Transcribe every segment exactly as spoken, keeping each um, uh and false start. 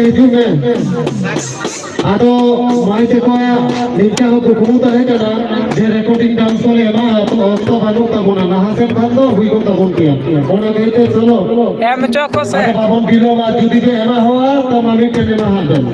ᱦᱤᱡᱩᱜ ᱢᱮ᱾ ᱟᱫᱚ ᱢᱟᱹᱭ ᱛᱟᱠᱚᱣᱟᱜ ᱱᱤᱝᱠᱟ ᱦᱚᱸ ᱠᱩᱠᱢᱩ ᱛᱟᱦᱮᱸ ᱠᱟᱱᱟ ᱡᱮ recording dance ᱠᱚᱞᱮ ᱮᱢᱟ, ᱛᱚ ᱚᱠᱛᱚ ᱵᱟᱹᱱᱩᱜ ᱛᱟᱵᱚᱱᱟ, ᱞᱟᱦᱟ ᱥᱮᱫ ᱠᱷᱟᱱ ᱫᱚ ᱦᱩᱭ ᱠᱚᱜ ᱛᱟᱵᱚᱱ ᱜᱮᱭᱟ᱾ ᱚᱱᱟ ᱠᱷᱟᱹᱛᱤᱨ ᱛᱮ ᱪᱚᱞᱚ, ᱮᱢ ᱦᱚᱪᱚ ᱠᱚ ᱥᱮ᱾ ᱟᱫᱚ ᱵᱟᱵᱚᱱ ᱵᱤᱞᱚᱢᱟ, ᱡᱩᱫᱤ ᱯᱮ ᱮᱢᱟ ᱦᱚᱣᱟ, ᱛᱚ ᱢᱟ ᱢᱤᱫᱴᱮᱱ ᱮᱢᱟ ᱦᱟᱸᱜ ᱵᱮᱱ᱾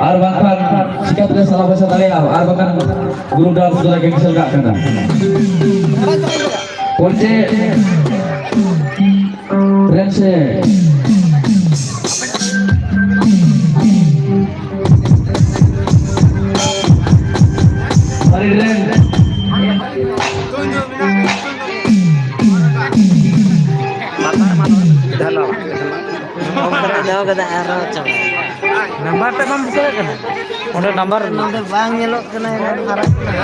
ᱟᱨ ᱵᱟᱝᱠᱷᱟᱱ ᱪᱤᱠᱟᱹᱛᱮ ᱥᱟᱞᱟ ᱯᱚᱭᱥᱟ ᱫᱟᱲᱮᱭᱟᱜᱼᱟ? ᱟᱨ ᱵᱟᱝᱠᱷᱟᱱ group dance ᱫᱚᱞᱮ cancel ᱠᱟᱜ ᱠᱟᱱᱟ᱾ ᱯᱚᱨᱪᱮ ᱨᱮᱱ ᱥᱮ ᱟᱨ ᱨᱮᱱ ᱫᱚᱦᱚ ᱠᱟᱫᱟ ᱟᱨᱦᱚᱸ ᱪᱟᱵᱟ᱾ ᱱᱟᱢᱵᱟᱨ ᱛᱮ ᱵᱟᱢ ᱫᱤᱥᱟᱹᱭᱮᱫ ᱠᱟᱱᱟ? ᱚᱸᱰᱮ ᱱᱟᱢᱵᱟᱨ ᱱᱚᱰᱮ ᱵᱟᱝ ᱧᱮᱞᱚᱜ ᱠᱟᱱᱟ, ᱮᱱᱟᱝ ᱢᱟᱨᱟᱝ ᱠᱟᱱᱟ᱾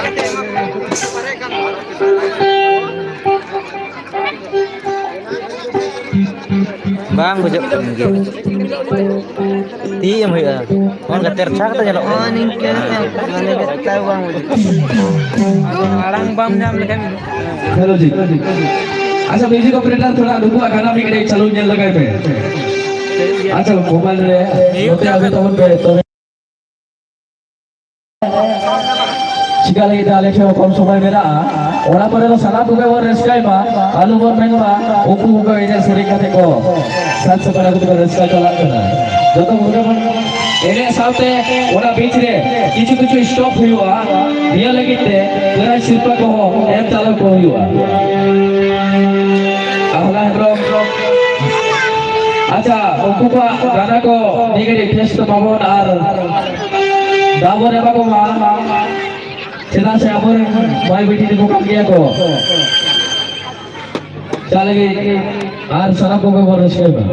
ᱵᱟᱝ ᱵᱩᱡᱷᱟᱹᱜ ᱠᱟᱱ ᱜᱮᱭᱟ᱾ ᱛᱤ ᱮᱢ ᱦᱩᱭᱩᱜᱼᱟ᱾ ᱚᱱᱠᱟ ᱛᱮᱨᱪᱷᱟ ᱠᱟᱛᱮ ᱧᱮᱞᱚᱜ ᱠᱟᱱᱟ᱾ ᱦᱚᱸ, ᱱᱤᱝᱠᱟᱹ ᱠᱟᱛᱮ ᱢᱟᱱᱮ ᱛᱟᱣ ᱵᱟᱝ ᱵᱩᱡᱷᱟᱹᱜ ᱠᱟᱱᱟ᱾ ᱟᱫᱚ ᱟᱲᱟᱝ ᱵᱟᱢ ᱧᱟᱢ ᱞᱮᱠᱷᱟᱱ᱾ ᱦᱮᱞᱳ ᱡᱤ᱾ ᱟᱪᱪᱷᱟ, music operator, ᱛᱷᱚᱲᱟ ᱱᱩᱠᱩᱣᱟᱜ ᱜᱟᱱᱟ ᱢᱤᱫ ᱜᱷᱟᱹᱲᱤᱡ ᱪᱟᱹᱞᱩ ᱧᱮᱞ ᱞᱮᱜᱟᱭ ᱯᱮ᱾ ᱟᱪᱪᱷᱟ, mobile ᱨᱮ ᱱᱚᱛᱮ ᱟᱹᱜᱩ ᱛᱟᱵᱚᱱ ᱯᱮ, ᱛᱚᱵᱮ᱾ ᱪᱤᱠᱟ ᱞᱟᱹᱜᱤᱫ ᱛᱮ ᱟᱞᱮ ᱴᱷᱮᱱ ᱦᱚᱸ ᱠᱚᱢ ᱥᱚᱢᱚᱭ ᱢᱮᱱᱟᱜᱼᱟ᱾ ᱚᱱᱟ ᱯᱚᱨᱮ ᱫᱚ ᱥᱟᱱᱟᱢ ᱠᱚᱜᱮ ᱵᱚᱱ ᱨᱟᱹᱥᱠᱟᱹᱭ ᱢᱟ, ᱟᱞᱚ ᱵᱚᱱ ᱢᱮᱱ ᱢᱟ ᱩᱱᱠᱩ ᱠᱚᱜᱮ ᱮᱱᱮᱡ ᱥᱮᱨᱮᱧ ᱠᱟᱛᱮ ᱠᱚ ᱥᱟᱡᱽ ᱥᱟᱯᱲᱟᱣ ᱠᱟᱛᱮ ᱠᱚ ᱨᱟᱹᱥᱠᱟᱹ ᱪᱟᱞᱟᱜ ᱠᱟᱱᱟ᱾ ᱡᱚᱛᱚ ᱠᱚᱜᱮ ᱵᱚᱱ ᱮᱱᱮᱡ ᱥᱟᱶᱛᱮ ᱚᱱᱟ ᱵᱤᱪ ᱨᱮ ᱠᱤᱪᱷᱩ ᱠᱤᱪᱷᱩ ᱥᱴᱚᱯ ᱦᱩᱭᱩᱜᱼᱟ, ᱱᱤᱭᱟᱹ ᱞᱟᱹᱜᱤᱫ ᱛᱮ ᱯᱨᱟᱭᱤᱡᱽ ᱥᱤᱨᱯᱟᱹ ᱠᱚᱦᱚᱸ ᱮᱢ ᱪᱟᱞ ᱠᱚ ᱦᱩᱭᱩᱜᱼᱟ᱾ ᱟᱦᱞᱟ ᱦᱮᱢᱵᱨᱚᱢ, ᱟᱪᱪᱷᱟ, ᱩᱱᱠᱩ ᱠᱚᱣᱟᱜ ᱜᱟᱱᱟ ᱠᱚ ᱱᱤᱭᱟᱹ ᱜᱷᱟᱹᱲᱤᱡ ᱴᱮᱥᱴ ᱫᱚ ᱵᱟᱵᱚᱱ ᱟᱨ ᱫᱟᱜ ᱵᱚᱱ ᱮᱢᱟ ᱠᱚ ᱢᱟ, ᱪᱮᱫᱟᱜ ᱥᱮ ᱟᱵᱚᱨᱮᱱ ᱢᱟᱹᱭ ᱵᱤᱴᱤ ᱛᱟᱠᱚ ᱠᱟᱱ ᱜᱮᱭᱟ ᱠᱚ᱾ ᱪᱟ ᱞᱟᱹᱜᱤᱫ ᱟᱨ ᱥᱟᱱᱟᱢ ᱠᱚᱜᱮ ᱵᱚᱱ ᱨᱟᱹᱥᱠᱟᱹᱭ ᱢᱟ᱾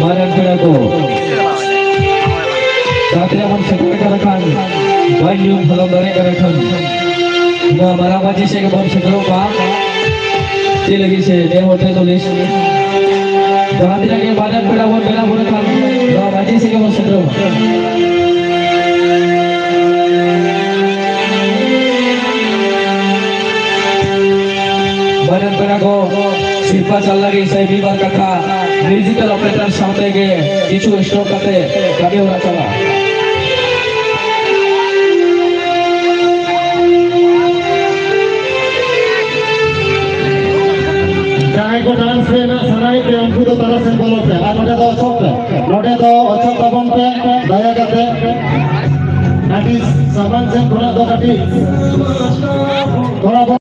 ᱢᱟᱨᱟᱝ ᱯᱮᱲᱟ ᱠᱚ, ᱡᱟᱦᱟᱸ ᱛᱤᱱᱟᱹᱜ ᱵᱚᱱ ᱥᱮᱴᱮᱨ ᱟᱠᱟᱱ ᱠᱷᱟᱱ, ᱵᱟᱹᱧ ᱧᱩᱢ ᱦᱟᱞᱚᱝ ᱫᱟᱲᱮᱭᱟᱜ ᱠᱟᱱᱟ ᱠᱷᱟᱱ, ᱱᱚᱣᱟ ᱢᱟᱨᱟᱝ ᱢᱟᱹᱡᱷᱤ ᱥᱮᱫ ᱜᱮᱵᱚᱱ ᱥᱮᱴᱮᱨᱚᱜ ᱢᱟ᱾ ᱪᱮᱫ ᱞᱟᱹᱜᱤᱫ ᱥᱮ ᱱᱮ ᱦᱚᱲ ᱴᱷᱮᱱ ᱫᱚ ᱞᱤᱥᱴ, ᱡᱟᱦᱟᱸ ᱛᱤᱱᱟᱹᱜ ᱜᱮ ᱢᱟᱨᱟᱝ ᱯᱮᱲᱟ ᱵᱚᱱ ᱵᱮᱱᱟᱣ ᱵᱚᱱ ᱠᱷᱟᱱ, ᱱᱚᱣᱟ ᱢᱟᱹᱡᱷᱤ ᱥᱮᱫ ᱜᱮᱵᱚᱱ ᱥᱮᱴᱮᱨᱚᱜ ᱢᱟ᱾ ᱢᱟᱨᱟᱝ ᱯᱮᱲᱟ ᱠᱚ ᱥᱤᱨᱯᱟ ᱪᱟᱞ ᱞᱟᱹᱜᱤᱫ ᱥᱮ ᱢᱤᱫ ᱵᱟᱨ ᱠᱟᱛᱷᱟ ᱢᱤᱣᱡᱤᱠᱟᱞ ᱚᱯᱟᱨᱮᱴᱚᱨ ᱥᱟᱶᱛᱮ ᱜᱮ ᱠᱤᱪᱷᱩ ᱥᱴᱚᱯ ᱠᱟᱛᱮ ᱠᱟᱹᱢᱤ ᱦᱚᱨᱟ ᱪᱟᱞᱟᱜᱼᱟ᱾ ᱡᱟᱦᱟᱸᱭ ᱠᱚ ᱰᱟᱱᱥ ᱨᱮᱱᱟᱜ ᱥᱟᱱᱟᱭᱮᱫ ᱯᱮ, ᱩᱱᱠᱩ ᱫᱚ ᱛᱟᱞᱟ ᱥᱮᱫ ᱵᱚᱞᱚ ᱯᱮ ᱟᱨ ᱱᱚᱰᱮ ᱫᱚ ᱚᱪᱚᱜ ᱯᱮ, ᱱᱚᱰᱮ ᱫᱚ ᱚᱪᱚᱜ ᱛᱟᱵᱚᱱ ᱯᱮ ᱫᱟᱭᱟ ᱠᱟᱛᱮ᱾ ᱟᱹᱰᱤ ᱥᱟᱢᱟᱝ ᱥᱮᱫ ᱠᱷᱚᱱᱟᱜ ᱫᱚ ᱠᱟᱹᱴᱤᱡ ᱛᱷᱚᱲᱟ ᱵᱚᱱ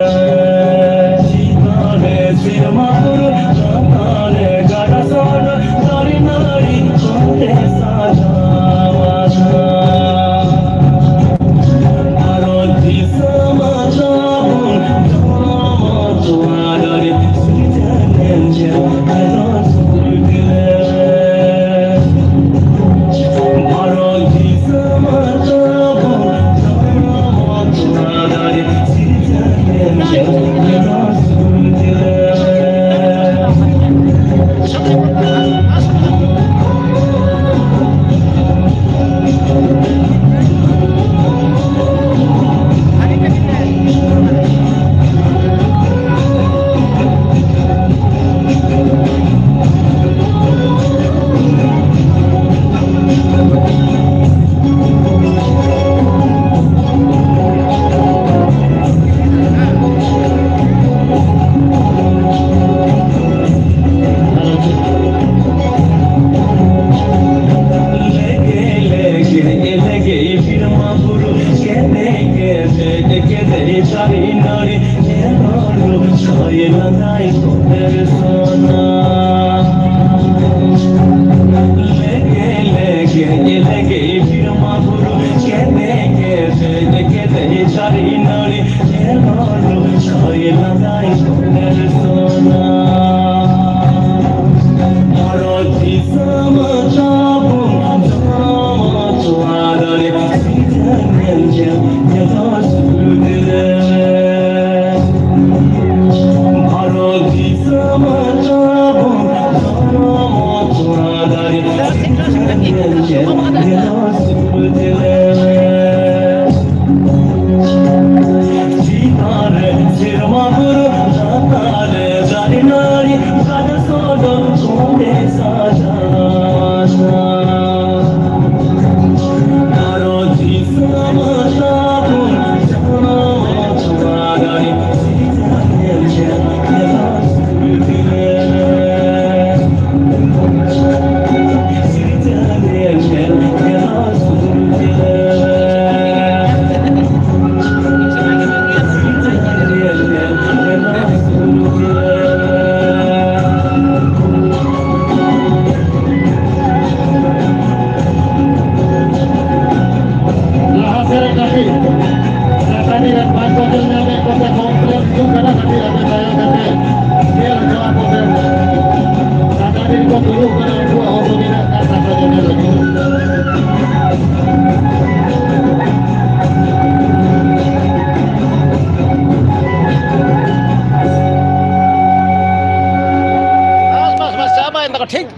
ᱪᱮᱛᱟᱱ ᱨᱮ ᱥᱮᱨᱢᱟ ᱵᱩᱨᱩ, ᱞᱟᱛᱟᱨ ᱨᱮ ᱜᱟᱰᱟ ᱥᱚᱰᱚᱜ, ᱫᱟᱨᱮ ᱱᱟᱹᱲᱤ ᱠᱚᱛᱮ ᱥᱟᱡᱟᱣ ᱟᱠᱟᱱ᱾ ᱵᱷᱟᱨᱚᱛ ᱫᱤᱥᱚᱢ ᱛᱟᱵᱚᱱ, ᱡᱚᱱᱚᱢ ᱛᱚᱣᱟ ᱫᱟᱨᱮ, ᱥᱤᱨᱡᱚᱱ ᱮᱱ ᱡᱮ ᱟᱭᱳ ᱥᱩᱨ ᱜᱮᱞᱮ᱾ ᱵᱷᱟᱨᱚᱛ ᱫᱤᱥᱚᱢ ᱛᱟᱵᱚᱱ, ᱡᱚᱱᱚᱢ ᱛᱚᱣᱟ ᱫᱟᱨᱮ, ᱥᱤᱨᱡᱚᱱ ᱮᱱ ᱡᱮ ᱟᱭᱳ ᱥᱩᱨ ᱜᱮᱞᱮ᱾ ᱞᱮᱜᱮ, ᱞᱮᱜᱮ, ᱞᱮᱜᱮ, ᱵᱤᱨᱢᱟ ᱵᱩᱨᱩ, ᱠᱮᱫᱮ, ᱠᱮᱫᱮ, ᱠᱮᱫᱮ, ᱫᱟᱨᱮ ᱱᱟᱹᱲᱤ, ᱧᱮᱞ ᱦᱚᱲ ᱠᱚᱭ ᱞᱟᱸᱫᱟᱭ ᱠᱚᱴᱮᱨ ᱥᱚᱱᱟ᱾ ᱞᱮᱜᱮ, ᱞᱮᱜᱮ, ᱞᱮᱜᱮ, ᱵᱤᱨᱢᱟ ᱵᱩᱨᱩ, ᱠᱮᱫᱮ, ᱠᱮᱫᱮ, ᱠᱮᱫᱮ, ᱫᱟᱨᱮ ᱱᱟᱹᱲᱤ, ᱧᱮᱞ ᱦᱚᱲ ᱠᱚᱭ ᱞᱟᱸᱫᱟᱭ ᱠᱚᱴᱮᱨ ᱥᱚᱱᱟ᱾ ᱵᱷᱟᱨᱚᱛ ᱫᱤᱥᱚᱢ ᱛᱟᱵᱚᱱ, ᱡᱚᱱᱚᱢ ᱛᱚᱣᱟ ᱫᱟᱨᱮ, ᱥᱤᱨᱡᱚᱱ ᱧᱮᱞ ᱧᱮᱞ ᱧᱮᱞ ᱥᱩᱨ ᱨᱮ᱾ ᱵᱷᱟᱨᱚᱛ ᱫᱤᱥᱚᱢ ᱛᱟᱵᱚᱱ, ᱡᱚᱱᱚᱢ ᱛᱚᱣᱟ ᱫᱟᱨᱮ, ᱥᱤᱨᱡᱚᱱ ᱧᱮᱞ ᱧᱮᱞ ᱥᱩᱨ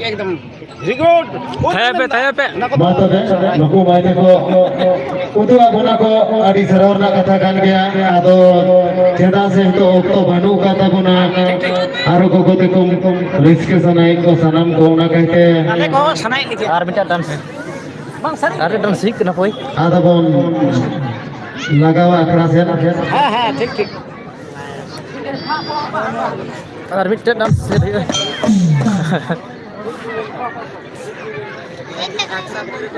ᱮᱠᱫᱚᱢ ᱦᱤᱜᱩᱰ᱾ ᱛᱷᱟᱭᱟ ᱯᱮ, ᱛᱷᱟᱭᱟ ᱯᱮ᱾ ᱢᱟ ᱛᱚᱵᱮ, ᱱᱩᱠᱩ ᱢᱟᱹᱭ ᱛᱟᱠᱚ ᱩᱫᱩᱜ ᱟᱵᱚᱱᱟ ᱠᱚ, ᱟᱹᱰᱤ ᱥᱟᱨᱦᱟᱣ ᱨᱮᱱᱟᱜ ᱠᱟᱛᱷᱟ ᱠᱟᱱ ᱜᱮᱭᱟ᱾ ᱟᱫᱚ ᱪᱮᱫᱟᱜ ᱥᱮ ᱱᱤᱛᱚᱜ ᱚᱠᱛᱚ ᱵᱟᱹᱱᱩᱜ ᱟᱠᱟᱫ ᱛᱟᱵᱚᱱᱟ, ᱟᱨᱚ ᱜᱚᱜᱚ ᱛᱟᱠᱚ ᱨᱟᱹᱥᱠᱟᱹ ᱥᱟᱱᱟᱭᱮᱫ ᱠᱚ ᱥᱟᱱᱟᱢ ᱠᱚ, ᱚᱱᱟ ᱠᱟᱭᱛᱮ ᱟᱞᱮ ᱠᱚᱦᱚᱸ ᱥᱟᱱᱟᱭᱮᱫ ᱞᱮᱜᱮ᱾ ᱟᱨ ᱢᱤᱫᱴᱟᱝ ᱰᱟᱱᱥ, ᱵᱟᱝ ᱥᱟᱹᱨᱤ ᱟᱨ ᱢᱤᱫᱴᱟᱝ ᱥᱤᱠ ᱠᱟᱱᱟ ᱯᱚᱭ᱾ ᱟᱫᱚ ᱵᱚᱱ ᱞᱟᱜᱟᱣᱟ ᱟᱠᱷᱲᱟ ᱥᱮᱫ᱾ ᱦᱮᱸ, ᱦᱮᱸ, ᱴᱷᱤᱠ, ᱴᱷᱤᱠ᱾ ᱟᱨ ᱢᱤᱫᱴᱮᱱ ᱰᱟᱱᱥ ᱥᱮᱨᱮᱧ ᱦᱩᱭᱩᱜᱼᱟ᱾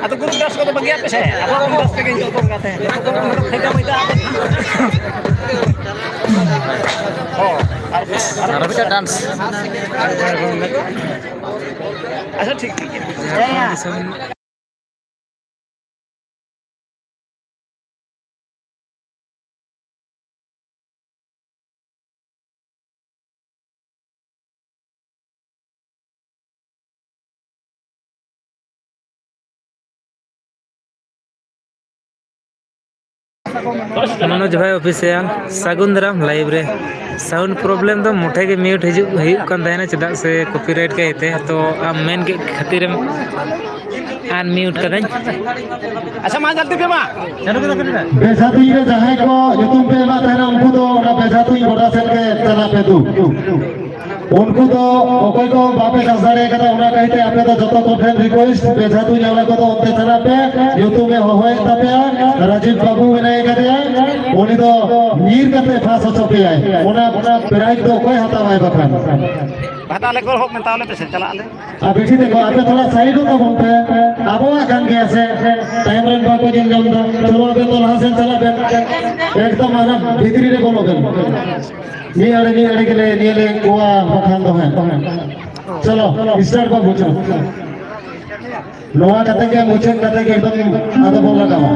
ᱟᱫᱚ ᱜᱨᱩᱯ ᱰᱟᱱᱥ ᱠᱚᱫᱚ ᱵᱟᱹᱜᱤᱭᱟᱜ ᱯᱮᱥᱮ, ᱟᱵᱚᱣᱟᱜ ᱜᱨᱩᱯ ᱰᱟᱱᱥ ᱛᱮᱜᱮ ᱱᱤᱛᱚᱜ ᱫᱚ ᱠᱟᱛᱮ ᱱᱤᱛᱚᱜ ᱫᱚ ᱯᱷᱟᱭᱫᱟ ᱵᱟᱹᱭᱫᱟ᱾ ᱦᱚᱸ, ᱟᱨ, ᱟᱨ ᱟᱨ ᱢᱤᱫᱴᱮᱱ ᱰᱟᱱᱥ᱾ ᱟᱪᱪᱷᱟ, ᱴᱷᱤᱠ, ᱴᱷᱤᱠ ᱜᱮᱭᱟ᱾ ᱢᱚᱱᱳᱡᱽ ᱵᱷᱟᱭ ᱚᱯᱷᱤᱥᱤᱭᱟᱞ, ᱥᱟᱹᱜᱩᱱ ᱫᱟᱨᱟᱢ ᱞᱟᱭᱤᱵᱷ ᱨᱮ᱾ ᱥᱟᱣᱩᱱᱰ ᱯᱨᱚᱵᱞᱮᱢ ᱫᱚ ᱢᱩᱴᱷᱟᱹ ᱜᱮ ᱢᱤᱭᱩᱴ ᱦᱤᱡᱩᱜ ᱦᱩᱭᱩᱜ ᱠᱟᱱ ᱛᱟᱦᱮᱱᱟ, ᱪᱮᱫᱟᱜ ᱥᱮ ᱠᱚᱯᱤᱨᱟᱭᱤᱴ ᱠᱟᱭᱛᱮ᱾ ᱛᱚ ᱟᱢ ᱢᱮᱱ ᱠᱮᱫ ᱠᱷᱟᱹᱛᱤᱨᱮᱢ ᱟᱱᱢᱤᱭᱩᱴ ᱠᱟᱹᱫᱟᱹᱧ᱾ ᱟᱪᱪᱷᱟ, ᱢᱟ ᱡᱚᱞᱫᱤ ᱯᱮ ᱢᱟ᱾ ᱵᱮᱡᱷᱟ ᱛᱩᱧ ᱨᱮ ᱡᱟᱦᱟᱸᱭ ᱠᱚ ᱧᱩᱛᱩᱢ ᱯᱮ ᱮᱢᱟᱜ ᱛᱟᱦᱮᱱᱟ, ᱩᱱᱠᱩ ᱫᱚ ᱚᱱᱟ ᱵᱮᱡᱷᱟ ᱛᱩᱧ ᱜᱚᱰᱟ ᱥᱮᱫ ᱜᱮ ᱪᱟᱞᱟᱜ ᱯᱮ ᱫᱩ᱾ ᱩᱱᱠᱩ ᱫᱚ ᱚᱠᱚᱭ ᱠᱚ ᱵᱟᱯᱮ ᱪᱟᱥ ᱫᱟᱲᱮ ᱠᱟᱫᱟ, ᱚᱱᱟ ᱠᱟᱭᱛᱮ ᱟᱯᱮ ᱫᱚ ᱡᱚᱛᱚ ᱠᱚ ᱴᱷᱮᱱ ᱨᱤᱠᱩᱭᱮᱥᱴ, ᱵᱮᱡᱷᱟ ᱛᱩᱧ ᱟᱣᱲᱟ ᱠᱚᱫᱚ ᱚᱱᱛᱮ ᱪᱟᱞᱟᱜ ᱯᱮ᱾ ᱧᱩᱛᱩᱢᱮ ᱦᱚᱦᱚᱭᱮᱫ ᱛᱟᱯᱮᱭᱟ, ᱨᱟᱡᱤᱵ ᱵᱟᱹᱵᱩ ᱢᱮᱱᱟᱭ ᱠᱟᱫᱮᱭᱟ, ᱩᱱᱤ ᱫᱚ ᱧᱤᱨ ᱠᱟᱛᱮ ᱯᱷᱟᱥ ᱦᱚᱪᱚ ᱯᱮᱭᱟᱭ᱾ ᱚᱱᱟ, ᱚᱱᱟ ᱯᱨᱟᱭᱤᱡᱽ ᱫᱚ ᱚᱠᱚᱭ ᱦᱟᱛᱟᱣᱟᱭ ᱵᱟᱠᱷᱟᱱ? ᱵᱷᱟᱴᱟ ᱞᱮ ᱠᱚᱞ ᱦᱚᱸ ᱢᱮᱛᱟᱣ ᱞᱮ ᱯᱮᱥᱮ, ᱪᱟᱞᱟᱜ ᱟᱞᱮ᱾ ᱟᱨ ᱵᱤᱴᱤ ᱛᱟᱠᱚ, ᱟᱯᱮ ᱛᱷᱚᱲᱟ ᱥᱟᱭᱤᱰᱚᱜ ᱛᱟᱵᱚᱱ ᱯᱮ, ᱟᱵᱚᱣᱟᱜ ᱠᱟᱱ ᱜᱮᱭᱟ ᱥᱮ, ᱛᱟᱭᱚᱢ ᱨᱮᱱ ᱵᱟᱠᱚ ᱧᱮᱞ ᱧᱟᱢ ᱮᱫᱟ᱾ ᱪᱚᱞᱚ, ᱟᱵᱮᱱ ᱫᱚ ᱞᱟᱦᱟ ᱥᱮᱱ ᱪᱟᱞᱟᱜ ᱵᱮᱱ, ᱮᱠᱫᱚᱢ ᱚᱱᱟ ᱵᱷᱤᱛᱨᱤ ᱨᱮ ᱵᱚᱞᱚ ᱵᱮᱱ᱾ ᱢᱤᱫ ᱟᱲᱮ, ᱢᱤᱫ ᱟᱲᱮ ᱜᱮᱞᱮ ᱧᱮᱞᱮ ᱠᱚᱣᱟ ᱵᱟᱠᱷᱟᱱ ᱫᱚ ᱦᱟᱸᱜ᱾ ᱪᱚᱞᱚ, ᱥᱴᱟᱨᱴ ᱵᱟᱵᱩ, ᱪᱚᱞᱚ᱾ ᱱᱚᱣᱟ ᱠᱟᱛᱮ ᱜᱮ, ᱢᱩᱪᱟᱹᱫ ᱠᱟᱛᱮ ᱜᱮ ᱮᱠᱫᱚᱢ ᱟᱫᱚ ᱵᱚᱱ ᱞᱟᱜᱟᱣᱟ᱾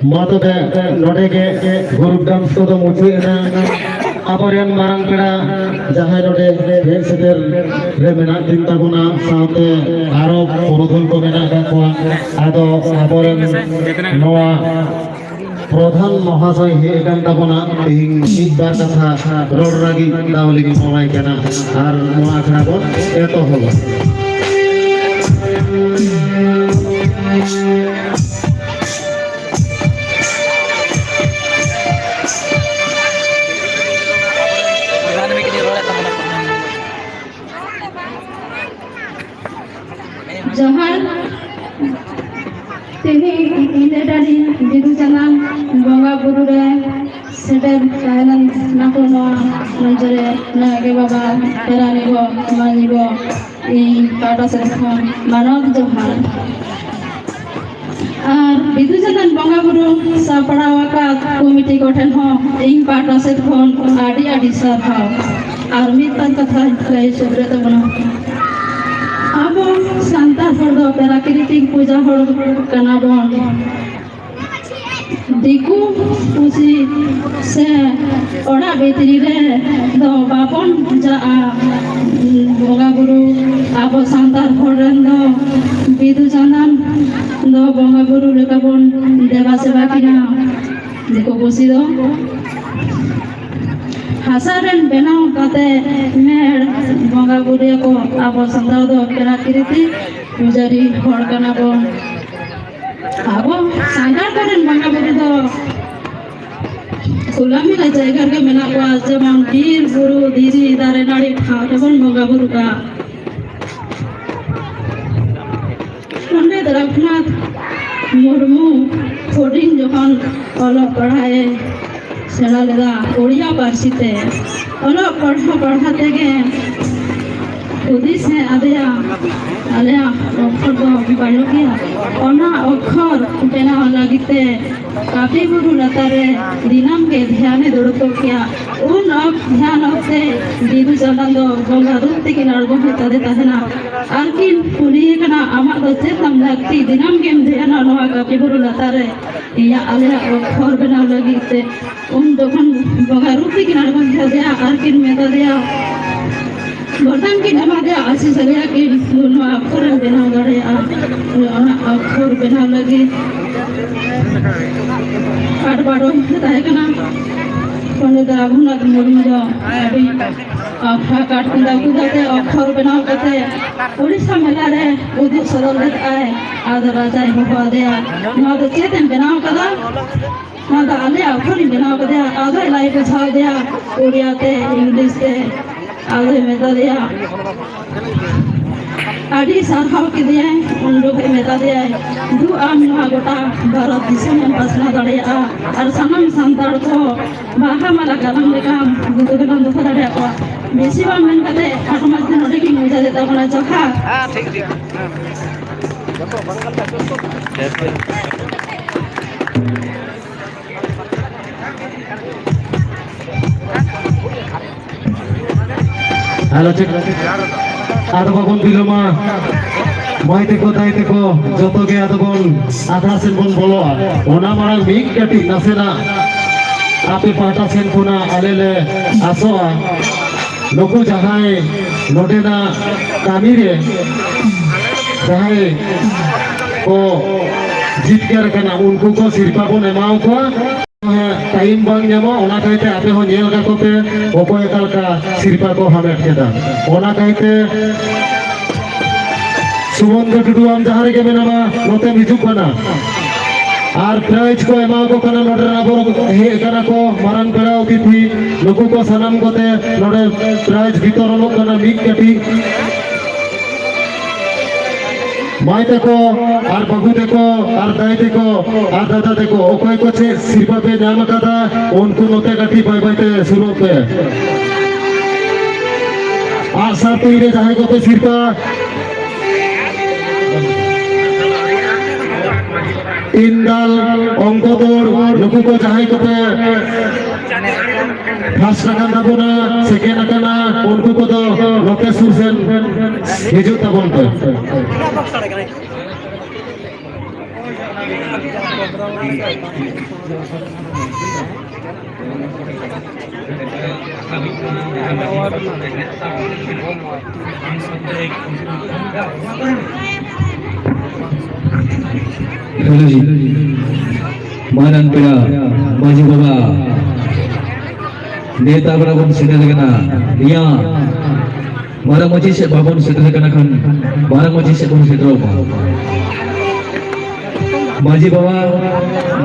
ᱢᱟ ᱛᱚᱵᱮ ᱱᱚᱰᱮ ᱜᱮ group dance ᱠᱚᱫᱚ ᱢᱩᱪᱟᱹᱫ ᱮᱱᱟ᱾ ᱟᱵᱚᱨᱮᱱ ᱢᱟᱨᱟᱝ ᱯᱮᱲᱟ ᱡᱟᱦᱟᱸᱭ ᱱᱚᱰᱮ ᱦᱮᱡ ᱥᱮᱴᱮᱨ ᱨᱮ ᱢᱮᱱᱟᱜ ᱠᱤᱱ ᱛᱟᱵᱚᱱᱟ, ᱥᱟᱶᱛᱮ ᱟᱨᱚ ᱯᱩᱨᱩᱫᱷᱩᱞ ᱠᱚ ᱢᱮᱱᱟᱜ ᱟᱠᱟᱫ ᱠᱚᱣᱟ᱾ ᱟᱫᱚ ᱟᱵᱚᱨᱮᱱ ᱱᱚᱣᱟ ᱯᱨᱚᱫᱷᱟᱱ ᱢᱚᱦᱟᱥᱚᱭ ᱦᱮᱡ ᱟᱠᱟᱱ ᱛᱟᱵᱚᱱᱟ, ᱛᱮᱦᱮᱧ ᱢᱤᱫ ᱵᱟᱨ ᱠᱟᱛᱷᱟ ᱨᱚᱲ ᱞᱟᱹᱜᱤᱫ ᱫᱟᱣ ᱞᱤᱧ ᱮᱢᱟᱭ ᱠᱟᱱᱟ᱾ ᱟᱨ ᱱᱚᱣᱟ ᱟᱠᱷᱲᱟ ᱵᱚᱱ ᱮᱛᱚᱦᱚᱵᱟ᱾ ᱡᱚᱦᱟᱨ᱾ ᱛᱮᱦᱮᱧ ᱤᱧ ᱞᱮᱰᱟᱰᱤ ᱵᱤᱫᱩ ᱪᱟᱸᱫᱟᱱ ᱵᱚᱸᱜᱟ ᱵᱩᱨᱩ ᱨᱮ ᱥᱮᱴᱮᱨ ᱛᱟᱦᱮᱸ ᱞᱮᱱᱟ ᱠᱚ ᱱᱚᱣᱟ ᱢᱚᱧᱪᱚ ᱨᱮ ᱱᱟᱭᱠᱮ ᱵᱟᱵᱟ, ᱯᱟᱨᱟᱱᱤᱠ ᱠᱚ, ᱢᱟᱹᱡᱷᱤ ᱠᱚ, ᱤᱧ ᱯᱟᱦᱴᱟ ᱥᱮᱫ ᱠᱷᱚᱱ ᱢᱟᱱᱚᱛ ᱡᱚᱦᱟᱨ᱾ ᱟᱨ ᱵᱤᱫᱩ ᱪᱟᱸᱫᱟᱱ ᱵᱚᱸᱜᱟ ᱵᱩᱨᱩ ᱥᱟᱯᱲᱟᱣ ᱟᱠᱟᱫ ᱠᱚᱢᱤᱴᱤ ᱠᱚᱴᱷᱮᱱ ᱦᱚᱸ ᱤᱧ ᱯᱟᱦᱴᱟ ᱥᱮᱫ ᱠᱷᱚᱱ ᱟᱹᱰᱤ ᱟᱹᱰᱤ ᱥᱟᱨᱦᱟᱣ᱾ ᱟᱨ ᱢᱤᱫ ᱵᱟᱨ ᱠᱟᱛᱷᱟ ᱞᱟᱹᱭ ᱥᱚᱫᱚᱨ ᱛᱟᱵᱚᱱᱟ᱾ ᱟᱵᱚ ᱥᱟᱱᱛᱟᱲ ᱦᱚᱲ ᱫᱚ ᱯᱨᱟᱠᱨᱤᱛᱤᱠ ᱯᱩᱡᱟ ᱦᱚᱲ ᱠᱟᱱᱟ ᱵᱚᱱ᱾ ᱫᱤᱠᱩ ᱯᱩᱥᱤ ᱥᱮ ᱚᱲᱟᱜ ᱵᱷᱤᱛᱨᱤ ᱨᱮ ᱫᱚ ᱵᱟᱵᱚᱱ ᱪᱟᱜᱼᱟ᱾ ᱵᱚᱸᱜᱟ ᱵᱩᱨᱩ ᱟᱵᱚ ᱥᱟᱱᱛᱟᱲ ᱦᱚᱲ ᱨᱮᱱ ᱫᱚ ᱵᱤᱫᱩ ᱪᱟᱸᱫᱟᱱ ᱫᱚ ᱵᱚᱸᱜᱟ ᱵᱩᱨᱩ ᱞᱮᱠᱟ ᱵᱚᱱ ᱫᱮᱵᱟ ᱥᱮᱵᱟ ᱠᱤᱱᱟ᱾ ᱫᱤᱠᱩ ᱯᱩᱥᱤ ᱫᱚ ᱦᱟᱥᱟ ᱨᱮᱱ ᱵᱮᱱᱟᱣ ᱠᱟᱛᱮ ᱢᱮᱲ ᱵᱚᱸᱜᱟ ᱵᱩᱨᱩᱭᱟᱠᱚ᱾ ᱟᱵᱚ ᱥᱟᱱᱛᱟᱲ ᱫᱚ ᱯᱨᱟᱠᱨᱤᱛᱤᱠ ᱯᱩᱡᱟᱨᱤ ᱦᱚᱲ ᱠᱟᱱᱟ ᱵᱚᱱ᱾ ᱟᱵᱚ ᱥᱟᱱᱛᱟᱲ ᱠᱚᱨᱮᱱ ᱵᱚᱸᱜᱟ ᱵᱩᱨᱩ ᱫᱚ ᱠᱷᱩᱞᱟ ᱢᱮᱞᱟ ᱡᱟᱭᱜᱟ ᱨᱮᱜᱮ ᱢᱮᱱᱟᱜ ᱠᱚᱣᱟ, ᱡᱮᱢᱚᱱ ᱵᱤᱨ ᱵᱩᱨᱩ ᱫᱷᱤᱨᱤ ᱫᱟᱨᱮ ᱱᱟᱹᱲᱤ ᱴᱷᱟᱶ ᱨᱮᱵᱚᱱ ᱵᱚᱸᱜᱟ ᱵᱩᱨᱩᱜᱼᱟ᱾ ᱯᱚᱱᱰᱤᱛ ᱨᱟᱹᱜᱷᱩᱱᱟᱛᱷ ᱢᱩᱨᱢᱩ ᱦᱩᱰᱤᱧ ᱡᱚᱠᱷᱚᱱ ᱚᱞᱚᱜ ᱯᱟᱲᱦᱟᱜ ᱮ ᱥᱮᱬᱟ ᱞᱮᱫᱟ ᱳᱲᱤᱭᱟ ᱯᱟᱹᱨᱥᱤ ᱛᱮ᱾ ᱚᱞᱚᱜ ᱯᱟᱲᱦᱟᱣ ᱯᱟᱲᱦᱟᱣ ᱛᱮᱜᱮ ᱦᱩᱫᱤᱥ ᱦᱮᱡ ᱟᱫᱮᱭᱟ, ᱟᱞᱮᱭᱟᱜ ᱚᱠᱠᱷᱚᱨ ᱫᱚ ᱵᱟᱹᱱᱩᱜ ᱜᱮᱭᱟ, ᱚᱱᱟ ᱚᱠᱠᱷᱚᱨ ᱵᱮᱱᱟᱣ ᱞᱟᱹᱜᱤᱫ ᱛᱮ ᱠᱟᱹᱯᱤ ᱵᱩᱨᱩ ᱞᱟᱛᱟᱨ ᱨᱮ ᱫᱤᱱᱟᱹᱢ ᱜᱮ ᱫᱷᱮᱭᱟᱱᱮ ᱫᱩᱲᱩᱵ ᱠᱚᱜ ᱠᱮᱭᱟ᱾ ᱩᱱ ᱚᱠᱛ ᱫᱷᱮᱭᱟᱱ ᱚᱠᱛᱮ ᱵᱤᱫᱩ ᱪᱟᱸᱫᱟᱱ ᱫᱚ ᱵᱚᱸᱜᱟ ᱨᱩᱯ ᱛᱮᱠᱤᱱ ᱟᱬᱜᱚ ᱦᱮᱡ ᱟᱫᱮ ᱛᱟᱦᱮᱱᱟ᱾ ᱟᱨ ᱠᱤᱱ ᱠᱩᱞᱤᱭᱮ ᱠᱟᱱᱟ, "ᱟᱢᱟᱜ ᱫᱚ ᱪᱮᱫ ᱛᱟᱢ ᱞᱟᱹᱠᱛᱤ ᱫᱤᱱᱟᱹᱢ ᱜᱮᱢ ᱫᱷᱮᱭᱟᱱᱟ ᱱᱚᱣᱟ ᱠᱟᱹᱯᱤ ᱵᱩᱨᱩ ᱞᱟᱛᱟᱨ ᱨᱮ ᱤᱧᱟᱹᱜ ᱟᱞᱮᱭᱟᱜ ᱚᱠᱠᱷᱚᱨ ᱵᱮᱱᱟᱣ ᱞᱟᱹᱜᱤᱫ ᱛᱮ?" ᱩᱱ ᱡᱚᱠᱷᱚᱱ ᱵᱚᱸᱜᱟ ᱨᱩᱯ ᱛᱮᱠᱤᱱ ᱟᱬᱜᱚ ᱦᱮᱡ ᱟᱫᱮᱭᱟ ᱟᱨ ᱠᱤᱱ ᱢᱮᱛᱟ ᱫᱮᱭᱟ, ᱵᱚᱨᱫᱟᱱ ᱠᱤᱱ ᱮᱢᱟ ᱫᱮᱭᱟ, ᱟᱥᱤᱥ ᱟᱫᱮᱭᱟ ᱠᱤᱱ, "ᱱᱚᱣᱟ ᱚᱠᱠᱷᱚᱨᱮᱢ ᱵᱮᱱᱟᱣ ᱫᱟᱲᱮᱭᱟᱜᱼᱟ, ᱱᱚᱣᱟ ᱚᱠᱠᱷᱚᱨ ᱵᱮᱱᱟᱣ ᱞᱟᱹᱜᱤᱫ ᱠᱟᱴ ᱵᱟᱰᱚ ᱛᱟᱦᱮᱸ ᱠᱟᱱᱟ᱾" ᱯᱚᱱᱰᱤᱛ ᱨᱟᱹᱜᱷᱩᱱᱟᱛᱷ ᱢᱩᱨᱢᱩ ᱫᱚ ᱟᱹᱰᱤ ᱟᱠᱷᱲᱟ ᱠᱟᱴ ᱠᱩᱸᱫᱟ ᱠᱩᱸᱫᱟ ᱛᱮ ᱚᱠᱠᱷᱚᱨ ᱵᱮᱱᱟᱣ ᱠᱟᱛᱮ ᱩᱲᱤᱥᱥᱟ ᱢᱮᱞᱟ ᱨᱮ ᱩᱫᱩᱜ ᱥᱚᱫᱚᱨ ᱞᱮᱫᱟᱭ᱾ ᱟᱫᱚ ᱨᱟᱡᱟᱭ ᱦᱚᱦᱚ ᱟᱫᱮᱭᱟ, "ᱱᱚᱣᱟ ᱫᱚ ᱪᱮᱫ ᱮᱢ ᱵᱮᱱᱟᱣ ᱠᱟᱫᱟ?" ᱚᱱᱟ ᱫᱚ ᱟᱞᱮᱭᱟᱜ ᱚᱠᱠᱷᱚᱨᱤᱧ ᱵᱮᱱᱟᱣ ᱠᱟᱫᱮᱭᱟ᱾ ᱟᱫᱚᱭ ᱞᱟᱹᱭ ᱵᱩᱡᱷᱟᱹᱣ ᱟᱫᱮᱭᱟ ᱩᱲᱤᱭᱟ ᱛᱮ, ᱤᱝᱞᱤᱥ ᱛᱮ᱾ ᱟᱫᱚᱭ ᱢᱮᱛᱟ ᱫᱮᱭᱟ, ᱟᱹᱰᱤ ᱥᱟᱨᱦᱟᱣ ᱠᱮᱫᱮᱭᱟᱭ᱾ ᱩᱱ ᱡᱚᱠᱷᱚᱡ ᱢᱮᱛᱟ ᱫᱮᱭᱟᱭ, "ᱫᱩ, ᱟᱢ ᱱᱚᱣᱟ ᱜᱚᱴᱟ ᱵᱷᱟᱨᱚᱛ ᱫᱤᱥᱚᱢ ᱮᱢ ᱯᱟᱥᱱᱟᱣ ᱫᱟᱲᱮᱭᱟᱜᱼᱟ ᱟᱨ ᱥᱟᱱᱟᱢ ᱥᱟᱱᱛᱟᱲ ᱠᱚ ᱵᱟᱦᱟ ᱢᱟᱞᱟ ᱜᱟᱞᱟᱝ ᱞᱮᱠᱟᱢ ᱫᱩᱛᱩ ᱜᱟᱞᱟᱝ ᱫᱚᱦᱚ ᱫᱟᱲᱮᱭᱟᱠᱚᱣᱟ᱾" ᱵᱮᱥᱤ ᱵᱟᱝ ᱢᱮᱱ ᱠᱟᱛᱮ ᱠᱷᱟᱴᱚ ᱢᱟᱪᱷᱟ ᱱᱚᱰᱮ ᱜᱤᱧ ᱢᱩᱪᱟᱹᱫᱮᱫ ᱛᱟᱵᱚᱱᱟ᱾ ᱡᱚᱦᱟᱨ᱾ ᱟᱞᱚ ᱪᱮᱫ, ᱟᱫᱚ ᱵᱟᱵᱚᱱ ᱵᱤᱞᱚᱢᱟ᱾ ᱢᱟᱹᱭ ᱛᱮᱠᱚ, ᱫᱟᱹᱭ ᱛᱮᱠᱚ, ᱡᱚᱛᱚ ᱜᱮ ᱟᱫᱚ ᱵᱚᱱ ᱟᱠᱷᱲᱟ ᱥᱮᱱ ᱵᱚᱱ ᱵᱚᱞᱚᱜᱼᱟ᱾ ᱚᱱᱟ ᱢᱟᱲᱟᱝ ᱢᱤᱫ ᱠᱟᱹᱴᱤᱡ ᱱᱟᱥᱮᱱᱟᱜ ᱟᱯᱮ ᱯᱟᱦᱴᱟ ᱥᱮᱱ ᱠᱷᱚᱱᱟᱜ ᱟᱞᱮ ᱞᱮ ᱟᱥᱚᱜᱼᱟ, ᱱᱩᱠᱩ ᱡᱟᱦᱟᱸᱭ ᱱᱚᱰᱮᱱᱟᱜ ᱠᱟᱹᱢᱤ ᱨᱮ ᱡᱟᱦᱟᱸᱭ ᱠᱚ ᱡᱤᱛᱠᱟᱹᱨ ᱠᱟᱱᱟ, ᱩᱱᱠᱩ ᱠᱚ ᱥᱤᱨᱯᱟ ᱵᱚᱱ ᱮᱢᱟᱣ ᱠᱚᱣᱟ᱾ ᱴᱟᱭᱤᱢ ᱵᱟᱝ ᱧᱟᱢᱚᱜ, ᱚᱱᱟ ᱠᱟᱭᱛᱮ ᱟᱯᱮ ᱦᱚᱸ ᱧᱮᱞ ᱠᱟᱠᱚ ᱯᱮ, ᱚᱠᱚᱭ ᱚᱠᱟ ᱞᱮᱠᱟ ᱥᱤᱨᱯᱟ ᱠᱚ ᱦᱟᱢᱮᱴ ᱠᱮᱫᱟ᱾ ᱚᱱᱟ ᱠᱟᱭᱛᱮ ᱥᱩᱢᱚᱱᱫᱨᱚ ᱴᱩᱰᱩ, ᱟᱢ ᱡᱟᱦᱟᱸ ᱨᱮᱜᱮ ᱢᱮᱱᱟᱢᱟ, ᱱᱚᱛᱮᱢ ᱦᱤᱡᱩᱜ ᱠᱟᱱᱟ᱾ ᱟᱨ ᱯᱨᱟᱭᱤᱡᱽ ᱠᱚ ᱮᱢᱟ ᱠᱚ ᱠᱟᱱᱟ, ᱱᱚᱰᱮ ᱨᱮᱱ ᱟᱵᱚ ᱦᱮᱡ ᱠᱟᱱᱟ ᱠᱚ ᱢᱟᱨᱟᱝ ᱯᱮᱲᱟ ᱚᱛᱤᱛᱷᱤ, ᱱᱩᱠᱩ ᱠᱚ ᱥᱟᱱᱟᱢ ᱠᱚᱛᱮ ᱱᱚᱰᱮ ᱯᱨᱟᱭᱤᱡᱽ ᱵᱤᱛᱚᱨᱚᱱᱚᱜ ᱠᱟᱱᱟ ᱢᱤᱫ ᱠᱟᱹᱴᱤᱡ᱾ ᱢᱟᱹᱭ ᱛᱟᱠᱚ ᱟᱨ ᱵᱟᱹᱵᱩ ᱛᱟᱠᱚ ᱟᱨ ᱫᱟᱹᱭ ᱛᱟᱠᱚ ᱟᱨ ᱫᱟᱫᱟ ᱛᱟᱠᱚ, ᱚᱠᱚᱭ ᱠᱚ ᱪᱮᱫ ᱥᱤᱨᱯᱟ ᱯᱮ ᱧᱟᱢ ᱟᱠᱟᱫᱟ, ᱩᱱᱠᱩ ᱱᱚᱛᱮ ᱠᱟᱹᱴᱤᱡ ᱵᱟᱹᱭ ᱵᱟᱹᱭ ᱛᱮ ᱥᱩᱨᱩᱜ ᱯᱮ᱾ ᱟᱜᱼᱥᱟᱨ ᱛᱩᱧ ᱨᱮ ᱡᱟᱦᱟᱸᱭ ᱠᱚᱯᱮ ᱥᱤᱨᱯᱟ, ᱤᱱᱫᱟᱞ, ᱚᱝᱠᱚ ᱫᱟᱹᱲ, ᱱᱩᱠᱩ ᱠᱚ ᱡᱟᱦᱟᱸᱭ ᱠᱚᱯᱮ ᱯᱷᱟᱥᱴ ᱟᱠᱟᱱ ᱛᱟᱵᱚᱱᱟ, ᱥᱮᱠᱮᱱᱰ ᱟᱠᱟᱱᱟ, ᱩᱱᱠᱩ ᱠᱚᱫᱚ ᱱᱚᱛᱮ ᱥᱩᱨ ᱥᱮᱱ ᱦᱤᱡᱩᱜ ᱛᱟᱵᱚᱱ ᱯᱮ᱾ ᱦᱮᱞᱳ ᱡᱤ, ᱢᱟᱨᱟᱝ ᱯᱮᱲᱟ ᱢᱟᱹᱡᱷᱤ ᱵᱟᱵᱟ, ᱱᱮᱣᱛᱟ ᱯᱮᱲᱟ ᱵᱚᱱ ᱥᱮᱴᱮᱨ ᱟᱠᱟᱱᱟ᱾ ᱱᱤᱭᱟᱹ ᱢᱟᱨᱟᱝ ᱢᱟᱹᱡᱷᱤ ᱥᱮᱫ ᱵᱟᱵᱚᱱ ᱥᱮᱴᱮᱨ ᱟᱠᱟᱱᱟ ᱠᱷᱟᱱ, ᱢᱟᱨᱟᱝ ᱢᱟᱹᱡᱷᱤ ᱥᱮᱫ ᱵᱚᱱ ᱥᱮᱴᱮᱨᱚᱜ ᱢᱟ᱾ ᱢᱟᱹᱡᱷᱤ ᱵᱟᱵᱟ,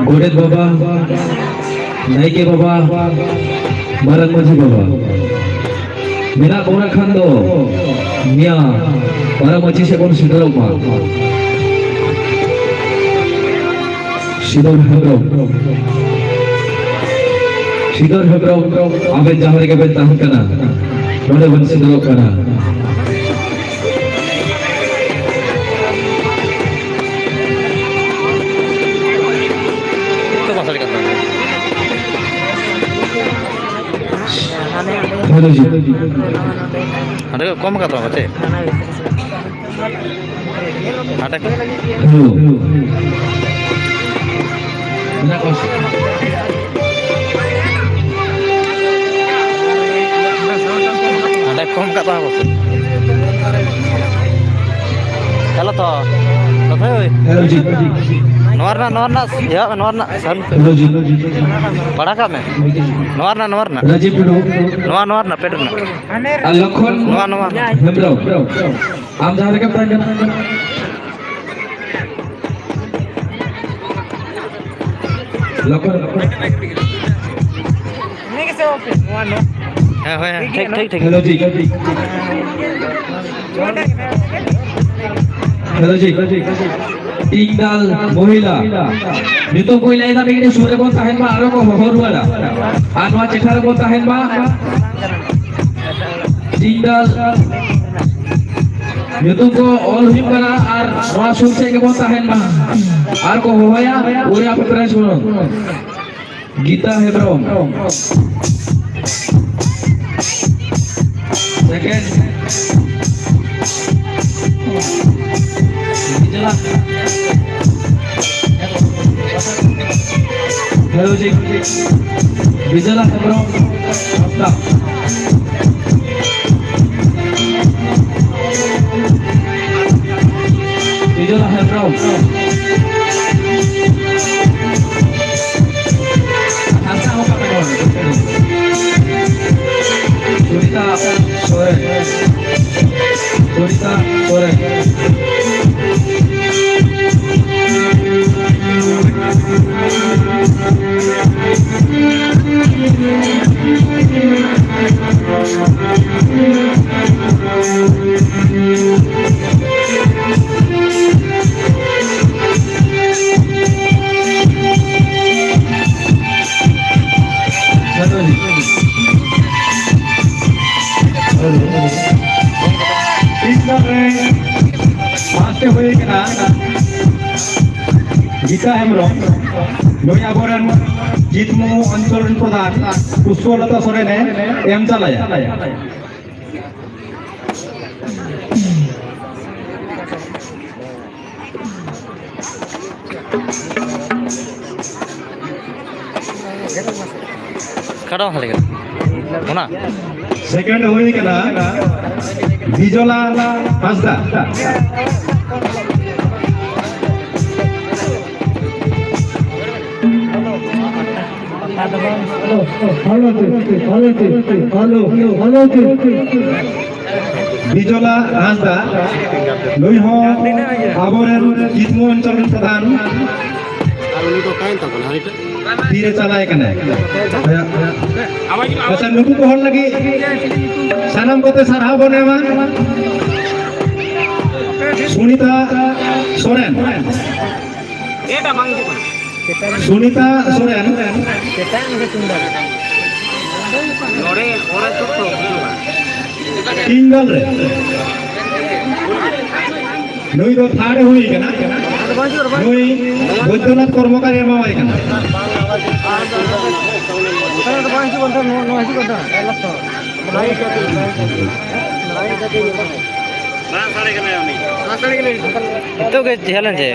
ᱜᱚᱰᱮᱛ ᱵᱟᱵᱟ, ᱱᱟᱭᱠᱮ ᱵᱟᱵᱟ, ᱢᱟᱨᱟᱝ ᱢᱟᱹᱡᱷᱤ ᱵᱟᱵᱟ ᱢᱮᱱᱟᱜ ᱵᱚᱱᱟ ᱠᱷᱟᱱ ᱫᱚ ᱱᱤᱭᱟᱹ ᱢᱟᱨᱟᱝ ᱢᱟᱹᱡᱷᱤ ᱥᱮᱫ ᱵᱚᱱ ᱥᱮᱴᱮᱨᱚᱜ ᱢᱟ᱾ ᱥᱤᱫᱚᱨ ᱦᱮᱢᱵᱨᱚᱢ, ᱥᱤᱫᱚᱨ ᱦᱮᱢᱵᱨᱚᱢ, ᱟᱵᱮᱱ ᱡᱟᱦᱟᱸ ᱨᱮᱜᱮ ᱵᱮᱱ ᱛᱟᱦᱮᱱ ᱠᱟᱱᱟ, ᱱᱚᱰᱮ ᱵᱚᱱ ᱥᱮᱴᱮᱨᱚᱜ ᱠᱟᱱᱟ᱾ ᱦᱮᱞᱳ ᱡᱤ᱾ ᱦᱟᱸᱰᱮ ᱠᱚ ᱠᱚᱢ ᱟᱠᱟᱫ ᱛᱟᱢᱟ ᱪᱮᱫ? ᱦᱮᱞᱳ᱾ ᱢᱮᱱᱟᱜ ᱠᱚᱣᱟ ᱥᱮ? ᱦᱟᱸᱰᱮ ᱠᱚᱢ ᱠᱟᱜ ᱛᱟᱢᱟ ᱠᱚ᱾ ᱦᱮᱞᱳ ᱛᱚ, ᱛᱚᱵᱮ ᱳᱭ᱾ ᱦᱮᱞᱳ ᱡᱤ᱾ ᱱᱚᱣᱟ ᱨᱮᱱᱟᱜ, ᱱᱚᱣᱟ ᱨᱮᱱᱟᱜ ᱤᱭᱟᱹ, ᱱᱚᱣᱟ ᱨᱮᱱᱟᱜ sound᱾ ᱦᱮᱞᱳ ᱡᱤ᱾ ᱯᱟᱲᱦᱟᱣ ᱠᱟᱜ ᱢᱮ᱾ ᱱᱚᱣᱟ ᱨᱮᱱᱟᱜ, ᱱᱚᱣᱟ ᱨᱮᱱᱟᱜ᱾ ᱨᱟᱡᱤᱵ ᱴᱩᱰᱩ᱾ ᱱᱚᱣᱟ, ᱱᱚᱣᱟ ᱨᱮᱱᱟᱜ, ᱯᱮᱰ ᱨᱮᱱᱟᱜ᱾ ᱟᱨ ᱞᱚᱠᱷᱚᱱ ᱱᱚᱣᱟ, ᱱᱚᱣᱟ᱾ ᱦᱮᱢᱵᱨᱚᱢ᱾ ᱟᱢ ᱡᱟᱦᱟᱸ ᱨᱮᱜᱮᱢ ᱛᱟᱦᱮᱱ ᱠᱟᱱᱟ᱾ ᱞᱚᱠᱷᱚᱱ, ᱞᱚᱠᱷᱚᱱ᱾ ᱦᱮᱸ, ᱦᱳᱭ, ᱦᱮᱸ, ᱴᱷᱤᱠ, ᱴᱷᱤᱠ, ᱴᱷᱤᱠ᱾ ᱦᱮᱞᱳ ᱡᱤ᱾ ᱦᱮᱞᱳ ᱡᱤ᱾ ᱴᱤᱝᱜᱟᱞ ᱢᱚᱦᱤᱞᱟ᱾ ᱧᱩᱛᱩᱢ ᱠᱚᱧ ᱞᱟᱹᱭᱫᱟ, ᱢᱤᱫ ᱥᱩᱨ ᱨᱮᱵᱚᱱ ᱛᱟᱦᱮᱱ ᱢᱟ, ᱟᱨᱚ ᱠᱚ ᱦᱚᱦᱚ ᱨᱩᱣᱟᱹᱲᱟ᱾ ᱟᱨ ᱱᱚᱣᱟ ᱪᱮᱴᱷᱟ ᱨᱮᱵᱚᱱ ᱛᱟᱦᱮᱱ ᱢᱟ᱾ ᱴᱤᱝᱜᱟᱞ ᱧᱩᱛᱩᱢ ᱠᱚ ᱚᱞ ᱦᱩᱭᱩᱜ ᱠᱟᱱᱟ ᱟᱨ ᱱᱚᱣᱟ ᱥᱩᱨ ᱥᱮᱫ ᱜᱮᱵᱚᱱ ᱛᱟᱦᱮᱱ ᱢᱟ᱾ ᱟᱨ ᱠᱚ ᱦᱚᱦᱚᱭᱟ, ᱩᱱᱤ ᱟᱯᱮ prize ᱵᱚᱱ᱾ ᱜᱤᱛᱟ ᱦᱮᱢᱵᱨᱚᱢ᱾ Second᱾ ᱦᱮᱞᱳ ᱡᱤ᱾ ᱵᱤᱡᱚᱭ ᱦᱮᱢᱵᱨᱚᱢ᱾ ᱦᱟᱸᱥᱫᱟ᱾ ᱵᱤᱡᱚᱭ ᱦᱮᱢᱵᱨᱚᱢ᱾ ᱦᱟᱸᱥᱫᱟ ᱦᱚᱸ ᱠᱟᱱᱟ ᱠᱚ᱾ ᱥᱩᱱᱤᱛᱟ ᱥᱚᱨᱮᱱ᱾ ᱥᱩᱱᱤᱛᱟ ᱥᱚᱨᱮᱱ᱾ ᱛᱤᱱ ᱥᱟᱞ ᱨᱮ ᱯᱟᱥ ᱦᱩᱭ ᱠᱟᱱᱟ ᱜᱤᱛᱟ ᱦᱮᱢᱵᱨᱚᱢ, ᱱᱩᱭ ᱟᱵᱚᱨᱮᱱ ᱡᱤᱛᱢᱩ ᱚᱧᱪᱚᱞ ᱨᱮᱱ ᱯᱨᱚᱫᱷᱟᱱ ᱯᱩᱥᱯᱚᱞᱚᱛᱟ ᱥᱚᱨᱮᱱᱮ ᱮᱢ ᱪᱟᱞᱟᱭᱟ᱾ ᱠᱟᱴᱟᱣ ᱦᱟᱞᱮ ᱠᱟᱱᱟ᱾ ᱚᱱᱟ ᱥᱮᱠᱮᱱᱰ ᱦᱩᱭ ᱠᱟᱱᱟ ᱵᱤᱡᱚᱞᱟ ᱦᱟᱸᱥᱫᱟ᱾ ᱵᱤᱡᱚᱞᱟ ᱦᱟᱸᱥᱫᱟ, ᱱᱩᱭ ᱦᱚᱸ ᱟᱵᱚᱨᱮᱱ ᱠᱤᱥᱢᱚ ᱚᱧᱪᱚᱞ ᱨᱮᱱ ᱯᱨᱚᱫᱷᱟᱱ᱾ ᱟᱨ ᱩᱱᱤ ᱫᱚ ᱚᱠᱟᱭᱮᱱ ᱛᱟᱵᱚᱱᱟ? ᱦᱟᱹᱱᱤ ᱴᱟᱜ? ᱛᱤᱨᱮ ᱪᱟᱞᱟᱣ ᱠᱟᱱᱟᱭ? ᱟᱪᱪᱷᱟ, ᱱᱩᱠᱩ ᱠᱚ ᱦᱚᱲ ᱞᱟᱹᱜᱤᱫ ᱥᱟᱱᱟᱢ ᱠᱚᱛᱮ ᱥᱟᱨᱦᱟᱣ ᱵᱚᱱ ᱮᱢᱟ᱾ ᱥᱩᱱᱤᱛᱟ ᱥᱚᱨᱮᱱ᱾ ᱥᱩᱱᱤᱛᱟ ᱥᱚᱨᱮᱱ᱾ ᱱᱚᱰᱮ ᱚᱱᱟ ᱪᱚᱠᱨᱚ ᱦᱤᱡᱩᱜᱼᱟ᱾ ᱛᱤᱱ ᱫᱚᱞ ᱨᱮ? ᱱᱩᱭ ᱫᱚ ᱛᱷᱟᱨᱰ ᱮ ᱦᱩᱭ ᱠᱟᱱᱟ᱾ ᱱᱩᱭ ᱵᱳᱭᱫᱚᱱᱟᱛᱷ ᱠᱚᱨᱢᱚᱠᱟᱨ ᱮ ᱮᱢᱟᱣᱟᱭ ᱠᱟᱱᱟ᱾ ᱱᱤᱛᱚᱜ ᱜᱮ ᱪᱮᱞᱮᱧᱡᱽ ᱮ᱾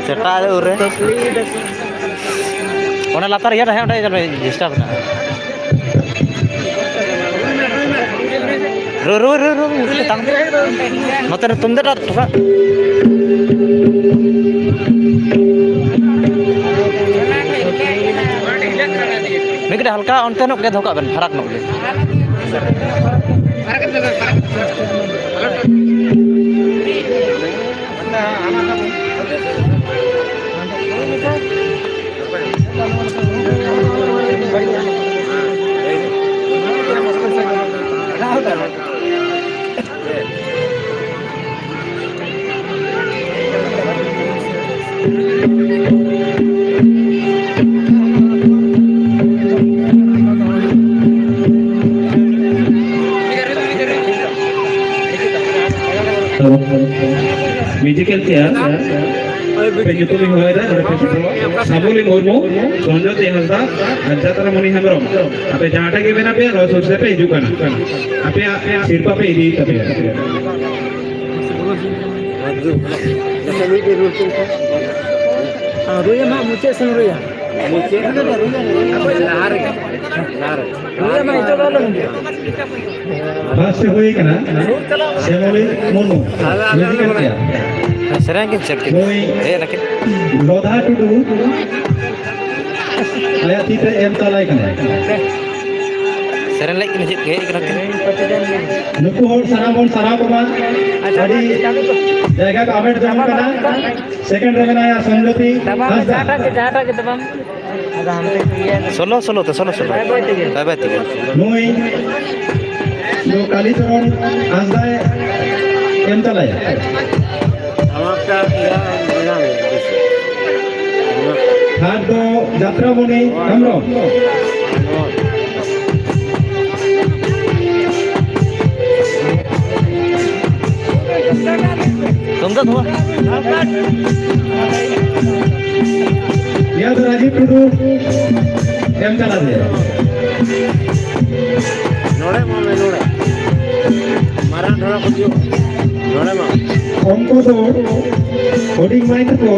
ᱪᱮᱴᱟ ᱨᱮ ᱩᱨᱮ᱾ ᱚᱱᱟ ᱞᱟᱛᱟᱨ ᱤᱭᱟᱹ ᱨᱮ ᱦᱮᱸ, ᱚᱸᱰᱮ ᱰᱤᱥᱴᱟᱵ ᱮᱱᱟ᱾ ᱨᱩ, ᱨᱩ, ᱨᱩ, ᱨᱩ, ᱨᱩ, ᱛᱟᱝ᱾ ᱱᱚᱛᱮ ᱨᱮ ᱛᱩᱢᱫᱟᱜ ᱴᱟᱜ ᱛᱷᱚᱲᱟ᱾ ᱢᱤᱫ ᱠᱟᱹᱴᱤᱡ ᱦᱟᱞᱠᱟ ᱚᱱᱛᱮ ᱧᱚᱜ ᱜᱮ ᱫᱚᱦᱚ ᱠᱟᱜ ᱵᱮᱱ, ᱯᱷᱟᱨᱟᱠ ᱧᱚᱜ ᱜᱮ᱾ ᱢᱤᱭᱩᱡᱤᱠᱟᱞ ᱪᱮᱭᱟᱨ ᱯᱮ ᱧᱩᱛᱩᱢ ᱤᱧ ᱦᱚᱦᱚᱭᱮᱫᱟ, ᱱᱚᱰᱮ ᱯᱮ ᱥᱮᱴᱮᱨᱚᱜᱼᱟ᱾ ᱥᱟᱢᱩᱞᱤ ᱢᱩᱨᱢᱩ, ᱥᱚᱧᱡᱚᱛᱤ ᱦᱟᱸᱥᱫᱟ ᱟᱨ ᱡᱟᱛᱨᱟ ᱢᱚᱱᱤ ᱦᱮᱢᱵᱨᱚᱢ, ᱟᱯᱮ ᱡᱟᱦᱟᱸᱴᱷᱮᱱ ᱜᱮ ᱢᱮᱱᱟᱜ ᱯᱮᱭᱟ, ᱱᱚᱣᱟ ᱥᱩᱨ ᱥᱮᱫ ᱯᱮ ᱦᱤᱡᱩᱜ ᱠᱟᱱᱟ, ᱟᱯᱮᱭᱟᱜ ᱥᱤᱨᱯᱟᱹ ᱯᱮ ᱤᱫᱤᱭᱮᱫ ᱛᱟᱯᱮᱭᱟ᱾ ᱨᱩᱭᱟ ᱢᱟ ᱢᱩᱪᱟᱹᱫ ᱥᱮᱱ ᱨᱩᱭᱟ᱾ ᱢᱩᱪᱟᱹᱫ ᱞᱟᱦᱟ ᱨᱮᱜᱮ᱾ ᱞᱟᱦᱟ ᱨᱮ᱾ ᱨᱩᱭᱟ ᱢᱟ ᱱᱤᱛᱚᱜ ᱫᱚ ᱟᱞᱚᱢ ᱦᱤᱡᱩᱜᱼᱟ᱾ ᱵᱟᱥ ᱛᱮ ᱦᱩᱭ ᱠᱟᱱᱟ ᱥᱮᱢᱚᱞᱤ ᱢᱩᱨᱢᱩ᱾ ᱢᱤᱭᱩᱡᱤᱠᱟᱞ ᱪᱮᱭᱟᱨ᱾ ᱥᱮᱨᱮᱧ ᱠᱤᱱ ᱪᱮᱫ ᱠᱮᱫ? ᱱᱩᱭ ᱦᱮᱡ ᱱᱟᱠᱤᱱ᱾ ᱞᱚᱫᱷᱟ ᱴᱩᱰᱩ᱾ ᱟᱭᱟᱜ ᱛᱤ ᱛᱮ ᱮᱢ ᱛᱟᱞᱟᱭ ᱠᱟᱱᱟᱭ᱾ ᱥᱮᱨᱮᱧ ᱞᱟᱹᱜᱤᱫ ᱠᱤᱱ ᱦᱤᱡᱩᱜ ᱦᱮᱡ ᱠᱟᱱᱟ ᱠᱤᱱ᱾ ᱱᱩᱠᱩ ᱦᱚᱲ ᱥᱟᱱᱟᱢ ᱵᱚᱱ ᱥᱟᱨᱦᱟᱣ ᱠᱚᱢᱟ᱾ ᱟᱹᱰᱤ ᱡᱟᱭᱜᱟ ᱠᱚ ᱟᱢᱮᱴ ᱡᱚᱝ ᱠᱟᱱᱟ᱾ ᱥᱮᱠᱮᱱᱰ ᱨᱮ ᱢᱮᱱᱟᱭᱟ ᱥᱚᱱᱡᱚᱛᱤ ᱦᱟᱸᱥᱫᱟ᱾ ᱡᱟᱦᱟᱸᱴᱟᱜ ᱜᱮ, ᱡᱟᱦᱟᱸᱴᱟᱜ ᱜᱮ ᱫᱟᱵᱟᱢ᱾ ᱟᱫᱚ ᱦᱟᱱᱛᱮ ᱠᱚ ᱤᱭᱟᱹ ᱥᱳᱞᱳ, ᱥᱳᱞᱳ ᱛᱮ, ᱥᱳᱞᱳ, ᱥᱳᱞᱳ᱾ ᱵᱟᱭ ᱵᱟᱭ ᱛᱮᱜᱮ᱾ ᱵᱟᱭ ᱵᱟᱭ ᱛᱮᱜᱮ᱾ ᱱᱩᱭ ᱫᱚ ᱠᱟᱞᱤᱪᱚᱨᱚᱱ ᱦᱟᱸᱥᱫᱟᱭ ᱮᱢ ᱛᱟᱞᱟᱭᱟ᱾ ᱟᱢᱟᱜ ᱤᱭᱟᱹ ᱢᱮᱱᱟᱜ ᱢᱮᱭᱟ, ᱵᱮᱥ᱾ ᱛᱷᱟᱨᱰ ᱫᱚ ᱡᱟᱛᱨᱟᱢᱚᱱᱤ ᱦᱮᱢᱵᱨᱚᱢ᱾ ᱛᱩᱢᱫᱟᱜ ᱫᱚ ᱵᱟᱝ᱾ ᱱᱤᱭᱟᱹ ᱫᱚ ᱨᱟᱡᱤᱵ ᱴᱩᱰᱩ ᱮᱢ ᱠᱟᱱᱟ ᱫᱮ᱾ ᱱᱚᱰᱮ ᱢᱟ ᱢᱮ, ᱱᱚᱰᱮ᱾ ᱢᱟᱨᱟᱝ ᱰᱷᱚᱲᱟ ᱠᱚ ᱦᱤᱡᱩᱜ᱾ ᱱᱚᱰᱮ ᱢᱟ᱾ ᱩᱱᱠᱩ ᱫᱚ ᱦᱩᱰᱤᱧ ᱢᱟᱹᱭ ᱛᱟᱠᱚ᱾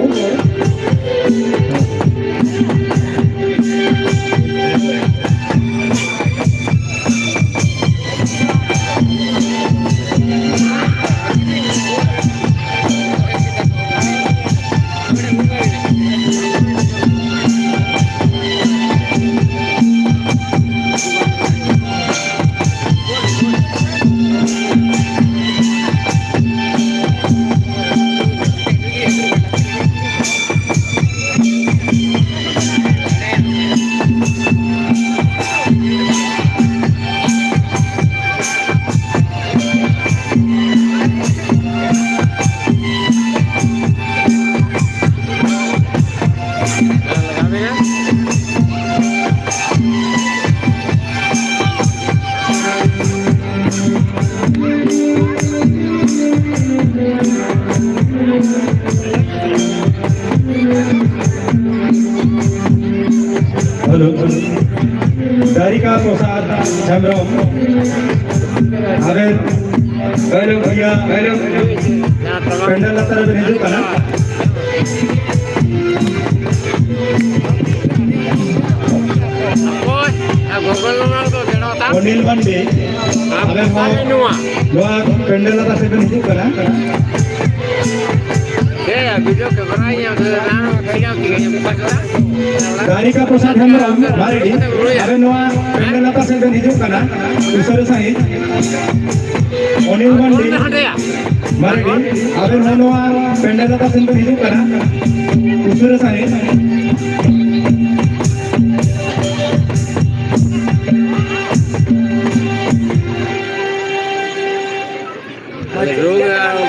ᱦᱮᱞᱳ, ᱫᱟᱨᱤᱠᱟ ᱯᱨᱚᱥᱟᱫᱽ ᱦᱮᱢᱵᱨᱚᱢ, ᱟᱵᱮᱱ ᱦᱮᱞᱳ ᱵᱷᱟᱭᱟ, ᱦᱮᱞᱳ᱾ ᱯᱮᱱᱰᱮᱞ ᱞᱟᱛᱟᱨ ᱨᱮᱵᱮᱱ ᱦᱤᱡᱩᱜ ᱠᱟᱱᱟ᱾ ᱚᱠᱚᱭ? ᱟᱨ ᱜᱚᱜᱚᱞ ᱱᱚᱣᱟ ᱫᱚ ᱵᱮᱱᱟᱣ ᱛᱟᱢ? ᱚᱱᱤᱞ ᱢᱟᱱᱰᱤ, ᱟᱨ ᱟᱵᱮᱱ ᱦᱚᱸ ᱱᱚᱣᱟ᱾ ᱱᱚᱣᱟ ᱯᱮᱱᱰᱮᱞ ᱞᱟᱛᱟᱨ ᱥᱮᱫ ᱵᱮᱱ ᱦᱤᱡᱩᱜ ᱠᱟᱱᱟ᱾ ᱦᱮᱸ, ᱵᱷᱤᱰᱤᱭᱳ ᱠᱮᱢᱮᱨᱟ ᱤᱧ ᱟᱹᱜᱩ ᱞᱮᱫᱟ, ᱵᱷᱤᱰᱤᱭᱳ ᱠᱮᱢᱮᱨᱟ᱾ ᱫᱟᱨᱤᱠᱟ ᱯᱨᱚᱥᱟᱫᱽ ᱦᱮᱢᱵᱨᱚᱢ ᱢᱟᱨᱰᱤ, ᱟᱵᱮᱱ ᱱᱚᱣᱟ ᱯᱮᱱᱰᱮᱞ ᱞᱟᱛᱟᱨ ᱥᱮᱫ ᱵᱮᱱ ᱦᱤᱡᱩᱜ ᱠᱟᱱᱟ, ᱩᱥᱟᱹᱨᱟ ᱥᱟᱺᱦᱤᱡ᱾ ᱚᱱᱤᱞ ᱢᱟᱱᱰᱤ, ᱢᱟᱨᱰᱤ, ᱟᱵᱮᱱ ᱦᱚᱸ ᱱᱚᱣᱟ ᱯᱮᱱᱰᱮᱞ ᱞᱟᱛᱟᱨ ᱥᱮᱫ ᱵᱮᱱ ᱦᱤᱡᱩᱜ ᱠᱟᱱᱟ, ᱩᱥᱟᱹᱨᱟ ᱥᱟᱺᱦᱤᱡ᱾ ᱨᱩ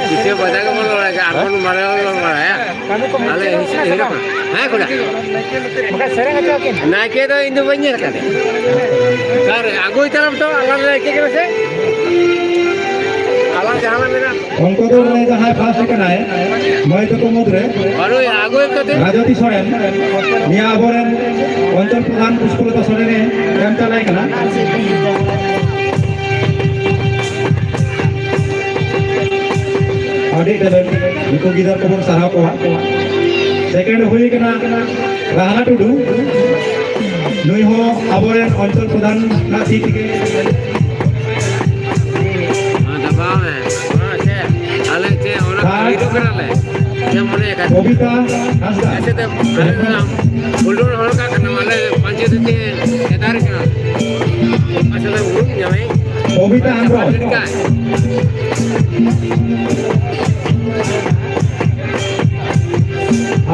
ᱯᱤᱪᱷᱮ ᱵᱟᱡᱟ ᱜᱮ ᱵᱚᱱ ᱵᱟᱲᱟᱭᱟ, ᱟᱨ ᱵᱚᱱ ᱵᱟᱲᱟᱭᱟ, ᱵᱚᱱ ᱵᱟᱲᱟᱭᱟ᱾ ᱟᱞᱮ ᱦᱤᱨᱚ ᱠᱟᱱᱟ᱾ ᱦᱮᱸ, ᱠᱚᱲᱟ᱾ ᱵᱟᱠᱷᱟᱡ ᱥᱮᱨᱮᱧ ᱦᱚᱪᱚ ᱠᱤᱱ᱾ ᱱᱟᱭᱠᱮ ᱫᱚ ᱤᱧ ᱫᱚ ᱵᱟᱹᱧ ᱧᱮᱞ ᱠᱟᱫᱮ᱾ ᱟᱨ ᱟᱹᱜᱩᱭ ᱛᱟᱞᱟᱝ ᱛᱚ, ᱟᱞᱟᱝ ᱱᱟᱭᱠᱮ ᱠᱟᱱᱟ ᱥᱮ? ᱟᱞᱟᱝ ᱡᱟᱦᱟᱸ ᱞᱟᱝ ᱢᱮᱱᱟ᱾ ᱚᱱᱠᱟ ᱫᱚ ᱢᱟᱱᱮ ᱡᱟᱦᱟᱸᱭ ᱯᱷᱟᱥᱴ ᱠᱟᱱᱟᱭ, ᱢᱟᱹᱭ ᱛᱟᱠᱚ ᱢᱩᱫᱽᱨᱮ ᱵᱟᱹᱱᱩᱭᱟ, ᱟᱹᱜᱩᱭᱮᱢ ᱠᱟᱛᱮ᱾ ᱨᱟᱡᱚᱛᱤ ᱥᱚᱨᱮᱱ, ᱱᱤᱭᱟᱹ ᱟᱵᱚᱨᱮᱱ ᱚᱧᱪᱚᱞ ᱯᱨᱚᱫᱷᱟᱱ ᱯᱩᱥᱯᱚᱞᱚᱛᱟ ᱥᱚᱨᱮᱱᱮ ᱮᱢ ᱪᱟᱞᱟᱭ ᱠᱟᱱᱟ᱾ ᱟᱹᱰᱤ ᱴᱮᱞᱮᱱᱴ, ᱱᱩᱠᱩ ᱜᱤᱫᱟᱹᱨ ᱠᱚᱵᱚᱱ ᱥᱟᱨᱦᱟᱣ ᱠᱚᱣᱟ᱾ ᱥᱮᱠᱮᱱᱰ ᱦᱩᱭ ᱠᱟᱱᱟ ᱨᱟᱦᱞᱟ ᱴᱩᱰᱩ, ᱱᱩᱭ ᱦᱚᱸ ᱟᱵᱚᱨᱮᱱ ᱚᱧᱪᱚᱞ ᱯᱨᱚᱫᱷᱟᱱ ᱨᱮᱱᱟᱜ ᱛᱤ ᱛᱮᱜᱮ᱾ ᱢᱟ ᱫᱟᱵᱟᱣ ᱢᱮ᱾ ᱢᱟ ᱪᱮᱫ? ᱟᱞᱮ ᱪᱮᱫ ᱚᱱᱟ ᱠᱚ ᱦᱤᱡᱩᱜ ᱠᱟᱱᱟᱞᱮ? ᱪᱮᱫ ᱢᱚᱱᱮ ᱠᱟᱱ? ᱠᱚᱵᱤᱛᱟ ᱦᱟᱸᱥᱫᱟ᱾ ᱮᱥᱮ ᱛᱮ ᱟᱞᱮ ᱫᱚ ᱦᱩᱰᱩᱨ ᱦᱚᱲ ᱠᱟᱜ ᱠᱟᱱᱟ, ᱟᱞᱮ ᱯᱟᱸᱪᱮ ᱫᱚ ᱪᱮᱫ ᱥᱮᱫᱟᱭ ᱨᱮ ᱠᱟᱱᱟ? ᱟᱪᱪᱷᱟ, ᱛᱚ ᱩᱰᱩᱠ ᱧᱟᱢᱟᱭ᱾ ᱠᱚᱵᱤᱛᱟ ᱦᱮᱢᱵᱨᱚᱢ᱾ ᱪᱮᱫ ᱞᱮᱠᱟ?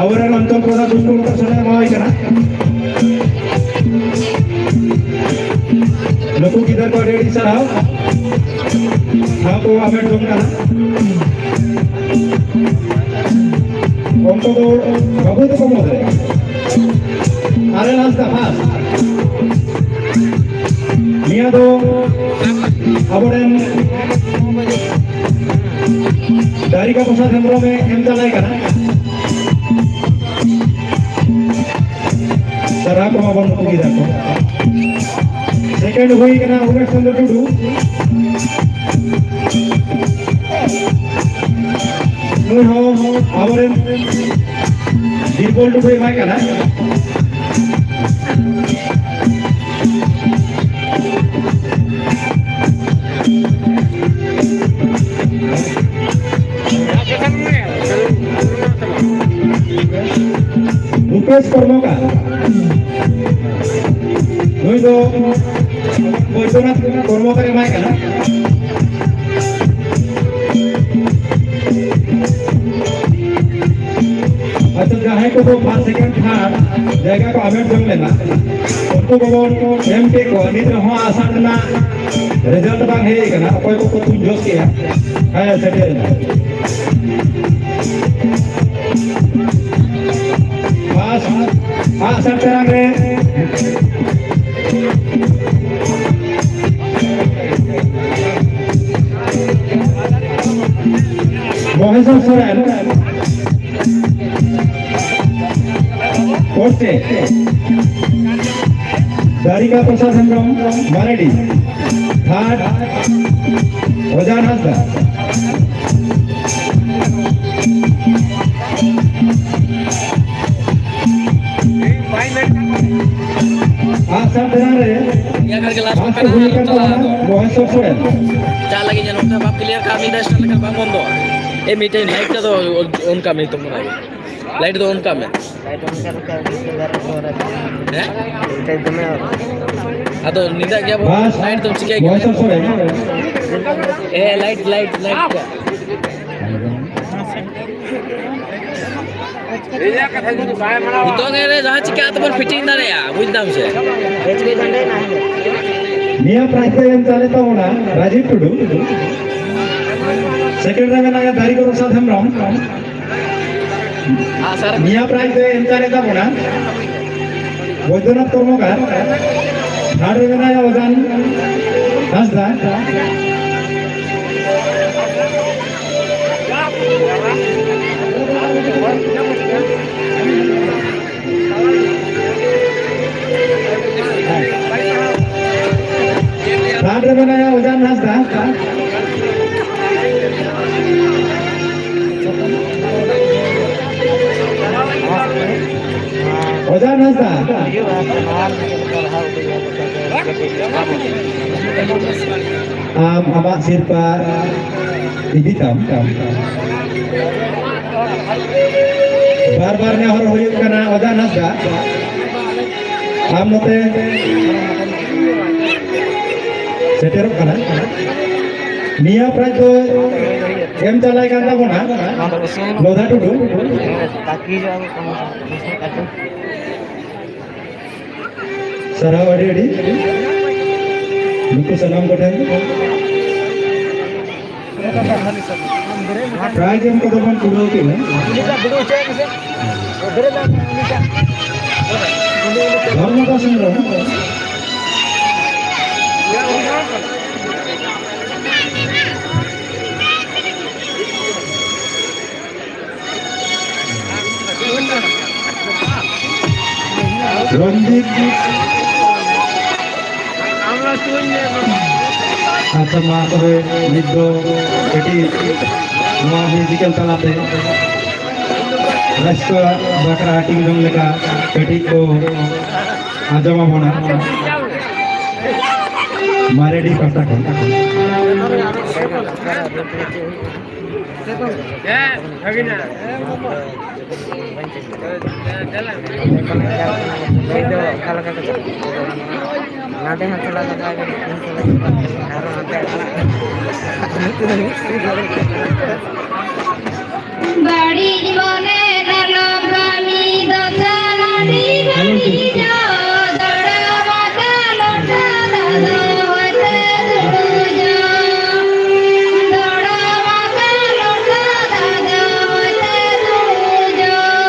ᱟᱵᱚᱨᱮᱱ ᱚᱧᱪᱚᱞ ᱯᱨᱚᱫᱷᱟᱱ ᱫᱩᱥᱴᱚ ᱢᱚᱛᱚ ᱥᱚᱢᱚᱭ ᱮᱢᱟᱣᱟᱭ ᱠᱟᱱᱟ᱾ ᱱᱩᱠᱩ ᱜᱤᱫᱟᱹᱨ ᱠᱚ ᱟᱹᱰᱤ ᱟᱹᱰᱤ ᱥᱟᱨᱦᱟᱣ᱾ ᱴᱷᱟᱶ ᱠᱚ ᱦᱟᱢᱮᱴ ᱡᱚᱝ ᱠᱟᱱᱟ᱾ ᱚᱱᱛᱚ ᱫᱚ ᱵᱟᱹᱵᱩ ᱛᱟᱠᱚ ᱢᱩᱫᱽᱨᱮ ᱟᱨᱮᱞ ᱦᱟᱸᱥᱫᱟ ᱯᱷᱟᱥᱴ᱾ ᱱᱤᱭᱟᱹ ᱫᱚ ᱟᱵᱚᱨᱮᱱ ᱫᱟᱨᱤᱠᱟ ᱯᱨᱚᱥᱟᱫᱽ ᱦᱮᱢᱵᱨᱚᱢ ᱮ ᱮᱢ ᱫᱟᱲᱮᱭᱟᱭ ᱠᱟᱱᱟ᱾ ᱥᱟᱨᱦᱟᱣ ᱠᱚᱢᱟ ᱵᱚᱱ ᱱᱩᱠᱩ ᱜᱤᱫᱽᱨᱟᱹ ᱠᱚ᱾ ᱥᱮᱠᱮᱱᱰ ᱦᱩᱭ ᱠᱟᱱᱟ ᱩᱢᱮᱥ ᱪᱚᱸᱫᱽᱨᱚ ᱴᱩᱰᱩ᱾ ᱱᱩᱭ ᱦᱚᱸ ᱟᱵᱚᱨᱮᱱ ᱵᱤᱨᱵᱚᱞ ᱴᱩᱰᱩᱭ ᱮᱢᱟᱭ ᱠᱟᱱᱟ᱾ ᱨᱩᱯᱮᱥ ᱠᱚᱨᱢᱚᱠᱟᱨ, ᱱᱩᱭ ᱫᱚ ᱵᱳᱭᱫᱚᱱᱟᱛᱷ ᱠᱚᱨᱢᱚᱠᱟᱨ ᱮᱢᱟᱭ ᱠᱟᱱᱟ᱾ ᱟᱪᱪᱷᱟ, ᱡᱟᱦᱟᱸᱭ ᱠᱚᱫᱚ ᱯᱷᱟᱥᱴ, ᱥᱮᱠᱮᱱᱰ, ᱛᱷᱟᱨᱰ ᱡᱟᱭᱜᱟ ᱠᱚ ᱟᱢᱮᱴ ᱡᱚᱝ ᱞᱮᱱᱟ, ᱩᱱᱠᱩ ᱠᱚᱵᱚᱱ ᱮᱢ ᱠᱮᱫ ᱠᱚᱣᱟ᱾ ᱱᱤᱛ ᱨᱮᱦᱚᱸ ᱟᱥᱟᱲ ᱨᱮᱱᱟᱜ ᱨᱮᱡᱟᱞᱴ ᱵᱟᱝ ᱦᱮᱡ ᱟᱠᱟᱱᱟ, ᱚᱠᱚᱭ ᱠᱚᱠᱚ ᱛᱩᱧ ᱡᱚᱥ ᱠᱮᱜᱼᱟ᱾ ᱦᱮᱸ, ᱥᱮᱴᱮᱨ ᱮᱱᱟ᱾ ᱯᱷᱟᱥᱴ, ᱟᱜ ᱥᱟᱨ ᱛᱮᱨᱟᱝ ᱨᱮ ᱢᱚᱦᱮᱥᱚᱨ ᱥᱚᱨᱮᱱ᱾ ᱯᱷᱳᱨᱛᱷ ᱨᱮ ᱫᱟᱨᱤᱠᱟ ᱯᱨᱚᱥᱟᱫᱽ ᱦᱮᱢᱵᱨᱚᱢ ᱢᱟᱨᱟᱰᱤ, ᱛᱷᱟᱨᱰ ᱚᱡᱟᱱ ᱦᱟᱸᱥᱫᱟ᱾ ᱟᱜ ᱥᱟᱨ ᱫᱷᱟᱨᱟ ᱨᱮ ᱱᱤᱭᱟᱹ ᱜᱷᱟᱹᱲᱤᱡ ᱞᱟᱥᱴ ᱯᱷᱟᱥᱴ ᱠᱟᱱᱟ, ᱦᱩᱭ ᱟᱠᱟᱱ ᱪᱟᱞᱟᱜ ᱛᱟᱵᱚᱱᱟ ᱟᱫᱚ᱾ ᱢᱚᱦᱮᱥᱚᱨ ᱥᱚᱨᱮᱱ᱾ ᱪᱟ ᱞᱟᱹᱜᱤᱫ ᱧᱮᱞ ᱢᱮ, ᱵᱟᱢ ᱠᱞᱤᱭᱟᱨ ᱠᱟᱜ, ᱢᱤᱫ ᱥᱴᱟᱨ ᱞᱮᱠᱟ ᱵᱟᱝ ᱵᱚᱱᱫᱚᱜᱼᱟ᱾ ᱮ, ᱢᱤᱫᱴᱮᱱ ᱞᱟᱭᱤᱴ ᱫᱚ ᱚᱱ ᱠᱟᱜ ᱢᱮ, ᱛᱚ ᱢᱚᱱᱮ ᱦᱚᱭ᱾ ᱞᱟᱭᱤᱴ ᱫᱚ ᱚᱱ ᱠᱟᱜ ᱢᱮ᱾ ᱞᱟᱭᱤᱴ ᱚᱱ ᱠᱟᱜ ᱞᱮᱠᱟ ᱵᱮᱥ ᱫᱚ ᱫᱟᱨᱮ ᱠᱚ ᱨᱮ᱾ ᱦᱮᱸ? ᱞᱟᱭᱤᱴ ᱫᱚᱢᱮ ᱟᱫᱚ ᱧᱤᱫᱟᱹ ᱜᱮᱭᱟ ᱵᱚᱱ, ᱵᱟᱥ, ᱞᱟᱭᱤᱴ ᱫᱚᱢ ᱪᱤᱠᱟᱹᱭ ᱜᱮᱭᱟ? ᱢᱚᱦᱮᱥᱚᱨ ᱥᱚᱨᱮᱱ᱾ ᱮ, ᱞᱟᱭᱤᱴ, ᱞᱟᱭᱤᱴ, ᱞᱟᱭᱤᱴ ᱠᱚ᱾ ᱱᱤᱛᱚᱜ ᱜᱮ ᱨᱮ ᱡᱟᱦᱟᱸ ᱪᱤᱠᱟᱹ ᱛᱮᱵᱚᱱ ᱯᱷᱤᱴᱤᱝ ᱫᱟᱲᱮᱭᱟᱜᱼᱟ, ᱵᱩᱡᱽ ᱫᱟᱢ ᱥᱮ? ᱱᱤᱭᱟᱹ ᱯᱨᱟᱭᱤᱡᱽ ᱫᱚ ᱮᱢ ᱪᱟᱞᱮ ᱛᱟᱵᱚᱱᱟ ᱨᱟᱡᱤᱵᱽ ᱴᱩᱰᱩ, ᱥᱮᱠᱮᱱᱰ ᱨᱮ ᱢᱮᱱᱟᱭᱟ ᱫᱟᱨᱤ ᱯᱨᱚᱥᱟᱫᱽ ᱦᱮᱢᱵᱨᱚᱢ᱾ ᱱᱤᱭᱟᱹ ᱯᱨᱟᱭᱤᱡᱽ ᱫᱚ ᱮᱢ ᱪᱟᱞᱮ ᱛᱟᱵᱚᱱᱟ ᱵᱳᱭᱫᱚᱱᱟᱛᱷ ᱠᱚᱨᱢᱚᱠᱟᱨ, ᱛᱷᱟᱨᱰ ᱨᱮ ᱢᱮᱱᱟᱭᱟ ᱚᱡᱟᱱ ᱦᱟᱸᱥᱫᱟ᱾ ᱛᱷᱟᱨᱰ ᱨᱮ ᱢᱮᱱᱟᱭᱟ ᱚᱡᱟᱱ ᱦᱟᱸᱥᱫᱟ᱾ ᱚᱡᱟᱱ ᱦᱟᱸᱥᱫᱟ, ᱟᱢ ᱟᱢᱟᱜ ᱥᱤᱨᱯᱟ ᱤᱫᱤ ᱛᱟᱢ᱾ ᱵᱟᱨ ᱵᱟᱨ ᱱᱮᱦᱚᱨ ᱦᱩᱭᱩᱜ ᱠᱟᱱᱟ, ᱚᱡᱟᱱ ᱦᱟᱸᱥᱫᱟ, ᱟᱢ ᱱᱚᱛᱮ ᱥᱮᱴᱮᱨᱚᱜ ᱠᱟᱱᱟ᱾ ᱱᱤᱭᱟᱹ ᱯᱨᱟᱭᱤᱡᱽ ᱫᱚ ᱮᱢ ᱪᱟᱞᱟᱭ ᱠᱟᱱ ᱛᱟᱵᱚᱱᱟ ᱞᱚᱫᱷᱟ ᱴᱩᱰᱩ᱾ ᱥᱟᱨᱦᱟᱣ ᱟᱹᱰᱤ ᱟᱹᱰᱤ ᱱᱩᱠᱩ ᱥᱟᱱᱟᱢ ᱠᱚᱴᱷᱮᱱ᱾ ᱯᱨᱟᱭᱤᱡᱽ ᱮᱢ ᱠᱚᱫᱚ ᱵᱚᱱ ᱯᱩᱨᱟᱹᱣ ᱠᱮᱫᱟ᱾ ᱫᱷᱚᱨᱢᱚ ᱫᱟᱥ ᱦᱮᱢᱵᱨᱚᱢ᱾ ᱨᱚᱧᱡᱤᱛ᱾ ᱟᱪᱪᱷᱟ, ᱢᱟ ᱛᱚᱵᱮ ᱱᱤᱛ ᱫᱚ ᱠᱟᱹᱴᱤᱡ ᱱᱚᱣᱟ ᱢᱤᱣᱡᱤᱠᱟᱞ ᱛᱟᱞᱟᱛᱮ ᱨᱟᱹᱥᱠᱟᱹ ᱵᱟᱠᱷᱨᱟ ᱦᱟᱹᱴᱤᱧ ᱡᱚᱝ ᱞᱮᱠᱟ ᱠᱟᱹᱴᱤᱡ ᱠᱚ ᱟᱸᱡᱚᱢ ᱟᱵᱚᱱᱟ ᱢᱟᱨᱮᱰᱤ ᱯᱟᱦᱴᱟ ᱠᱷᱚᱱ᱾ ᱱᱚᱰᱮ ᱦᱚᱸ ᱛᱷᱚᱲᱟ ᱜᱟᱱ ᱟᱨᱚ ᱱᱚᱛᱮ ᱵᱟᱹᱲᱤᱡ ᱢᱚᱱᱮ ᱟᱞᱚᱢ ᱠᱟᱹᱢᱤ ᱫᱚ ᱥᱟᱞᱟᱰᱤ ᱵᱟᱹᱲᱤᱡᱚᱜ ᱫᱚᱲᱚᱢ ᱟᱠᱟ ᱞᱚᱴᱟ ᱫᱟᱜ ᱫᱚ ᱦᱚᱭᱛᱮ ᱫᱩᱲᱩᱡᱚᱜ᱾ ᱫᱚᱲᱚᱢ ᱟᱠᱟ ᱞᱚᱴᱟ ᱫᱟᱜ ᱫᱚ ᱦᱚᱭᱛᱮ ᱫᱩᱲᱩᱡᱚᱜ᱾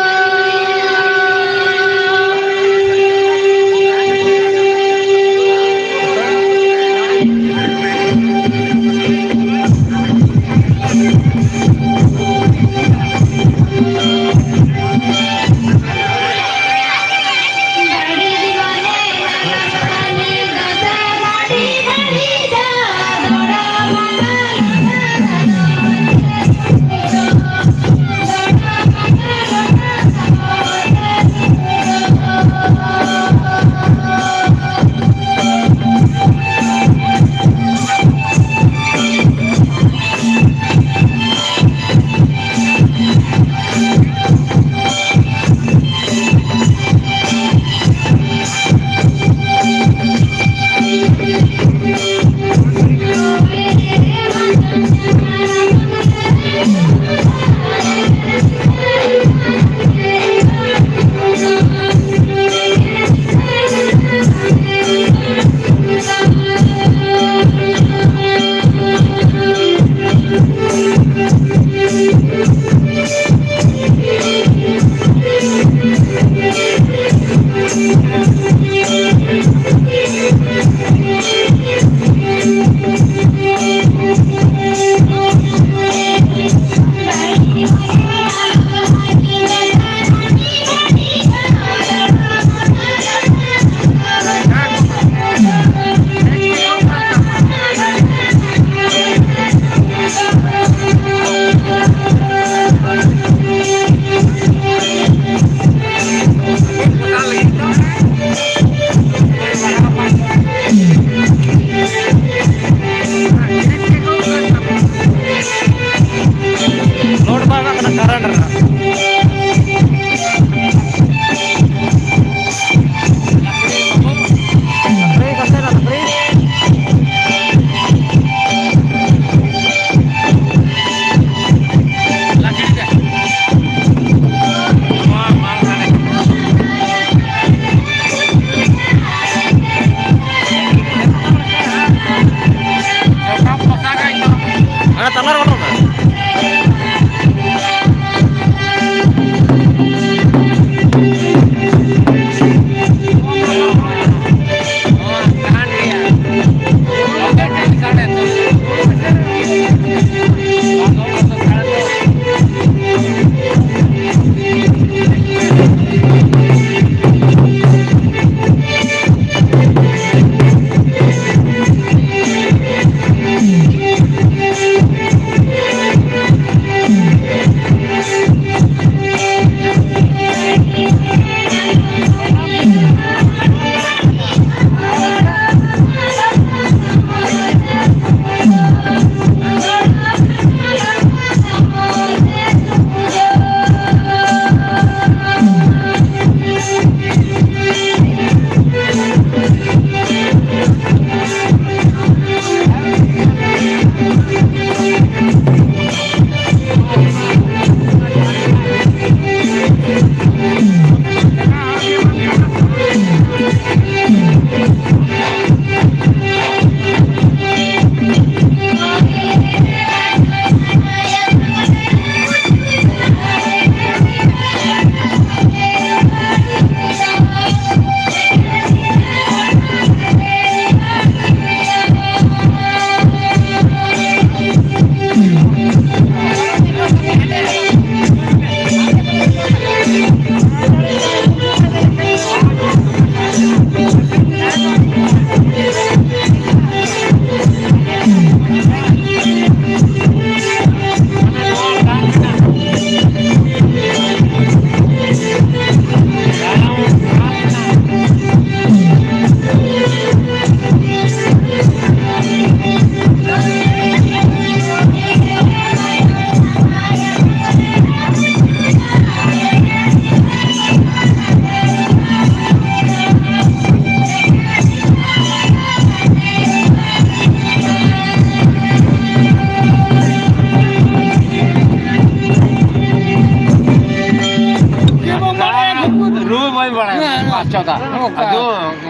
ᱪᱚᱫᱟ᱾ ᱟᱫᱚ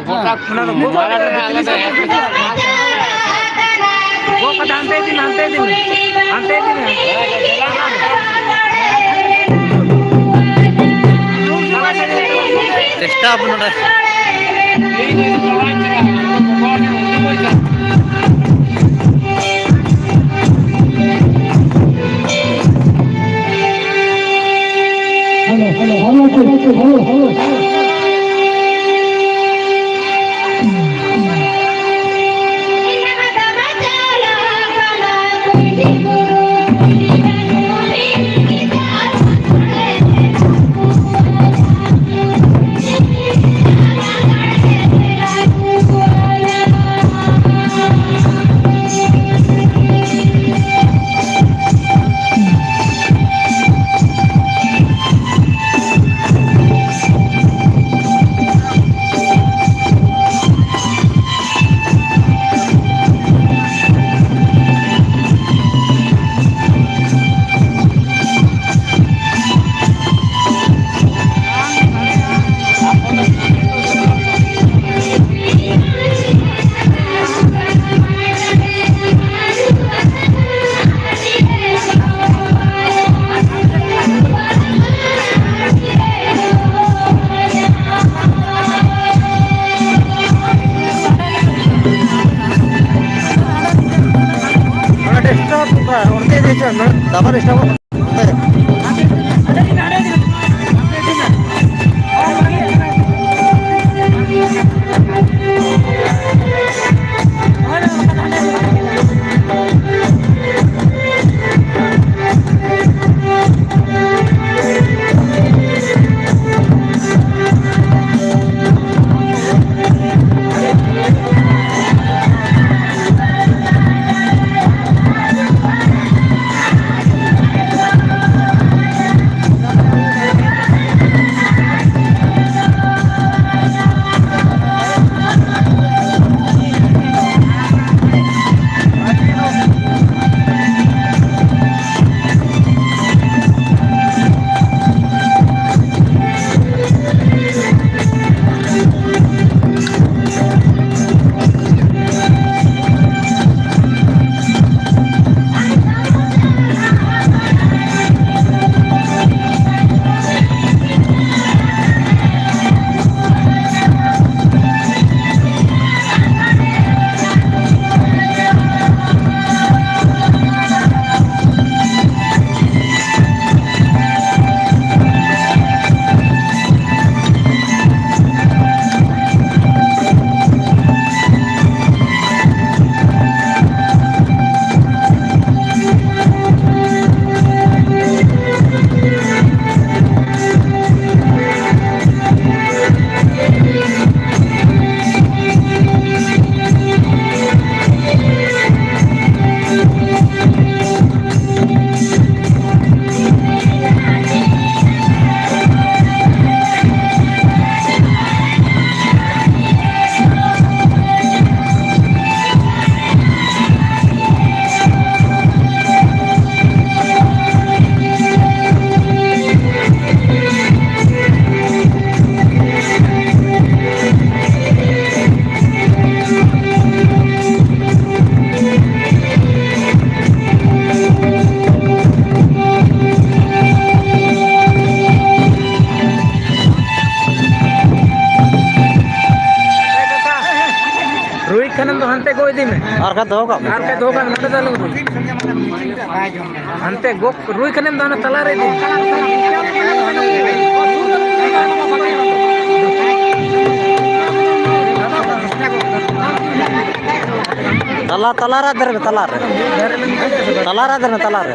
ᱜᱚᱴᱟ ᱢᱟᱨᱟᱴ ᱨᱮ ᱟᱞᱮ ᱫᱚ ᱜᱚᱜ ᱠᱟᱛᱮ ᱦᱟᱱᱛᱮ ᱤᱫᱤ ᱢᱮ, ᱦᱟᱱᱛᱮ ᱤᱫᱤ ᱢᱮ, ᱦᱟᱱᱛᱮ ᱤᱫᱤ ᱢᱮ᱾ ᱰᱤᱥᱴᱟᱵ ᱱᱚᱰᱮ᱾ ᱰᱤᱥᱴᱟᱵ ᱚᱱᱛᱮ ᱤᱫᱤ ᱦᱚᱪᱚ ᱢᱮ, ᱰᱟᱵᱟᱨ ᱰᱤᱥᱴᱟᱵᱚᱜ ᱠᱟᱱᱟ᱾ ᱤᱫᱤ ᱢᱮ᱾ ᱟᱨ ᱠᱷᱟᱡ ᱫᱚᱦᱚ ᱠᱟᱜ ᱢᱮ᱾ ᱟᱨ ᱠᱷᱟᱡ ᱫᱚᱦᱚ ᱠᱟᱜ ᱢᱮ, ᱱᱚᱰᱮ ᱫᱚ ᱟᱞᱚᱢ ᱨᱩᱭ᱾ ᱦᱟᱱᱛᱮ ᱜᱚᱜ ᱨᱩᱭ ᱠᱷᱟᱱᱮᱢ ᱫᱚ ᱦᱟᱱᱮ ᱛᱟᱞᱟᱨᱮ ᱤᱫᱤ ᱢᱮ᱾ ᱛᱟᱞᱟ, ᱛᱟᱞᱟ ᱨᱮ ᱫᱮᱨ ᱢᱮ, ᱛᱟᱞᱟ ᱨᱮ᱾ ᱛᱟᱞᱟ ᱨᱮ ᱫᱮᱨ ᱢᱮ, ᱛᱟᱞᱟ ᱨᱮ᱾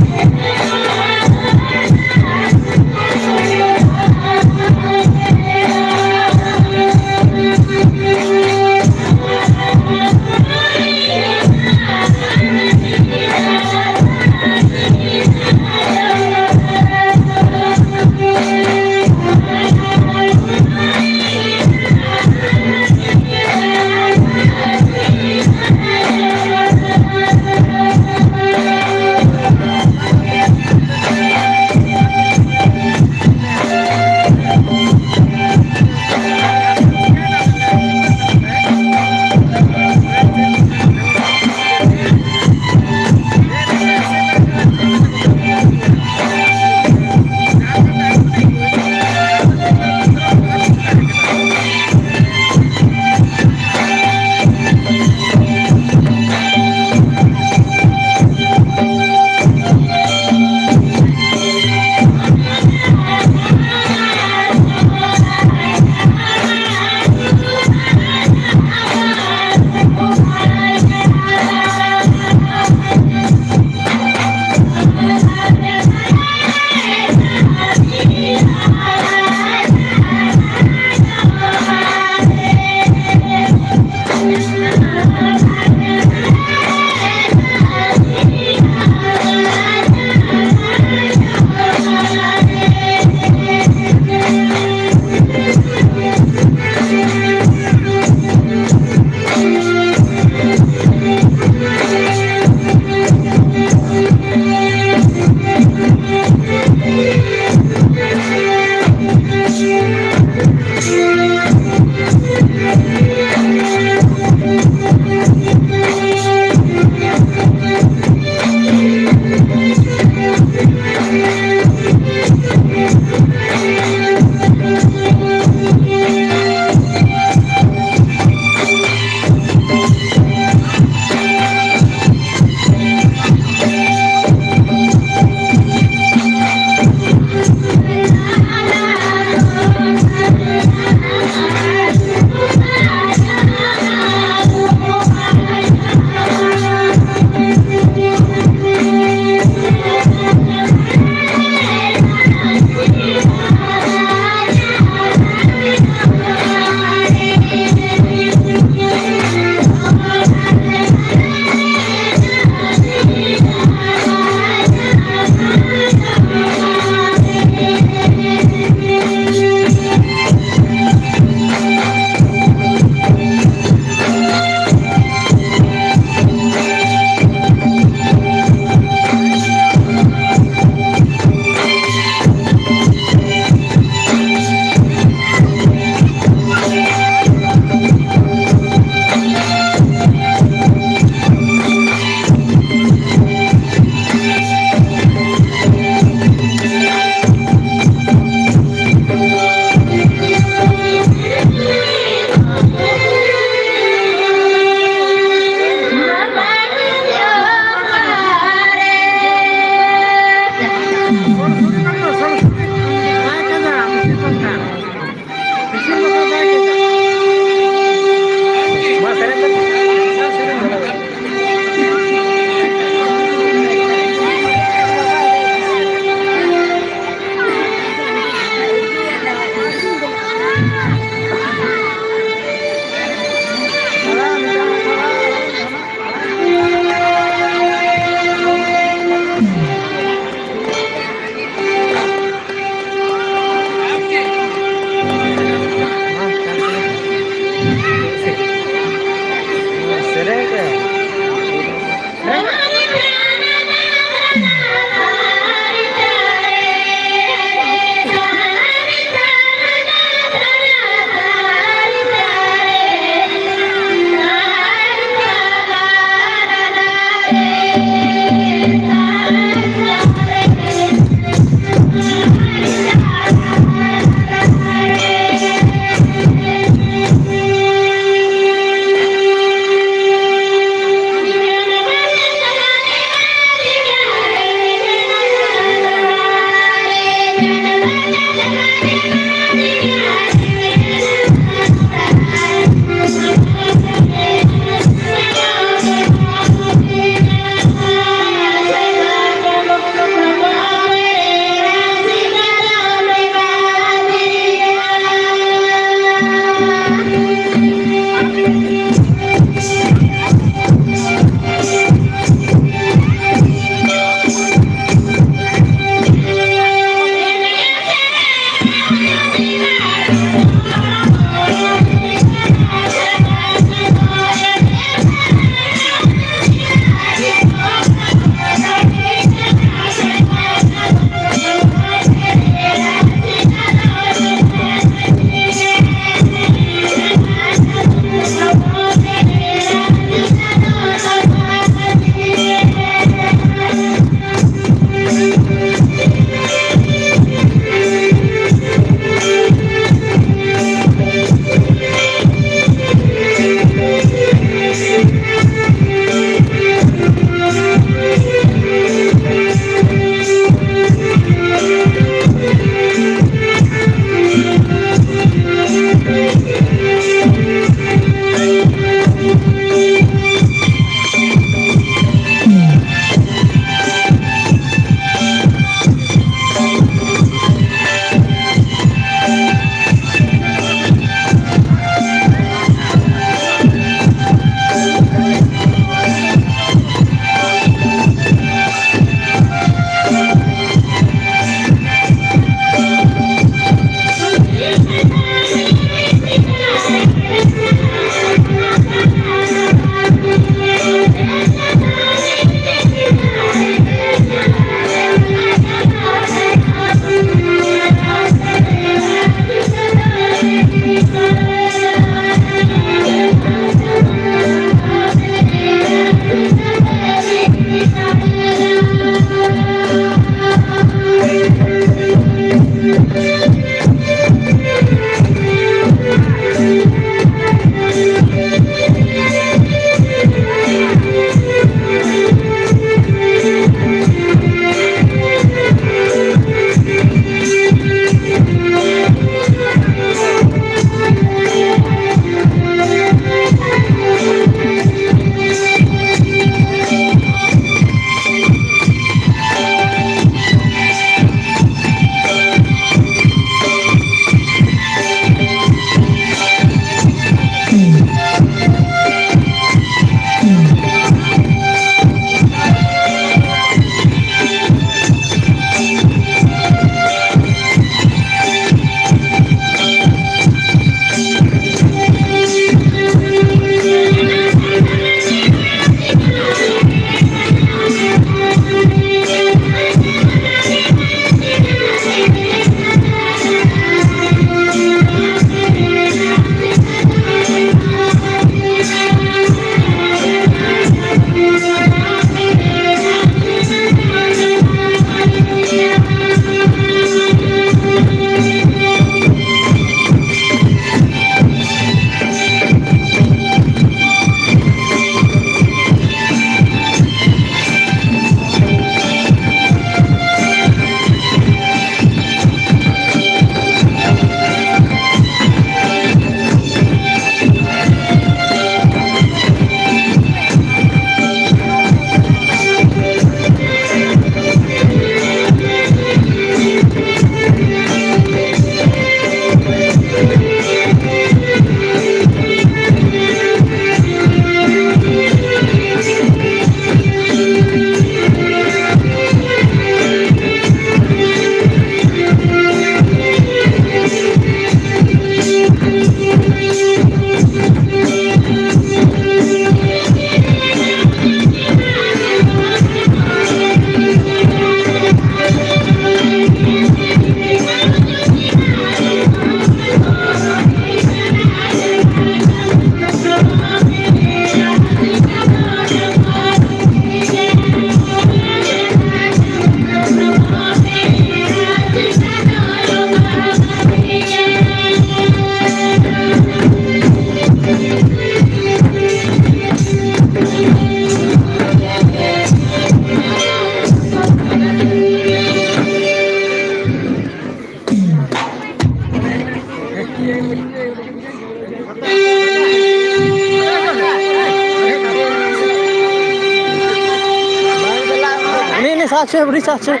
ᱪᱮᱫ ᱩᱲᱤᱥᱥᱟ ᱪᱮᱫ?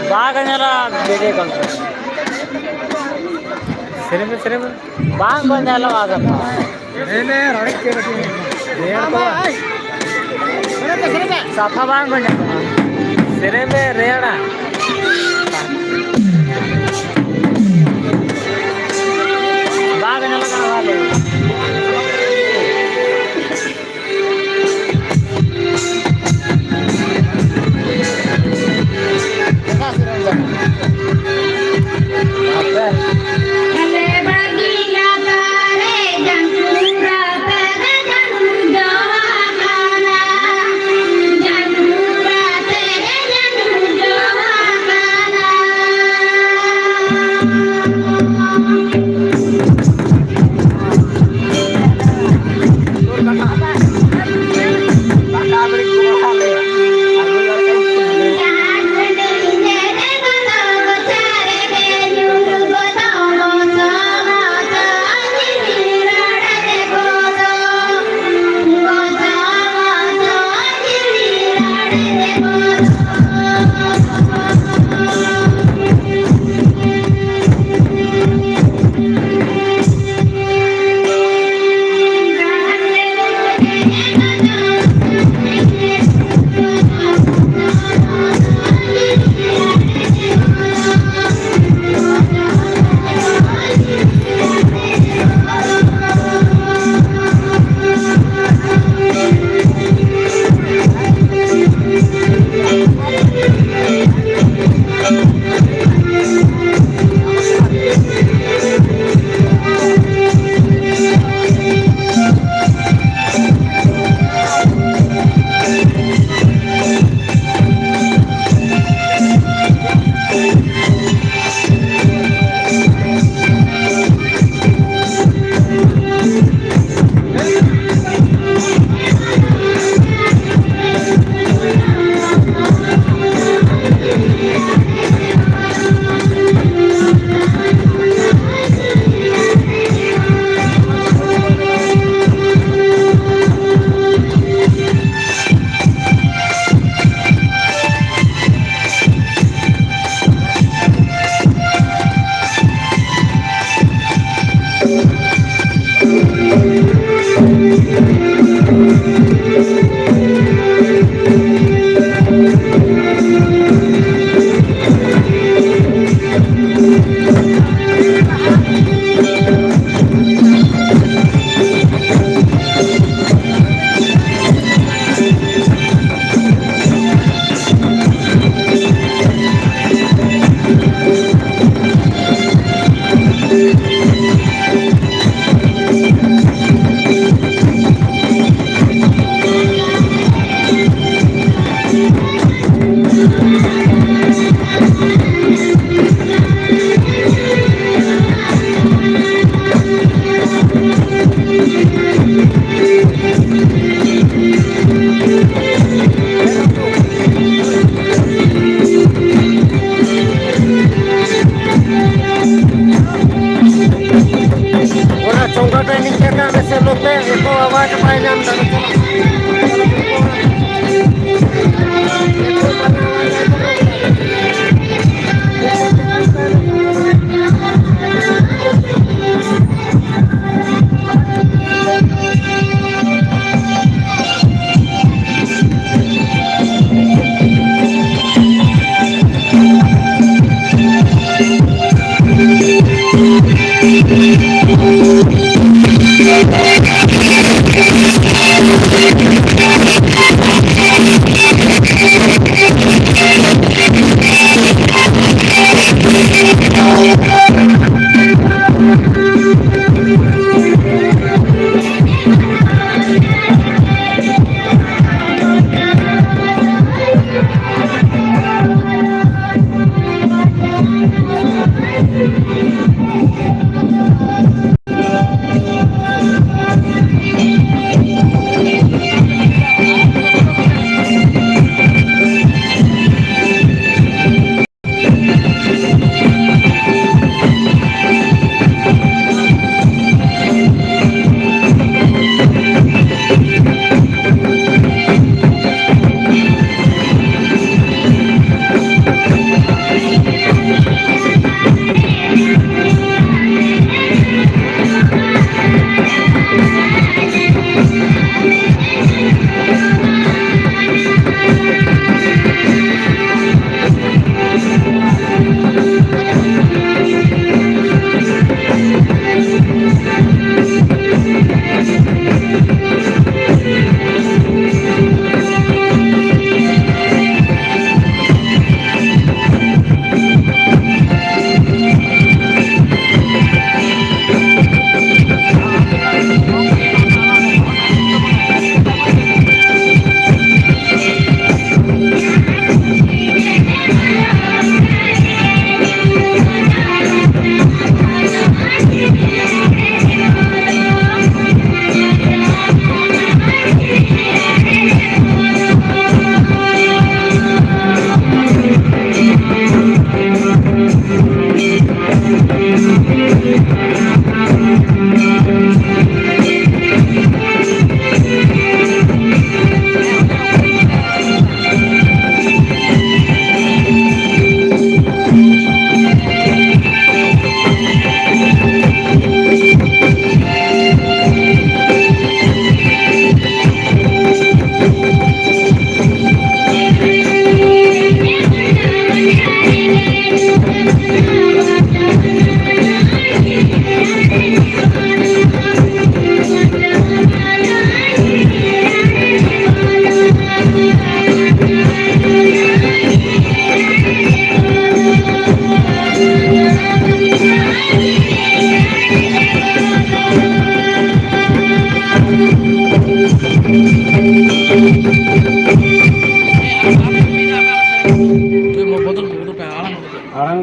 ᱵᱟᱝ ᱧᱮᱞᱚᱜᱼᱟ ᱵᱷᱤᱰᱤᱭᱳ ᱠᱚᱞ ᱨᱮ᱾ ᱥᱮᱨᱮᱧ ᱢᱮ, ᱥᱮᱨᱮᱧ ᱢᱮ᱾ ᱵᱟᱝ ᱠᱚ ᱧᱮᱞᱚᱜᱼᱟ ᱥᱟᱯᱷᱟ᱾ ᱨᱮᱭᱟᱲ ᱠᱚ᱾ ᱥᱟᱯᱷᱟ ᱵᱟᱝ ᱠᱚ ᱧᱮᱞᱚᱜᱼᱟ᱾ ᱥᱮᱨᱮᱧ ᱢᱮ, ᱨᱮᱭᱟᱲᱟ᱾ ᱵᱟᱝ ᱧᱮᱞᱚᱜ ᱠᱟᱱᱟ ᱵᱷᱟᱞᱮ᱾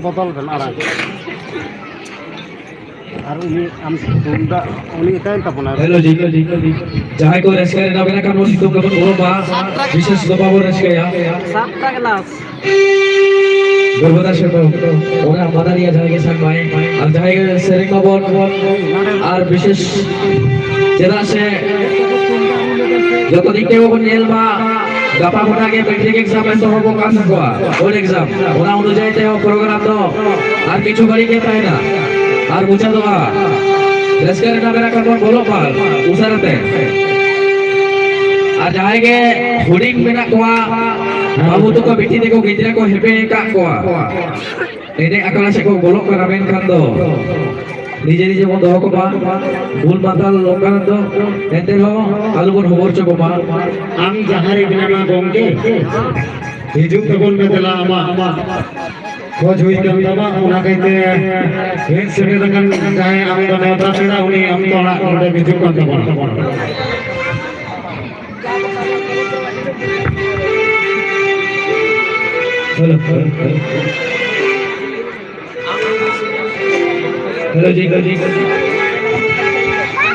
ᱵᱚᱫᱚᱞ ᱵᱮᱱ ᱟᱲᱟᱝ᱾ ᱟᱨ ᱩᱱᱤ ᱟᱢ ᱛᱩᱢᱫᱟᱜ ᱩᱱᱤ ᱮᱠᱟᱭᱮᱱ ᱛᱟᱵᱚᱱᱟ᱾ ᱦᱮᱞᱳ ᱡᱤ, ᱡᱤ, ᱡᱤ᱾ ᱡᱟᱦᱟᱸᱭ ᱠᱚ ᱨᱟᱹᱥᱠᱟᱹ ᱨᱮ ᱮᱱᱟ ᱵᱮᱱᱟ ᱠᱷᱟᱱ ᱵᱚᱱ ᱥᱤᱛᱩᱝ ᱠᱟᱵᱚᱱ ᱜᱚᱲᱚ ᱢᱟ᱾ ᱵᱤᱥᱮᱥ ᱫᱚ ᱵᱟᱵᱚᱱ ᱨᱟᱹᱥᱠᱟᱹᱭᱟ᱾ ᱥᱟᱵ ᱛᱟᱠᱞᱟᱥ᱾ ᱜᱚᱨᱵᱚᱫᱟ ᱥᱮᱴᱚ, ᱚᱱᱟ ᱢᱟᱫᱟᱨᱤᱭᱟ ᱡᱟᱦᱟᱸᱭ ᱜᱮ ᱥᱟᱱ ᱢᱟᱭ, ᱟᱨ ᱡᱟᱦᱟᱸᱭ ᱜᱮ ᱥᱮᱨᱮᱧ ᱢᱟᱵᱚᱱ, ᱟᱨ ᱵᱤᱥᱮᱥ, ᱪᱮᱫᱟᱜ ᱥᱮ ᱡᱚᱛᱚ ᱫᱤᱠ ᱛᱮ ᱵᱚᱱ ᱧᱮᱞ ᱢᱟ, ᱜᱟᱯᱟ ᱠᱷᱚᱱᱟᱜ ᱜᱮ ᱢᱮᱴᱨᱤᱠ ᱮᱠᱥᱟᱢ ᱮᱛᱚᱦᱚᱵᱚᱜ ᱠᱟᱱ ᱛᱟᱠᱚᱣᱟ, ᱵᱳᱨᱰ ᱮᱠᱥᱟᱢ᱾ ᱚᱱᱟ ᱚᱱᱩᱡᱟᱭᱤ ᱛᱮ ᱯᱨᱳᱜᱨᱟᱢ ᱫᱚ ᱟᱨ ᱠᱤᱪᱷᱩ ᱜᱷᱟᱹᱲᱤᱡ ᱜᱮ ᱛᱟᱦᱮᱱᱟ ᱟᱨ ᱢᱩᱪᱟᱹᱫᱚᱜᱼᱟ᱾ ᱨᱟᱹᱥᱠᱟᱹ ᱨᱮᱱᱟᱜ ᱵᱮᱲᱟ ᱠᱷᱟᱱ ᱵᱚᱱ ᱵᱚᱞᱚᱜ ᱢᱟ ᱩᱥᱟᱹᱨᱟ ᱛᱮ᱾ ᱟᱨ ᱡᱟᱦᱟᱸᱭ ᱜᱮ ᱦᱩᱰᱤᱧ ᱢᱮᱱᱟᱜ ᱠᱚᱣᱟ, ᱵᱟᱹᱵᱩ ᱛᱟᱠᱚ, ᱵᱤᱴᱤ ᱛᱟᱠᱚ, ᱜᱤᱫᱽᱨᱟᱹ ᱠᱚ ᱦᱮᱯᱮ ᱟᱠᱟᱫ ᱠᱚᱣᱟ, ᱮᱱᱮᱡ ᱟᱠᱷᱲᱟ ᱥᱮᱫ ᱠᱚ ᱵᱚᱞᱚᱜ ᱠᱟᱱᱟ, ᱢᱮᱱᱠᱷᱟᱱ ᱫᱚ ᱱᱤᱡᱮ ᱱᱤᱡᱮ ᱵᱚᱱ ᱫᱚᱦᱚ ᱠᱚᱢᱟ, ᱵᱩᱞ ᱢᱟᱛᱟᱞ ᱱᱚᱝᱠᱟᱱ ᱫᱚ ᱮᱱᱛᱮ ᱨᱮᱦᱚᱸ ᱟᱞᱚᱵᱚᱱ ᱦᱚᱵᱚᱨ ᱦᱚᱪᱚ ᱠᱚᱢᱟ᱾ ᱟᱢ ᱡᱟᱦᱟᱸ ᱨᱮ ᱢᱮᱱᱟᱢᱟ ᱜᱚᱢᱠᱮ, ᱦᱤᱡᱩᱜ ᱛᱟᱵᱚᱱ ᱢᱮ ᱫᱮᱞᱟ, ᱟᱢᱟᱜ ᱠᱷᱚᱡᱽ ᱦᱩᱭ ᱠᱟᱱ ᱛᱟᱢᱟ, ᱚᱱᱟ ᱠᱟᱭᱛᱮ ᱦᱮᱡ ᱥᱮᱴᱮᱨ ᱟᱠᱟᱱ ᱡᱟᱦᱟᱸᱭ ᱟᱢ ᱫᱚ ᱱᱮᱣᱛᱟ ᱯᱮᱲᱟ, ᱩᱱᱤ ᱟᱢ ᱫᱚ ᱚᱲᱟᱜ ᱱᱚᱰᱮ ᱦᱤᱡᱩᱜ ᱠᱟᱱ ᱛᱟᱵᱚᱱᱟ᱾ Hello, hello, hello. ᱦᱮᱞᱳ ᱡᱤ, ᱦᱮᱞᱳ ᱡᱤ᱾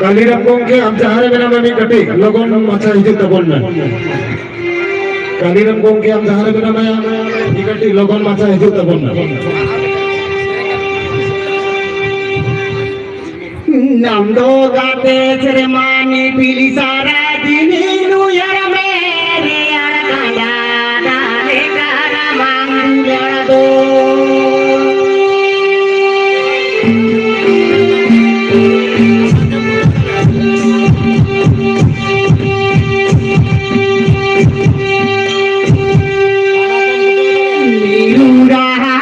ᱠᱟᱞᱤᱨᱟᱢ ᱜᱚᱢᱠᱮ, ᱟᱢ ᱡᱟᱦᱟᱸ ᱨᱮ ᱢᱮᱱᱟᱢᱟ, ᱢᱤᱫ ᱠᱟᱹᱴᱤᱡ ᱞᱚᱜᱚᱱ ᱢᱟᱪᱷᱟ ᱦᱤᱡᱩᱜ ᱛᱟᱵᱚᱱ ᱢᱮ᱾ ᱠᱟᱞᱤᱨᱟᱢ ᱜᱚᱢᱠᱮ, ᱟᱢ ᱡᱟᱦᱟᱸ ᱨᱮ ᱢᱮᱱᱟᱢᱟ, ᱢᱤᱫ ᱠᱟᱹᱴᱤᱡ ᱞᱚᱜᱚᱱ ᱢᱟᱪᱷᱟ ᱦᱤᱡᱩᱜ ᱛᱟᱵᱚᱱ ᱢᱮ᱾ ᱱᱟᱢ ᱫᱚ ᱜᱟᱛᱮ ᱥᱮᱨᱢᱟ ᱱᱤᱯᱤᱞ ᱥᱟᱨᱟ ᱫᱤᱱᱤᱧ ᱩᱭᱦᱟᱹᱨ ᱢᱮ ᱨᱮᱭᱟᱲ ᱠᱟᱸᱰᱟ ᱫᱟᱜ ᱞᱮᱠᱟ ᱨᱟᱢᱟᱝ ᱫᱩᱞᱟᱹᱲ ᱫᱚ᱾ ᱢᱤᱨᱩ ᱨᱟᱦᱟ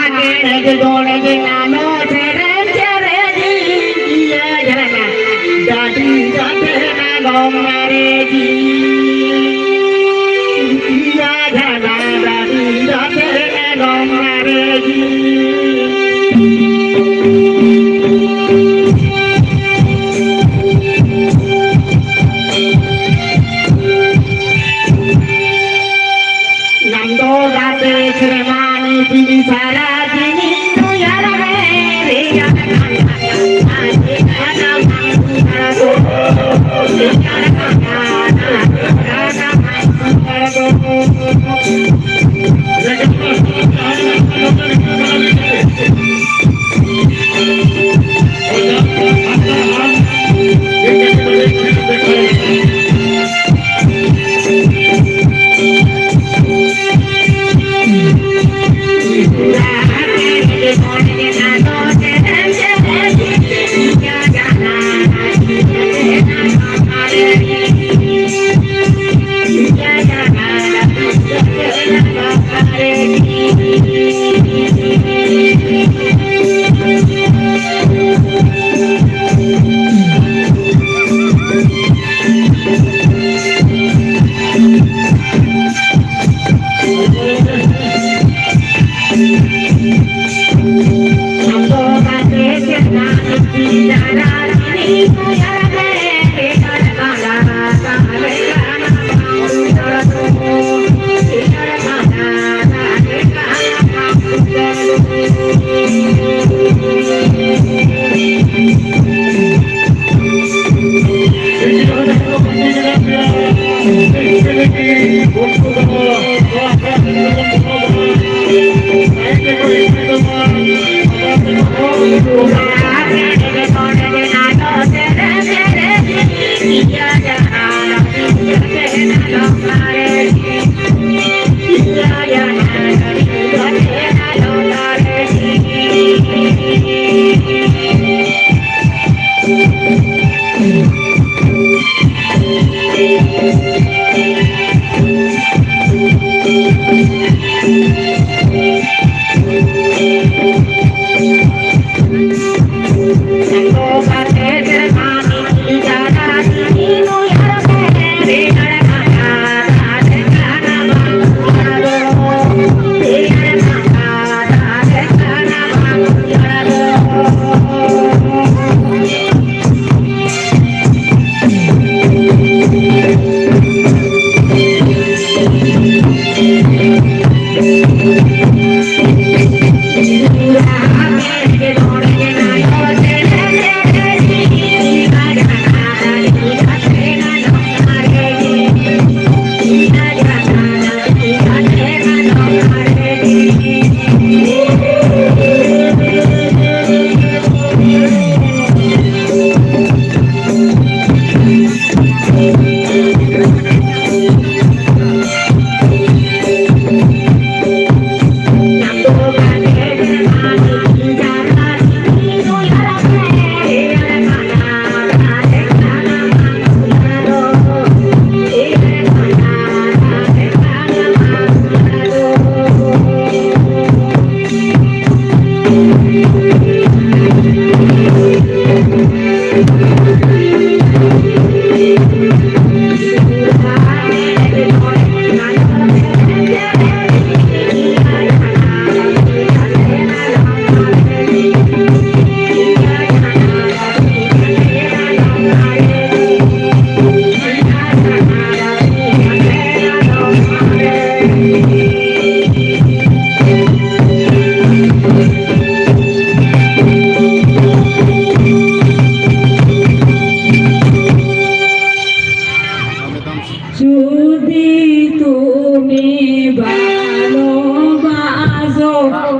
ᱜᱮ ᱫᱚᱲ ᱜᱮ ᱟᱞᱚ ᱥᱮᱨᱮᱧ ᱥᱮᱨᱮᱧ ᱤᱭᱟᱹ ᱡᱷᱟᱨᱱᱟ ᱰᱟᱹᱰᱤ ᱰᱟᱹᱰᱤ ᱱᱟᱜᱚᱢ ᱢᱟᱨᱮ ᱡᱤ᱾ ᱤᱭᱟᱹ ᱡᱷᱟᱨᱱᱟ ᱰᱟᱹᱰᱤ ᱰᱟᱹᱰᱤ ᱱᱟᱜᱚᱢ ᱢᱟᱨᱮ ᱡᱤ᱾ ᱱᱟᱢ ᱫᱚ ᱜᱟᱛᱮ ᱥᱮᱨᱢᱟ ᱱᱤᱯᱤᱞ ᱥᱟᱨᱟ ᱫᱤᱱᱤ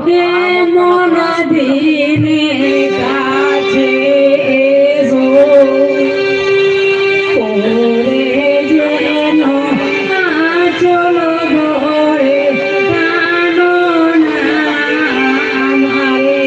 যেমন দিনে কাছে এসো, করে যেন আচল ধরে টানো না আমারে।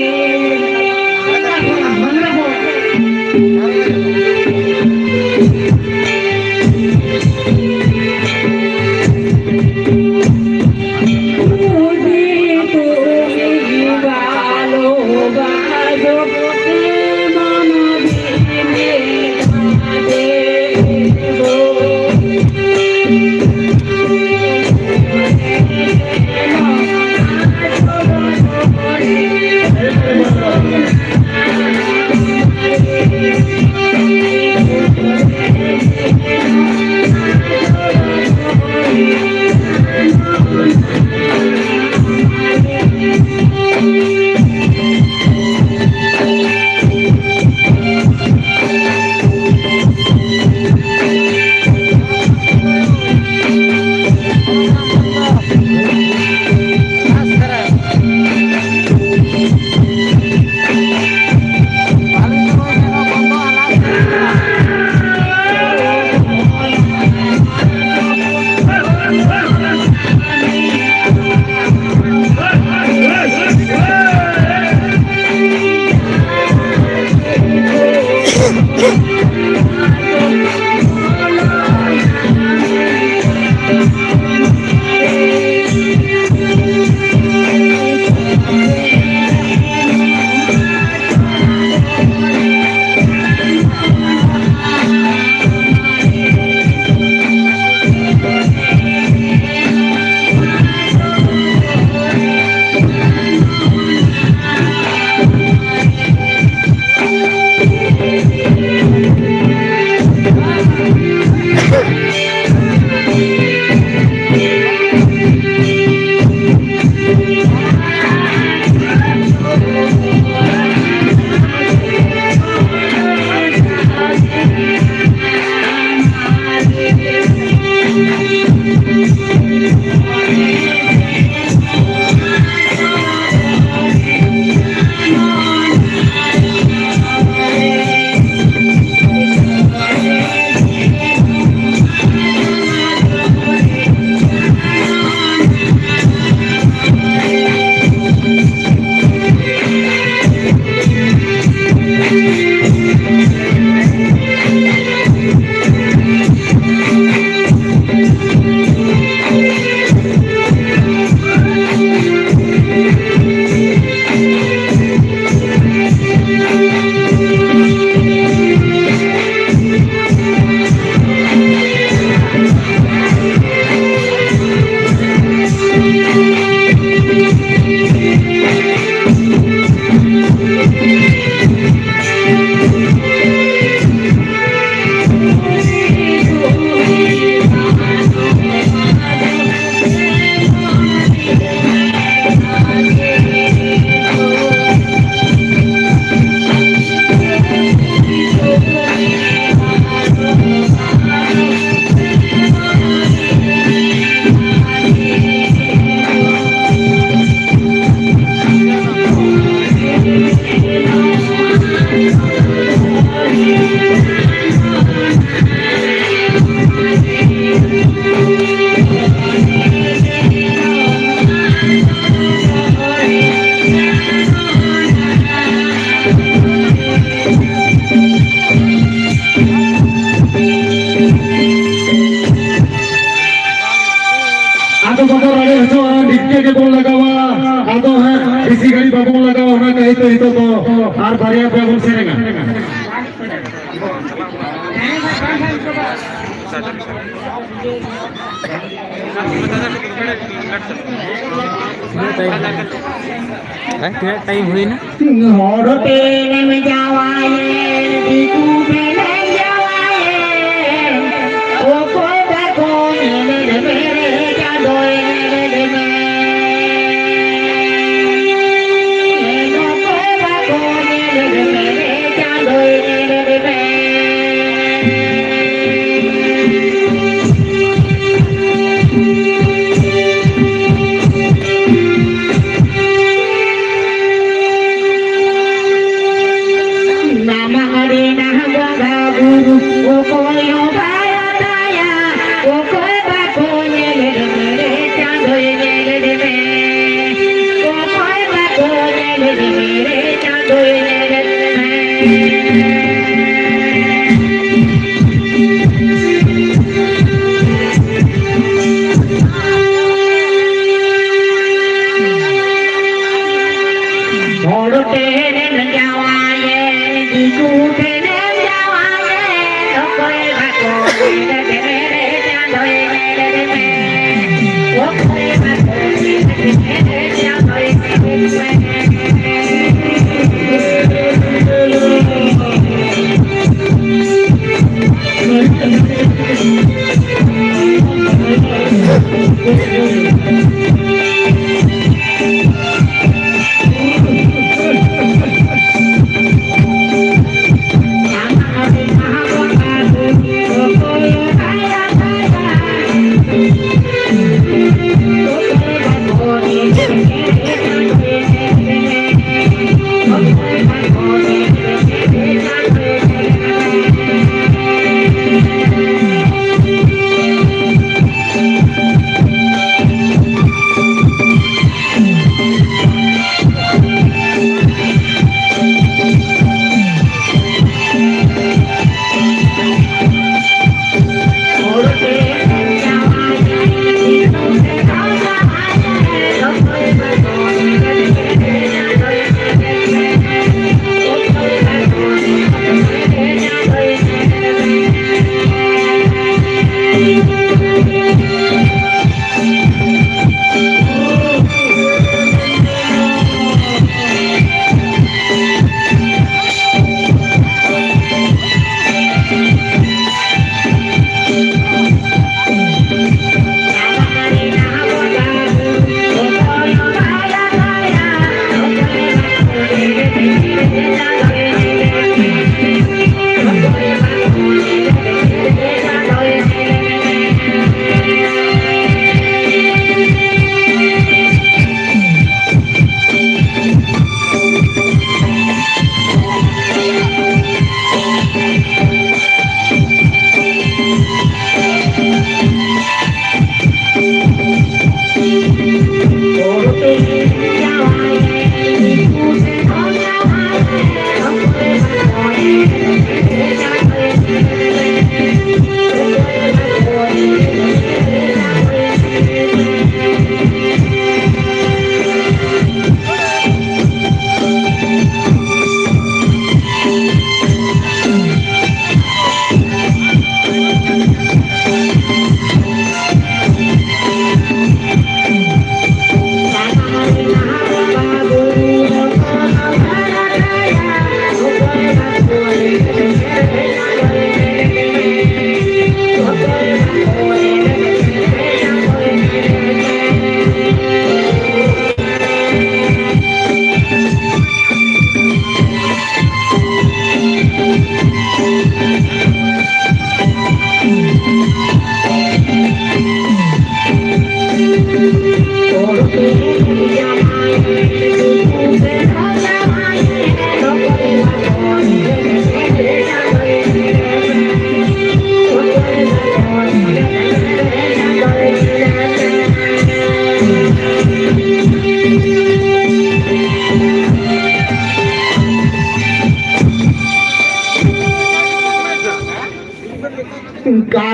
ᱟᱫᱚ ᱵᱟᱵᱚ ᱨᱟᱲᱮ ᱦᱚᱪᱚᱣᱟᱜᱼᱟ, ᱱᱤᱝᱠᱟᱹ ᱜᱮᱵᱚᱱ ᱞᱟᱜᱟᱣᱟ᱾ ᱟᱫᱚ ᱦᱟᱸᱜ ᱵᱮᱥᱤ ᱜᱷᱟᱹᱲᱤᱡ ᱵᱟᱵᱚᱱ ᱞᱟᱜᱟᱣᱟ, ᱚᱱᱟ ᱠᱟᱹᱦᱤ ᱛᱮ ᱱᱤᱛᱚᱜ ᱫᱚ ᱟᱨ ᱵᱟᱨᱭᱟ ᱯᱮᱭᱟ ᱵᱚᱱ ᱥᱮᱨᱮᱧᱟ᱾ ᱛᱤᱱᱟᱹᱜ ᱴᱟᱭᱤᱢ? ᱦᱮᱸ, ᱛᱤᱱᱟᱹᱜ ᱴᱟᱭᱤᱢ ᱦᱩᱭᱱᱟ? ᱦᱚᱲ ᱴᱷᱮᱱᱮᱢ ᱡᱟᱶᱟᱭᱮᱱ, ᱫᱤᱠᱩ ᱴᱷᱮᱱᱮᱢ ᱡᱟᱶᱟᱭᱮᱱ, ᱚᱠᱚᱭ ᱵᱟᱠᱚ ᱧᱮᱞᱮᱫ ᱢᱮ ᱨᱮ ᱪᱟᱸᱫᱚᱭ ᱧᱮᱞᱮᱫ ᱢᱮ᱾ ᱚᱠᱚᱭ ᱵᱟᱠᱚ ᱧᱮᱞᱮᱫ ᱢᱮ ᱨᱮ ᱪᱟᱸᱫᱚᱭ ᱧᱮᱞᱮᱫ ᱢᱮ᱾ ᱱᱟᱢᱟᱜ ᱨᱮᱱᱟᱜ ᱵᱚᱸᱜᱟ ᱵᱩᱨᱩ ᱚᱠᱚᱭ ᱦᱚᱸ ᱵᱟᱭ ᱟᱫᱟᱭᱟ, ᱚᱠᱚᱭ ᱵᱟᱠᱚ ᱧᱮᱞᱮᱫ ᱢᱮ ᱨᱮ ᱪᱟᱸᱫᱚᱭ ᱧᱮᱞᱮᱫ ᱢᱮ, ᱚᱠᱚᱭ ᱵᱟᱠᱚ ᱧᱮᱞᱮᱫ ᱢᱮ ᱨᱮ ᱪᱟᱸᱫᱚᱭ ᱧᱮᱞᱮᱫ ᱢᱮ᱾ ᱦᱚᱲ ᱴᱷᱮᱱᱮᱢ ᱡᱟᱶᱟᱭᱮᱱ, ᱫᱤᱠᱩ ᱴᱷᱮᱱᱮᱢ ᱡᱟᱶᱟᱭᱮᱱ, ᱚᱠᱚᱭ ᱵᱟᱠᱚ ᱧᱮᱞᱮᱫ ᱢᱮ ᱨᱮ ᱪᱟᱸᱫᱚᱭ ᱧᱮᱞᱮᱫ ᱢᱮ, ᱚᱠᱚᱭ ᱵᱟᱠᱚ ᱧᱮᱞᱮᱫ ᱢᱮ ᱨᱮ ᱪᱟᱸᱫᱚᱭ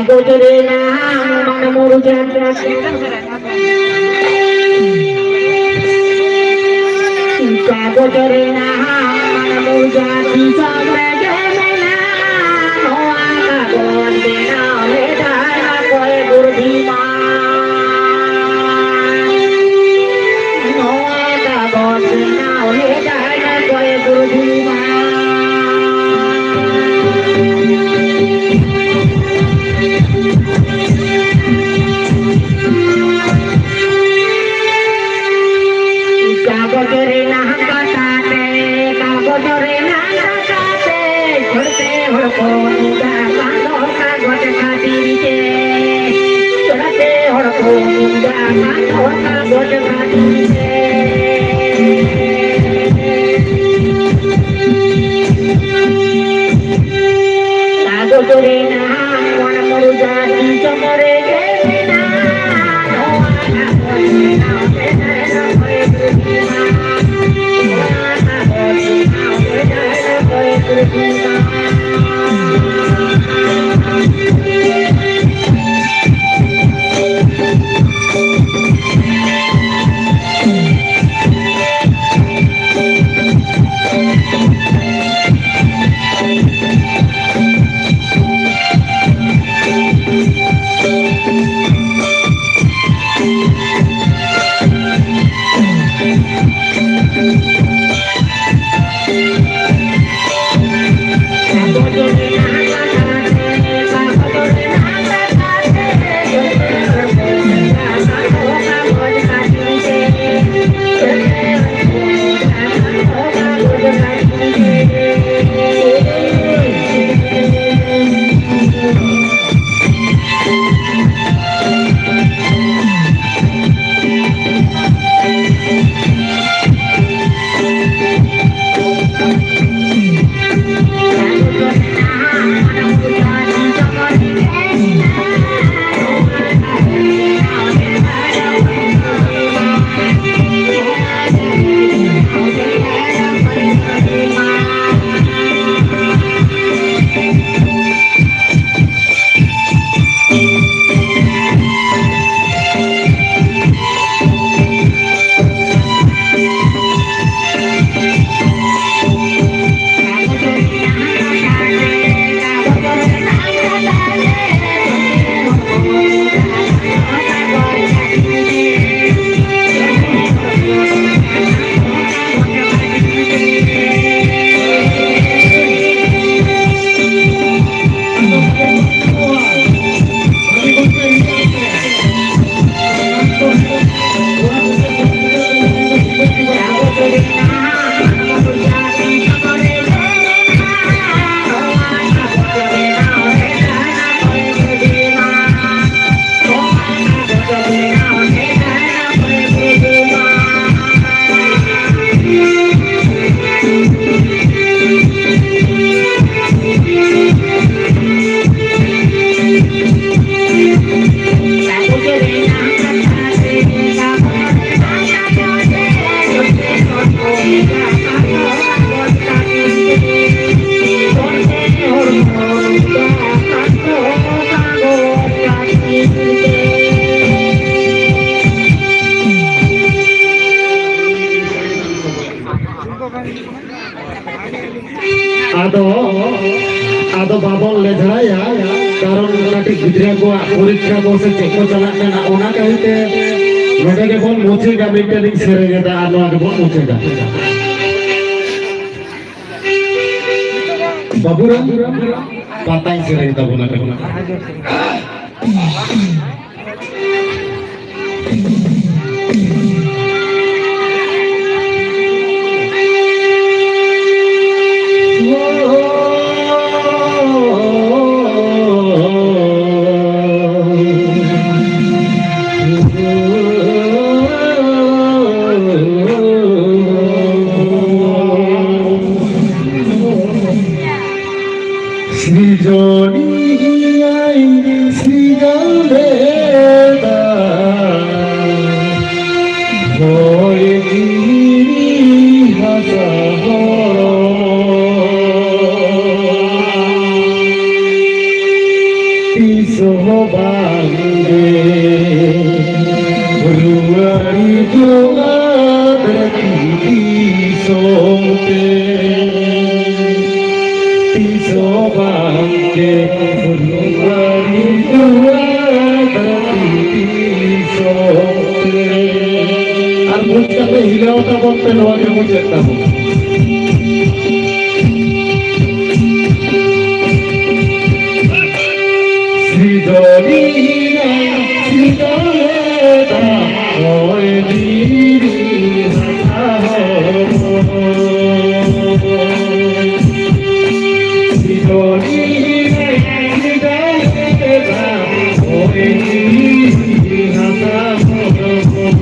ᱠᱟᱜᱚᱡᱽ ᱨᱮᱱᱟᱜ ᱢᱟᱱ ᱢᱚᱨᱡᱟᱫᱟ, ᱠᱟᱜᱚᱡᱽ ᱨᱮᱱᱟᱜ ᱢᱟᱱ ᱢᱚᱨᱡᱟᱫᱟ ᱫᱤᱥᱚᱢ ᱨᱮᱜᱮ ᱢᱮᱱᱟᱜᱼᱟ᱾ ᱱᱚᱣᱟ ᱠᱟᱜᱚᱡᱽ ᱵᱮᱱᱟᱣ ᱞᱮᱫᱟᱭ ᱚᱠᱚᱭ? ᱵᱩᱨᱫᱷᱤᱢᱟᱱ᱾ ᱱᱚᱣᱟ ᱠᱟᱜᱚᱡᱽ ᱵᱮᱱᱟᱣ ᱞᱮᱫᱟᱭ ᱚᱠᱚᱭ? ᱵᱩᱨᱫᱷᱤᱢᱟᱱ᱾ ᱠᱟᱜᱚᱡᱽ ᱨᱮᱱᱟᱜ ᱠᱟᱛᱷᱟ ᱛᱮ, ᱠᱟᱜᱚᱡᱽ ᱨᱮᱱᱟᱜ ᱠᱟᱛᱷᱟ ᱛᱮ, ᱪᱷᱚᱲᱛᱮ ᱦᱚᱲ ᱠᱚ ᱧᱤᱫᱟᱹ ᱠᱟᱱ ᱫᱚ ᱠᱟᱜᱚᱡᱽ ᱠᱷᱟᱹᱛᱤᱨ ᱛᱮ᱾ ᱪᱷᱚᱲᱛᱮ ᱦᱚᱲ ᱠᱚ ᱧᱤᱫᱟᱹ ᱠᱟᱱ ᱫᱚ ᱠᱟᱜᱚᱡᱽ ᱠᱷᱟᱹᱛᱤᱨ ᱛᱮ᱾ ᱠᱟᱜᱚᱡᱽ ᱨᱮᱱᱟᱜ ᱢᱚᱱ ᱢᱩᱨᱡᱟ ᱫᱤᱥᱚᱢ ᱨᱮᱜᱮ ᱢᱮᱱᱟᱜᱼᱟ᱾ ᱱᱚᱣᱟ ᱠᱟᱜᱚᱡᱽ ᱨᱮᱱᱟᱜ ᱜᱤᱫᱽᱨᱟᱹ ᱠᱚᱣᱟᱜ ᱯᱚᱨᱤᱠᱠᱷᱟ ᱠᱚ ᱥᱮ ᱪᱮᱫ ᱠᱚ ᱪᱟᱞᱟᱜ ᱠᱟᱱᱟ, ᱚᱱᱟ ᱠᱷᱟᱹᱛᱤᱨ ᱛᱮ ᱱᱚᱰᱮ ᱜᱮᱵᱚᱱ ᱢᱩᱪᱟᱹᱫᱟ᱾ ᱢᱤᱫᱴᱮᱱ ᱤᱧ ᱥᱮᱨᱮᱧ ᱮᱫᱟ ᱟᱨ ᱱᱚᱣᱟ ᱜᱮᱵᱚᱱ ᱢᱩᱪᱟᱹᱫᱟ᱾ ᱵᱟᱵᱩᱨᱟᱢ ᱯᱟᱛᱟᱧ ᱥᱮᱨᱮᱧ ᱛᱟᱵᱚᱱᱟ᱾ ᱥᱤᱨᱡᱚᱱᱤᱭᱟᱹᱭ ᱥᱤᱨᱡᱟᱹᱣ ᱞᱮᱫᱟ ᱦᱚᱭ ᱡᱤᱣᱤ ᱦᱟᱥᱟ ᱦᱚᱲᱢᱚ᱾ ᱛᱤᱥ ᱦᱚᱸ ᱵᱟᱝᱜᱮ ᱨᱩᱣᱟᱹᱲ ᱦᱤᱡᱩᱜᱼᱟ ᱫᱷᱟᱹᱨᱛᱤ ᱫᱤᱥᱚᱢ ᱛᱮ᱾ ᱛᱤᱥ ᱦᱚᱸ ᱵᱟᱝᱜᱮ ᱨᱩᱣᱟᱹᱲ ᱦᱤᱡᱩᱜᱼᱟ ᱫᱷᱟᱹᱨᱛᱤ ᱫᱤᱥᱚᱢ ᱛᱮ᱾ ᱟᱨ ᱢᱚᱡᱽ ᱠᱟᱛᱮ ᱦᱤᱞᱟᱹᱣ ᱛᱟᱵᱚᱱ ᱯᱮ, ᱱᱚᱣᱟ ᱜᱮ ᱢᱩᱪᱟᱹᱫ ᱛᱟᱵᱚᱱ᱾ ᱥᱤᱨᱡᱚᱱᱤᱭᱟᱹ ᱥᱤᱨᱡᱚᱱ ᱞᱮᱫᱟ ᱦᱚᱭ ᱡᱤᱣᱤ ᱦᱟᱥᱟ ᱦᱚᱲᱢᱚ᱾ ᱥᱤᱨᱡᱚᱱᱤᱭᱟᱹ ᱥᱤᱨᱡᱚᱱ ᱞᱮᱫᱟ ᱦᱚᱭ ᱡᱤᱣᱤ ᱦᱟᱥᱟ ᱦᱚᱲᱢᱚ᱾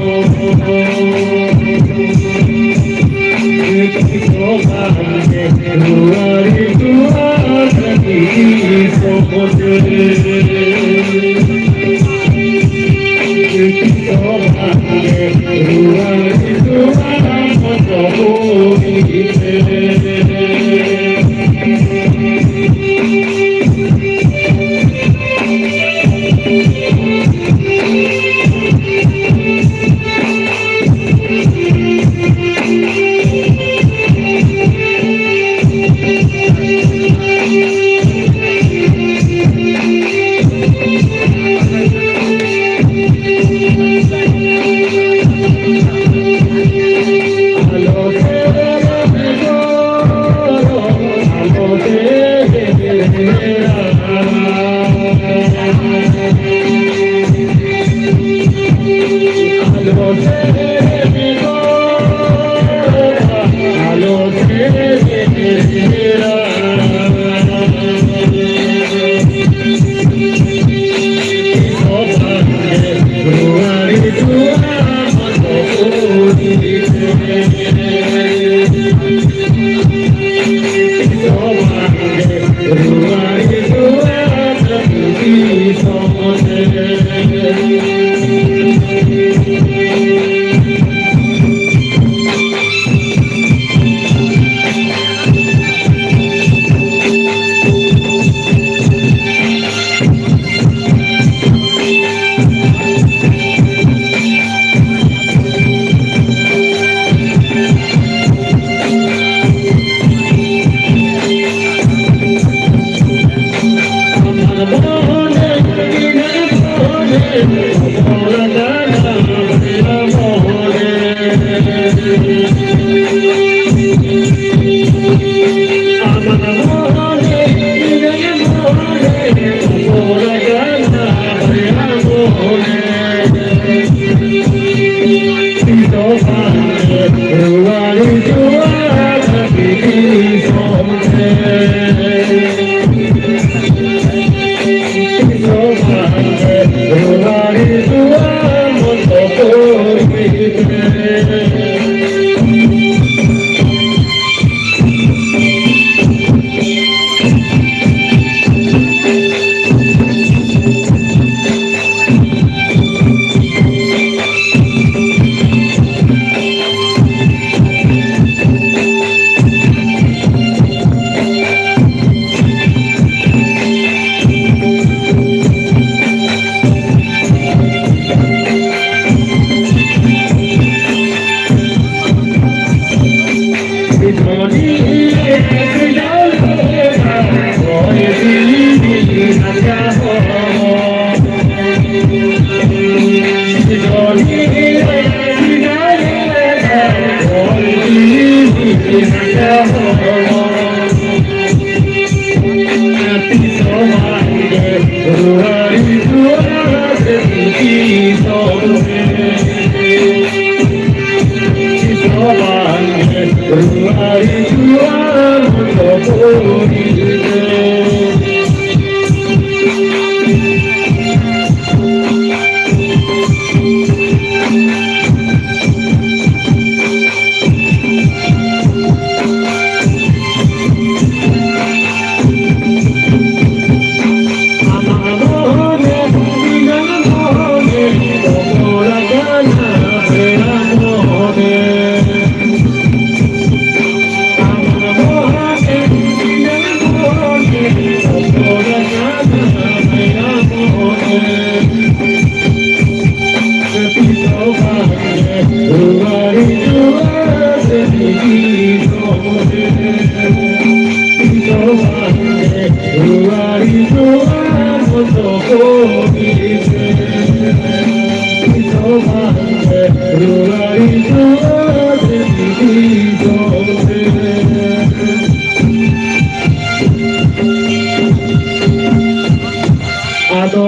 ᱟᱫᱚ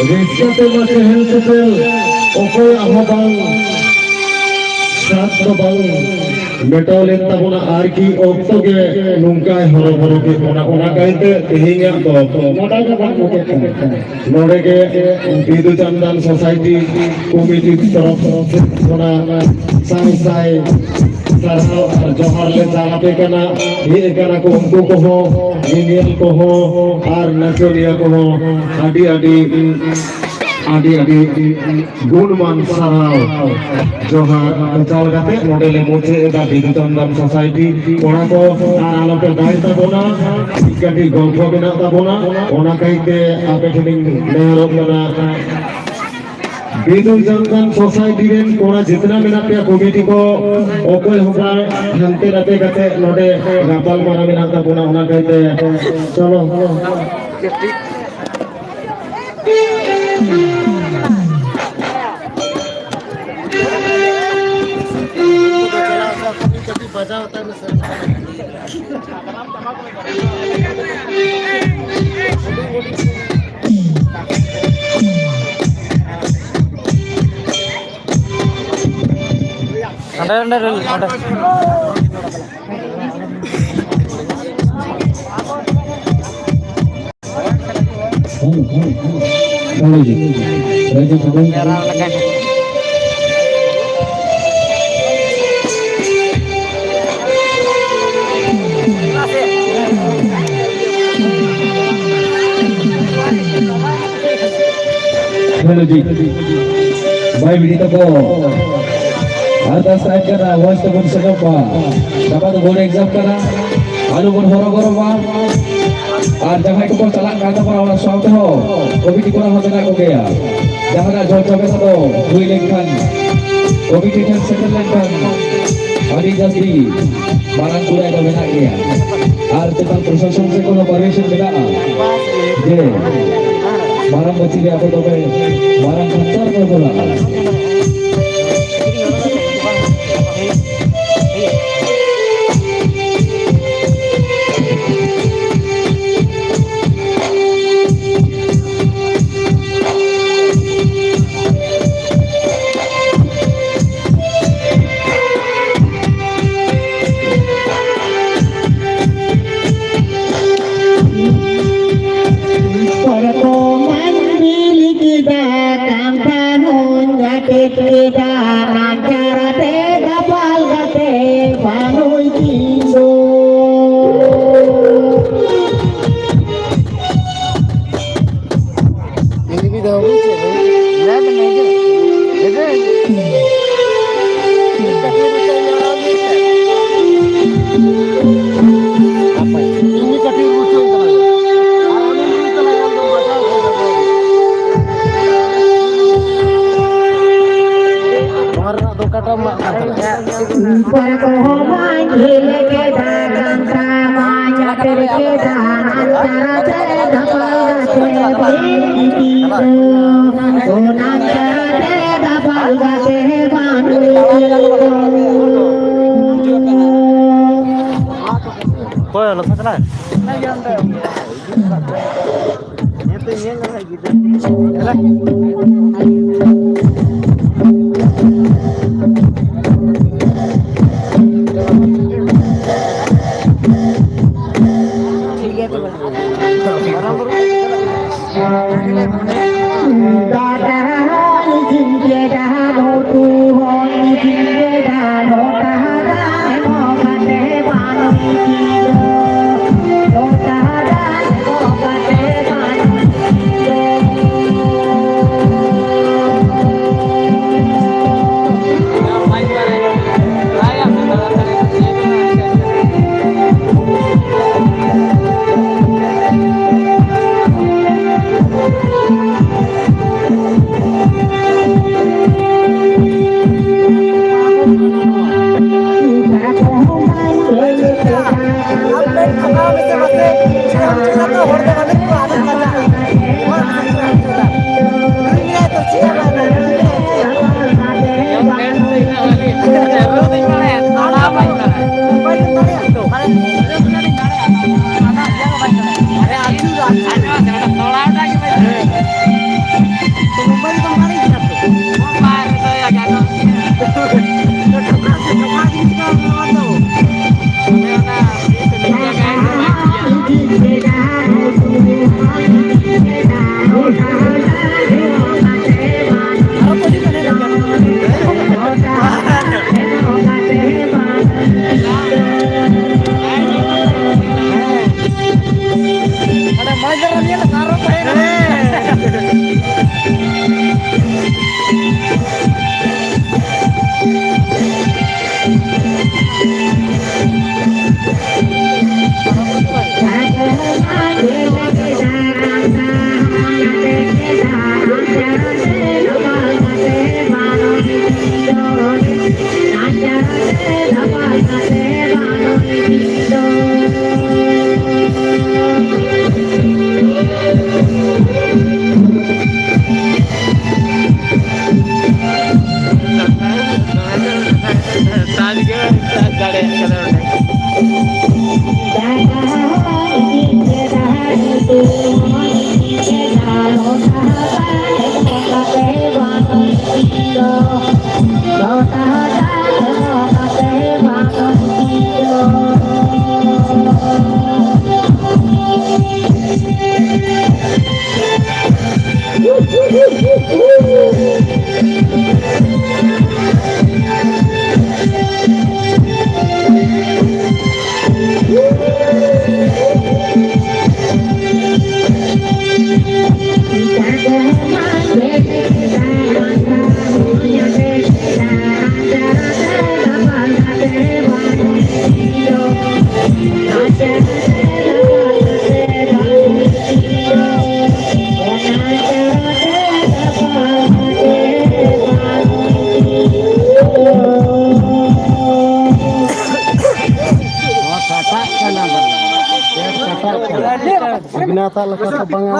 ᱨᱟᱹᱥᱠᱟᱹ ᱛᱮᱢᱟ ᱪᱮᱦᱮᱞ ᱪᱮᱯᱮᱞ ᱚᱠᱚᱭᱟᱜ ᱦᱚᱸ ᱵᱟᱝ, ᱥᱟᱫ ᱫᱚ ᱵᱟᱝ ᱢᱮᱴᱟᱣ ᱞᱮᱱ ᱛᱟᱵᱚᱱᱟ, ᱟᱨᱠᱤ ᱚᱠᱛᱚ ᱜᱮ ᱱᱚᱝᱠᱟᱭ ᱦᱚᱨᱚᱵᱚᱨᱚ ᱠᱮᱫ ᱵᱚᱱᱟ᱾ ᱚᱱᱟ ᱠᱟᱭᱛᱮ ᱛᱮᱦᱮᱧᱟᱜ ᱫᱚ ᱱᱚᱰᱮ ᱜᱮ ᱵᱟᱝ ᱢᱩᱪᱟᱹᱫ ᱠᱟᱱᱟ᱾ ᱱᱚᱰᱮ ᱜᱮ ᱵᱤᱫᱩ ᱪᱟᱸᱫᱟᱱ ᱥᱳᱥᱟᱭᱴᱤ ᱠᱚᱢᱤᱴᱤ ᱛᱚᱨᱚᱯ ᱠᱷᱚᱱᱟᱜ ᱥᱟᱭ ᱥᱟᱭ ᱥᱟᱨᱦᱟᱣ ᱟᱨ ᱡᱚᱦᱟᱨ ᱞᱮ ᱪᱟᱞ ᱟᱯᱮ ᱠᱟᱱᱟ᱾ ᱦᱮᱡ ᱟᱠᱟᱱᱟ ᱠᱚ ᱩᱱᱠᱩ ᱠᱚᱦᱚᱸ, ᱧᱮᱧᱮᱞ ᱠᱚᱦᱚᱸ ᱟᱨ ᱱᱟᱪᱚᱱᱤᱭᱟᱹ ᱠᱚᱦᱚᱸ ᱟᱹᱰᱤ ᱟᱹᱰᱤ, ᱟᱹᱰᱤ ᱟᱹᱰᱤ ᱜᱩᱱᱢᱟᱱ ᱥᱟᱨᱦᱟᱣ ᱡᱚᱦᱟᱨ ᱪᱟᱞ ᱠᱟᱛᱮ ᱱᱚᱰᱮ ᱞᱮ ᱢᱩᱪᱟᱹᱫ ᱮᱫᱟ ᱵᱤᱫᱩ ᱪᱟᱸᱫᱟᱱ ᱥᱳᱥᱟᱭᱴᱤ᱾ ᱠᱚᱲᱟ ᱠᱚ ᱟᱨ ᱟᱞᱚᱯᱮ ᱫᱟᱭ ᱛᱟᱵᱚᱱᱟ, ᱠᱟᱹᱴᱤᱡ ᱜᱚᱞᱯᱷᱚ ᱢᱮᱱᱟᱜ ᱛᱟᱵᱚᱱᱟ, ᱚᱱᱟ ᱠᱟᱭᱛᱮ ᱟᱯᱮ ᱴᱷᱮᱱᱤᱧ ᱱᱮᱦᱚᱨᱚᱜ ᱠᱟᱱᱟ᱾ ᱵᱤᱫᱩ ᱪᱟᱸᱫᱟᱱ ᱥᱳᱥᱟᱭᱴᱤ ᱨᱮᱱ ᱠᱚᱲᱟ ᱡᱤᱛᱱᱟ ᱢᱮᱱᱟᱜ ᱯᱮᱭᱟ, ᱠᱚᱢᱤᱴᱤ ᱠᱚ, ᱚᱠᱚᱭ ᱦᱚᱸ ᱵᱟᱝ ᱦᱟᱱᱛᱮ ᱱᱟᱛᱮ ᱠᱟᱛᱮ ᱱᱚᱰᱮ ᱜᱟᱯᱟᱞ ᱢᱟᱨᱟᱣ ᱢᱮᱱᱟᱜ ᱛᱟᱵᱚᱱᱟ, ᱚᱱᱟ ᱠᱟᱭᱛᱮ ᱪᱚᱞᱚ᱾ ᱚᱸᱰᱮ, ᱚᱸᱰᱮ, ᱚᱸᱰᱮ᱾ ᱦᱮᱞᱳ ᱡᱤ, ᱵᱟᱭ ᱵᱤᱰᱤ ᱛᱟᱠᱚ, ᱟᱨᱫᱟᱥ ᱛᱟᱦᱮᱸ ᱠᱟᱱᱟ, ᱢᱚᱡᱽ ᱛᱮᱵᱚᱱ ᱥᱮᱱᱚᱜ ᱢᱟ᱾ ᱜᱟᱯᱟ ᱫᱚ ᱵᱳᱨᱰ ᱮᱠᱡᱟᱢ ᱠᱟᱱᱟ, ᱟᱞᱚ ᱵᱚᱱ ᱦᱚᱨᱚᱵᱚᱨᱚᱜ ᱢᱟ᱾ ᱟᱨ ᱡᱟᱦᱟᱸᱭ ᱠᱚᱠᱚ ᱪᱟᱞᱟᱜ ᱠᱟᱱ ᱛᱟᱵᱚᱱᱟ, ᱚᱱᱟ ᱥᱟᱶ ᱛᱮᱦᱚᱸ ᱠᱚᱢᱤᱴᱤ ᱠᱚᱲᱟ ᱦᱚᱸ ᱢᱮᱱᱟᱜ ᱠᱚᱜᱮᱭᱟ᱾ ᱡᱟᱦᱟᱱᱟᱜ ᱡᱷᱚᱲ ᱡᱷᱟᱢᱮᱞᱟ ᱫᱚ ᱦᱩᱭ ᱞᱮᱱᱠᱷᱟᱱ, ᱠᱚᱢᱤᱴᱤ ᱴᱷᱮᱱ ᱥᱮᱴᱮᱨ ᱞᱮᱱᱠᱷᱟᱱ ᱟᱹᱰᱤ ᱡᱟᱹᱥᱛᱤ ᱢᱟᱨᱟᱝ ᱠᱩᱲᱟᱹᱭ ᱫᱚ ᱢᱮᱱᱟᱜ ᱜᱮᱭᱟ᱾ ᱟᱨ ᱪᱮᱛᱟᱱ ᱯᱨᱚᱥᱟᱥᱚᱱ ᱥᱮᱫ ᱠᱷᱚᱱ ᱦᱚᱸ ᱯᱟᱨᱢᱤᱥᱚᱱ ᱢᱮᱱᱟᱜᱼᱟ ᱡᱮ ᱢᱟᱨᱟᱝ ᱢᱟᱹᱪᱤ ᱨᱮ ᱟᱵᱚ ᱫᱚᱵᱮ ᱢᱟᱨᱟᱝ ᱠᱟᱞᱪᱟᱨ ᱵᱚ ᱵᱚᱞᱟᱜᱼᱟ᱾ ᱯᱚᱨᱠᱚᱢᱟᱱ ᱵᱤᱞᱤ ᱠᱮᱫᱟ, ᱠᱟᱱᱛᱷᱟ ᱦᱚᱸᱧ ᱟᱴᱮᱫ ᱠᱮᱫᱟ, ᱱᱟᱪᱟᱨ ᱟᱛᱮ ᱫᱟᱯᱟᱞ ᱠᱟᱛᱮ ᱵᱟᱹᱱᱩᱭ ᱛᱤᱧ ᱫᱚ᱾ ᱤᱧ ᱢᱤᱫ ᱫᱷᱟᱣ ᱵᱩᱡᱽ ᱠᱮᱫ ᱫᱚ᱾ ᱞᱟᱹᱭ ᱢᱮ, ᱦᱤᱡᱩᱜ᱾ ᱦᱤᱡᱩᱜ, ᱦᱤᱡᱩᱜ᱾ ᱦᱟᱯᱮ, ᱤᱧ ᱜᱮ ᱠᱟᱹᱴᱤᱡ ᱵᱩᱡᱽ ᱦᱩᱭᱩᱜ ᱠᱟᱱᱟ᱾ ᱟᱨ ᱩᱱᱤ ᱵᱩᱡᱽ ᱠᱟᱱᱟᱭ, ᱟᱢ ᱫᱚᱢ ᱵᱟᱡᱟᱣ ᱠᱮᱫᱟ᱾ ᱱᱚᱣᱟ ᱨᱮᱱᱟᱜ ᱫᱚ ᱚᱠᱟᱴᱟᱜ ᱮᱢ ᱢᱟᱜ ᱠᱟᱱ ᱛᱟᱦᱮᱱᱟ? ᱯᱚᱨᱠᱚᱢᱟᱱ ᱵᱤᱞᱤ ᱠᱮᱫᱟ, ᱠᱟᱱᱛᱷᱟ ᱢᱟᱧ ᱟᱴᱮᱫ ᱠᱮᱫᱟ, ᱱᱟᱪᱟᱨ ᱟᱛᱮ ᱫᱟᱯᱟᱞ ᱠᱟᱛᱮ ᱵᱟᱹᱱᱩᱭ ᱛᱤᱧ ᱫᱚ᱾ ᱚᱱᱟ ᱪᱟᱨᱟᱛᱮ ᱫᱟᱯᱟᱞ ᱠᱟᱛᱮ ᱵᱟᱹᱱᱩᱭ ᱛᱤᱧ ᱫᱚ᱾ ᱞᱚᱥᱚᱫ ᱪᱟᱞᱟᱜ? ᱦᱮᱸ ᱛᱚ, ᱧᱮᱞ ᱞᱮᱠᱷᱟᱡ ᱜᱤᱫᱽᱨᱟᱹ᱾ ᱴᱷᱤᱠ ᱜᱮᱭᱟ ᱛᱚᱵᱮ᱾ ᱫᱟᱲᱮᱭᱟᱜ ᱠᱟᱱᱟ ᱚᱸᱰᱮ᱾ ᱨᱚᱜᱷᱩᱱᱟᱛᱷ ᱟᱜ ᱞᱮᱠᱟ ᱫᱚ ᱵᱟᱝᱟ᱾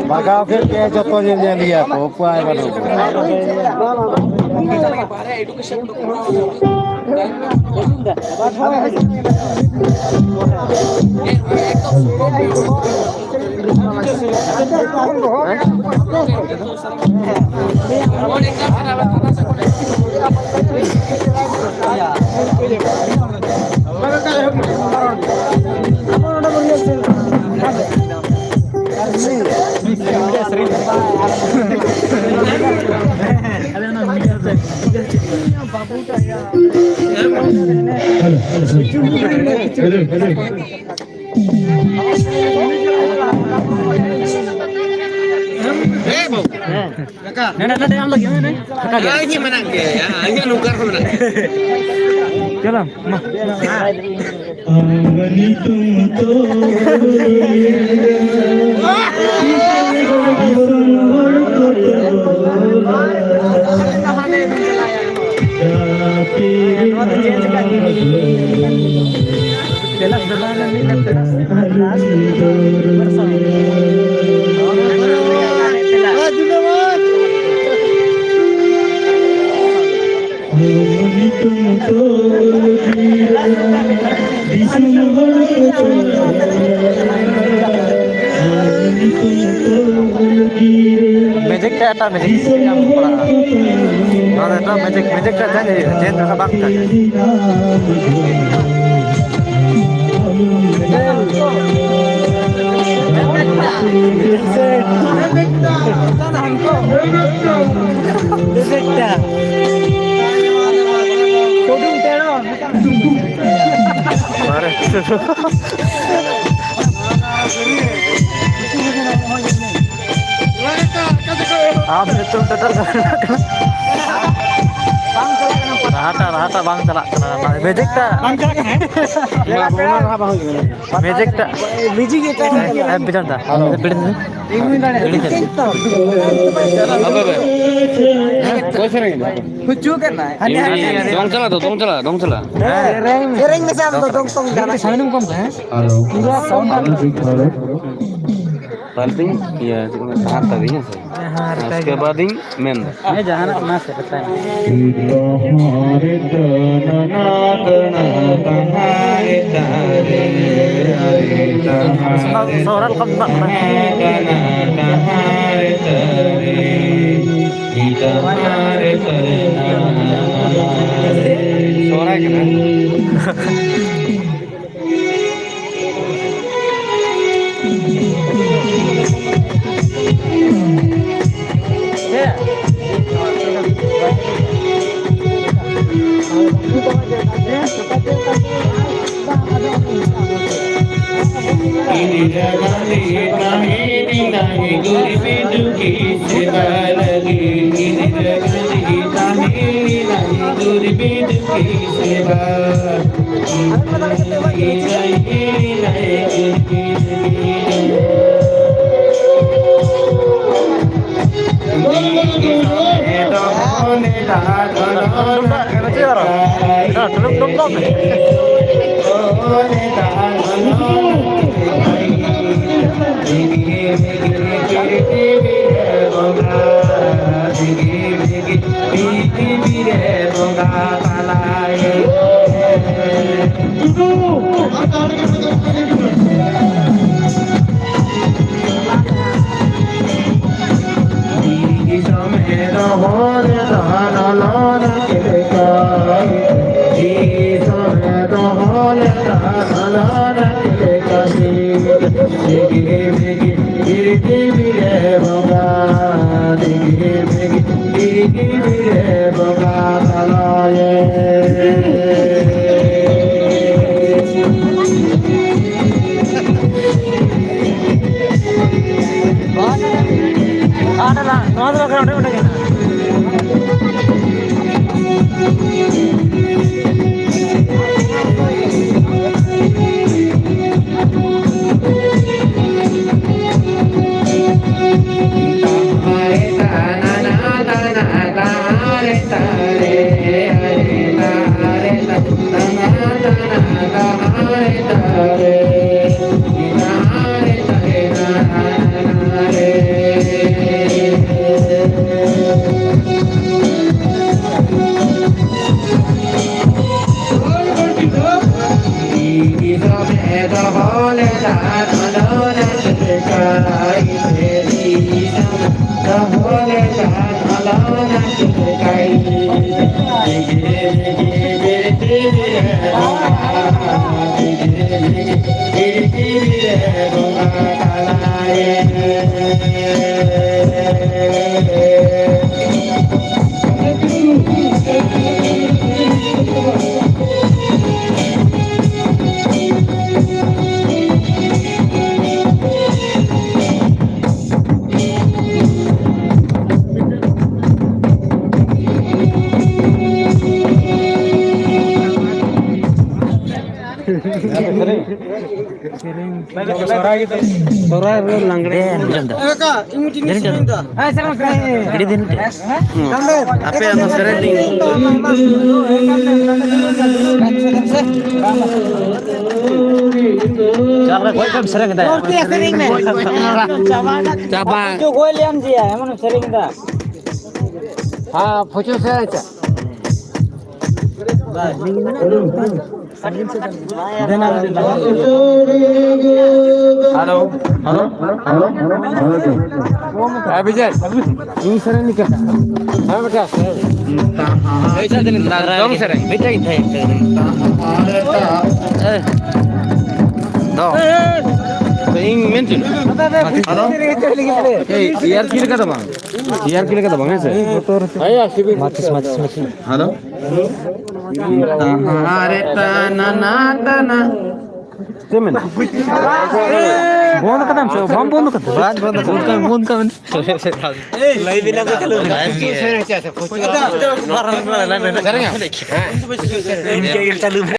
ᱵᱟᱜᱟᱣ ᱠᱮᱫ ᱜᱮ ᱡᱚᱛᱚ ᱧᱮᱧᱮᱞᱤᱭᱟᱹ ᱠᱚ, ᱩᱯᱟᱹᱭ ᱵᱟᱹᱱᱩᱜ᱾ ᱦᱮᱸ, ᱵᱟᱹᱵᱩ᱾ ᱦᱮᱸ᱾ ᱠᱟᱠᱟ᱾ ᱱᱮᱰᱟ, ᱱᱮᱰᱟ ᱟᱢ ᱞᱟᱹᱜᱤᱫ, ᱦᱮᱸ, ᱦᱮᱸ᱾ ᱯᱷᱟᱸᱠᱟ ᱜᱮᱭᱟ᱾ ᱦᱮᱸ, ᱤᱧᱟᱹᱜ ᱢᱮᱱᱟᱜ ᱜᱮᱭᱟ, ᱤᱧᱟᱹᱜ ᱱᱚᱝᱠᱟ ᱨᱮᱦᱚᱸ ᱢᱮᱱᱟᱜ ᱜᱮᱭᱟ᱾ ᱪᱚᱞᱚ, ᱢᱟ᱾ ᱫᱮᱞᱟ ᱫᱮᱞᱟ ᱞᱮ ᱢᱤᱫ ᱦᱟᱯᱛᱟ᱾ ᱢᱮᱡᱤᱠ ᱴᱟ ᱮᱴᱟᱜ ᱢᱮᱡᱤᱠ ᱧᱟᱢ ᱯᱟᱲᱟᱜᱼᱟ᱾ ᱱᱚᱣᱟ ᱫᱚ ᱮᱴᱟᱜ ᱢᱮᱡᱤᱠ, ᱢᱮᱡᱤᱠ ᱴᱟ ᱪᱮᱧᱡᱽ ᱦᱩᱭᱩᱜᱼᱟ, ᱪᱮᱧᱡᱽ ᱞᱮᱠᱷᱟᱱ ᱵᱟᱝ ᱪᱟᱞᱟᱜᱼᱟ᱾ ᱟᱨ ᱱᱤᱛᱚᱜ ᱴᱟᱴᱟ ᱠᱟᱱᱟ᱾ ᱨᱟᱦᱟᱴᱟᱜ, ᱨᱟᱦᱟᱴᱟᱜ ᱵᱟᱝ ᱪᱟᱞᱟᱜ ᱠᱟᱱᱟ, ᱢᱟᱱᱮ ᱢᱮᱡᱤᱠ ᱴᱟᱜ᱾ ᱵᱟᱝ ᱪᱟᱞᱟᱜ ᱠᱟᱱᱟ, ᱦᱮᱸ? ᱢᱮᱡᱤᱠ ᱴᱟᱜ᱾ ᱢᱮᱡᱤᱠ ᱜᱮ ᱪᱟᱞᱟᱜ ᱠᱟᱱᱟ᱾ ᱦᱮᱸ, ᱵᱤᱡᱚᱭ ᱫᱟ᱾ ᱦᱮᱞᱳ᱾ ᱵᱤᱡᱚᱭ ᱫᱟ᱾ ᱦᱟᱯᱮ, ᱦᱟᱯᱮ᱾ ᱚᱠᱚᱭ ᱥᱮᱨᱮᱧ ᱮᱫᱟ? ᱦᱩᱪᱩ ᱠᱟᱱᱟᱭ᱾ ᱫᱚᱝ ᱪᱟᱞᱟᱜ ᱫᱚ, ᱫᱚᱝ ᱪᱟᱞᱟᱜ, ᱫᱚᱝ ᱪᱟᱞᱟᱜ᱾ ᱦᱮᱸ᱾ ᱥᱮᱨᱮᱧ ᱢᱮᱥᱮ ᱟᱢ ᱫᱚ, ᱫᱚᱝ ᱛᱚᱝ ᱡᱟᱦᱟᱱᱟᱜ᱾ ᱥᱟᱭᱱᱩᱢ ᱠᱚᱢ ᱛᱮ, ᱦᱮᱸ? ᱦᱮᱞᱳ᱾ ᱯᱩᱨᱟᱹ sound ᱟᱞᱚ ᱴᱷᱤᱠ ᱴᱷᱟᱠ᱾ ᱯᱟᱞᱴᱤᱧ, ᱤᱭᱟᱹ, ᱪᱮᱫ ᱠᱚ ᱢᱮᱛᱟᱜᱼᱟ, ᱦᱟᱛ ᱛᱟᱵᱤᱧ, ᱦᱮᱸ ᱥᱮ? ᱦᱮᱸ, ᱦᱮᱸ, ᱨᱮᱠᱷᱟᱭ ᱩᱥᱠᱮ ᱜᱮ᱾ ᱵᱟᱫ ᱤᱧ ᱢᱮᱱ ᱫᱟ᱾ ᱦᱮᱸ, ᱡᱟᱦᱟᱱᱟᱜ ᱢᱟ ᱥᱮ ᱨᱮᱠᱷᱟᱭ ᱢᱮ᱾ ᱥᱚᱦᱨᱟᱭ ᱞᱮᱠᱟᱢ ᱫᱟᱜ ᱠᱟᱱᱟ᱾ ᱥᱚᱦᱨᱟᱭ ᱠᱟᱱᱟ᱾ ᱥᱚᱦᱨᱟᱭ ᱨᱮ ᱞᱟᱜᱽᱲᱮ᱾ ᱫᱮᱱ, ᱫᱮᱱ ᱫᱚ᱾ ᱫᱮᱱ ᱫᱚ᱾ ᱜᱤᱰᱤ ᱫᱮᱱ ᱛᱮ᱾ ᱟᱯᱮ ᱚᱱᱟ ᱥᱮᱨᱮᱧ ᱞᱤᱧ᱾ ᱪᱟᱞ ᱨᱮ ᱜᱚᱡ ᱠᱚᱢ ᱥᱮᱨᱮᱧ ᱮᱫᱟ᱾ ᱪᱟᱵᱟ᱾ ᱪᱚ ᱜᱚᱡ ᱞᱮᱭᱟᱢ ᱡᱮ, ᱮᱢᱚᱱ ᱮᱢ ᱥᱮᱨᱮᱧ ᱮᱫᱟ᱾ ᱦᱮᱸ, ᱯᱷᱚᱪᱚ ᱥᱮᱨᱮᱧ ᱪᱟ᱾ ᱦᱮᱞᱳ, ᱦᱮᱞᱳ, ᱦᱮᱞᱳ, ᱦᱮᱸ, ᱵᱤᱡᱚᱭ, ᱤᱧ ᱥᱮᱨᱮᱧ ᱞᱮᱠᱟ᱾ ᱦᱮᱸ, ᱵᱮᱴᱟ᱾ ᱫᱚᱝ ᱥᱮᱨᱮᱧ᱾ ᱢᱤᱫᱴᱟᱝ ᱜᱮ ᱛᱟᱦᱮᱸ ᱠᱟᱱᱟ᱾ ᱫᱚᱝ᱾ ᱤᱧ ᱢᱮᱱ ᱦᱚᱪᱚ᱾ ᱦᱮᱞᱳ᱾ ᱮᱭ, ᱤᱭᱟᱨ ᱠᱤ ᱞᱮᱠᱟ ᱫᱚ ᱵᱟᱝ᱾ ᱤᱭᱟᱨ ᱠᱤ ᱞᱮᱠᱟ ᱫᱚ ᱵᱟᱝ, ᱦᱮᱸ ᱥᱮ? ᱢᱟᱪᱤᱥ, ᱢᱟᱪᱤᱥ, ᱢᱟᱪᱤᱥ᱾ ᱦᱮᱞᱳ᱾ ᱛᱟᱦᱟᱨᱮ ᱛᱟᱱᱟ ᱱᱟ ᱛᱟᱱᱟ᱾ ᱪᱮᱫ ᱢᱮᱱᱟ? ᱵᱚᱱᱫ ᱠᱟᱫᱟᱢ ᱥᱮ ᱵᱟᱢ ᱵᱚᱱᱫ ᱠᱟᱫᱟ? ᱵᱟᱝ ᱵᱚᱱᱫ ᱠᱟᱫᱟ᱾ ᱵᱚᱱᱫ ᱠᱟᱜ ᱢᱮ, ᱵᱚᱱᱫ ᱠᱟᱜ ᱢᱮ᱾ ᱞᱟᱭᱤᱵᱷ ᱵᱮᱱᱟᱣ ᱠᱟᱛᱮ ᱞᱟᱭᱤᱵᱷ ᱜᱮ᱾ ᱤᱧ ᱪᱟᱹᱞᱩ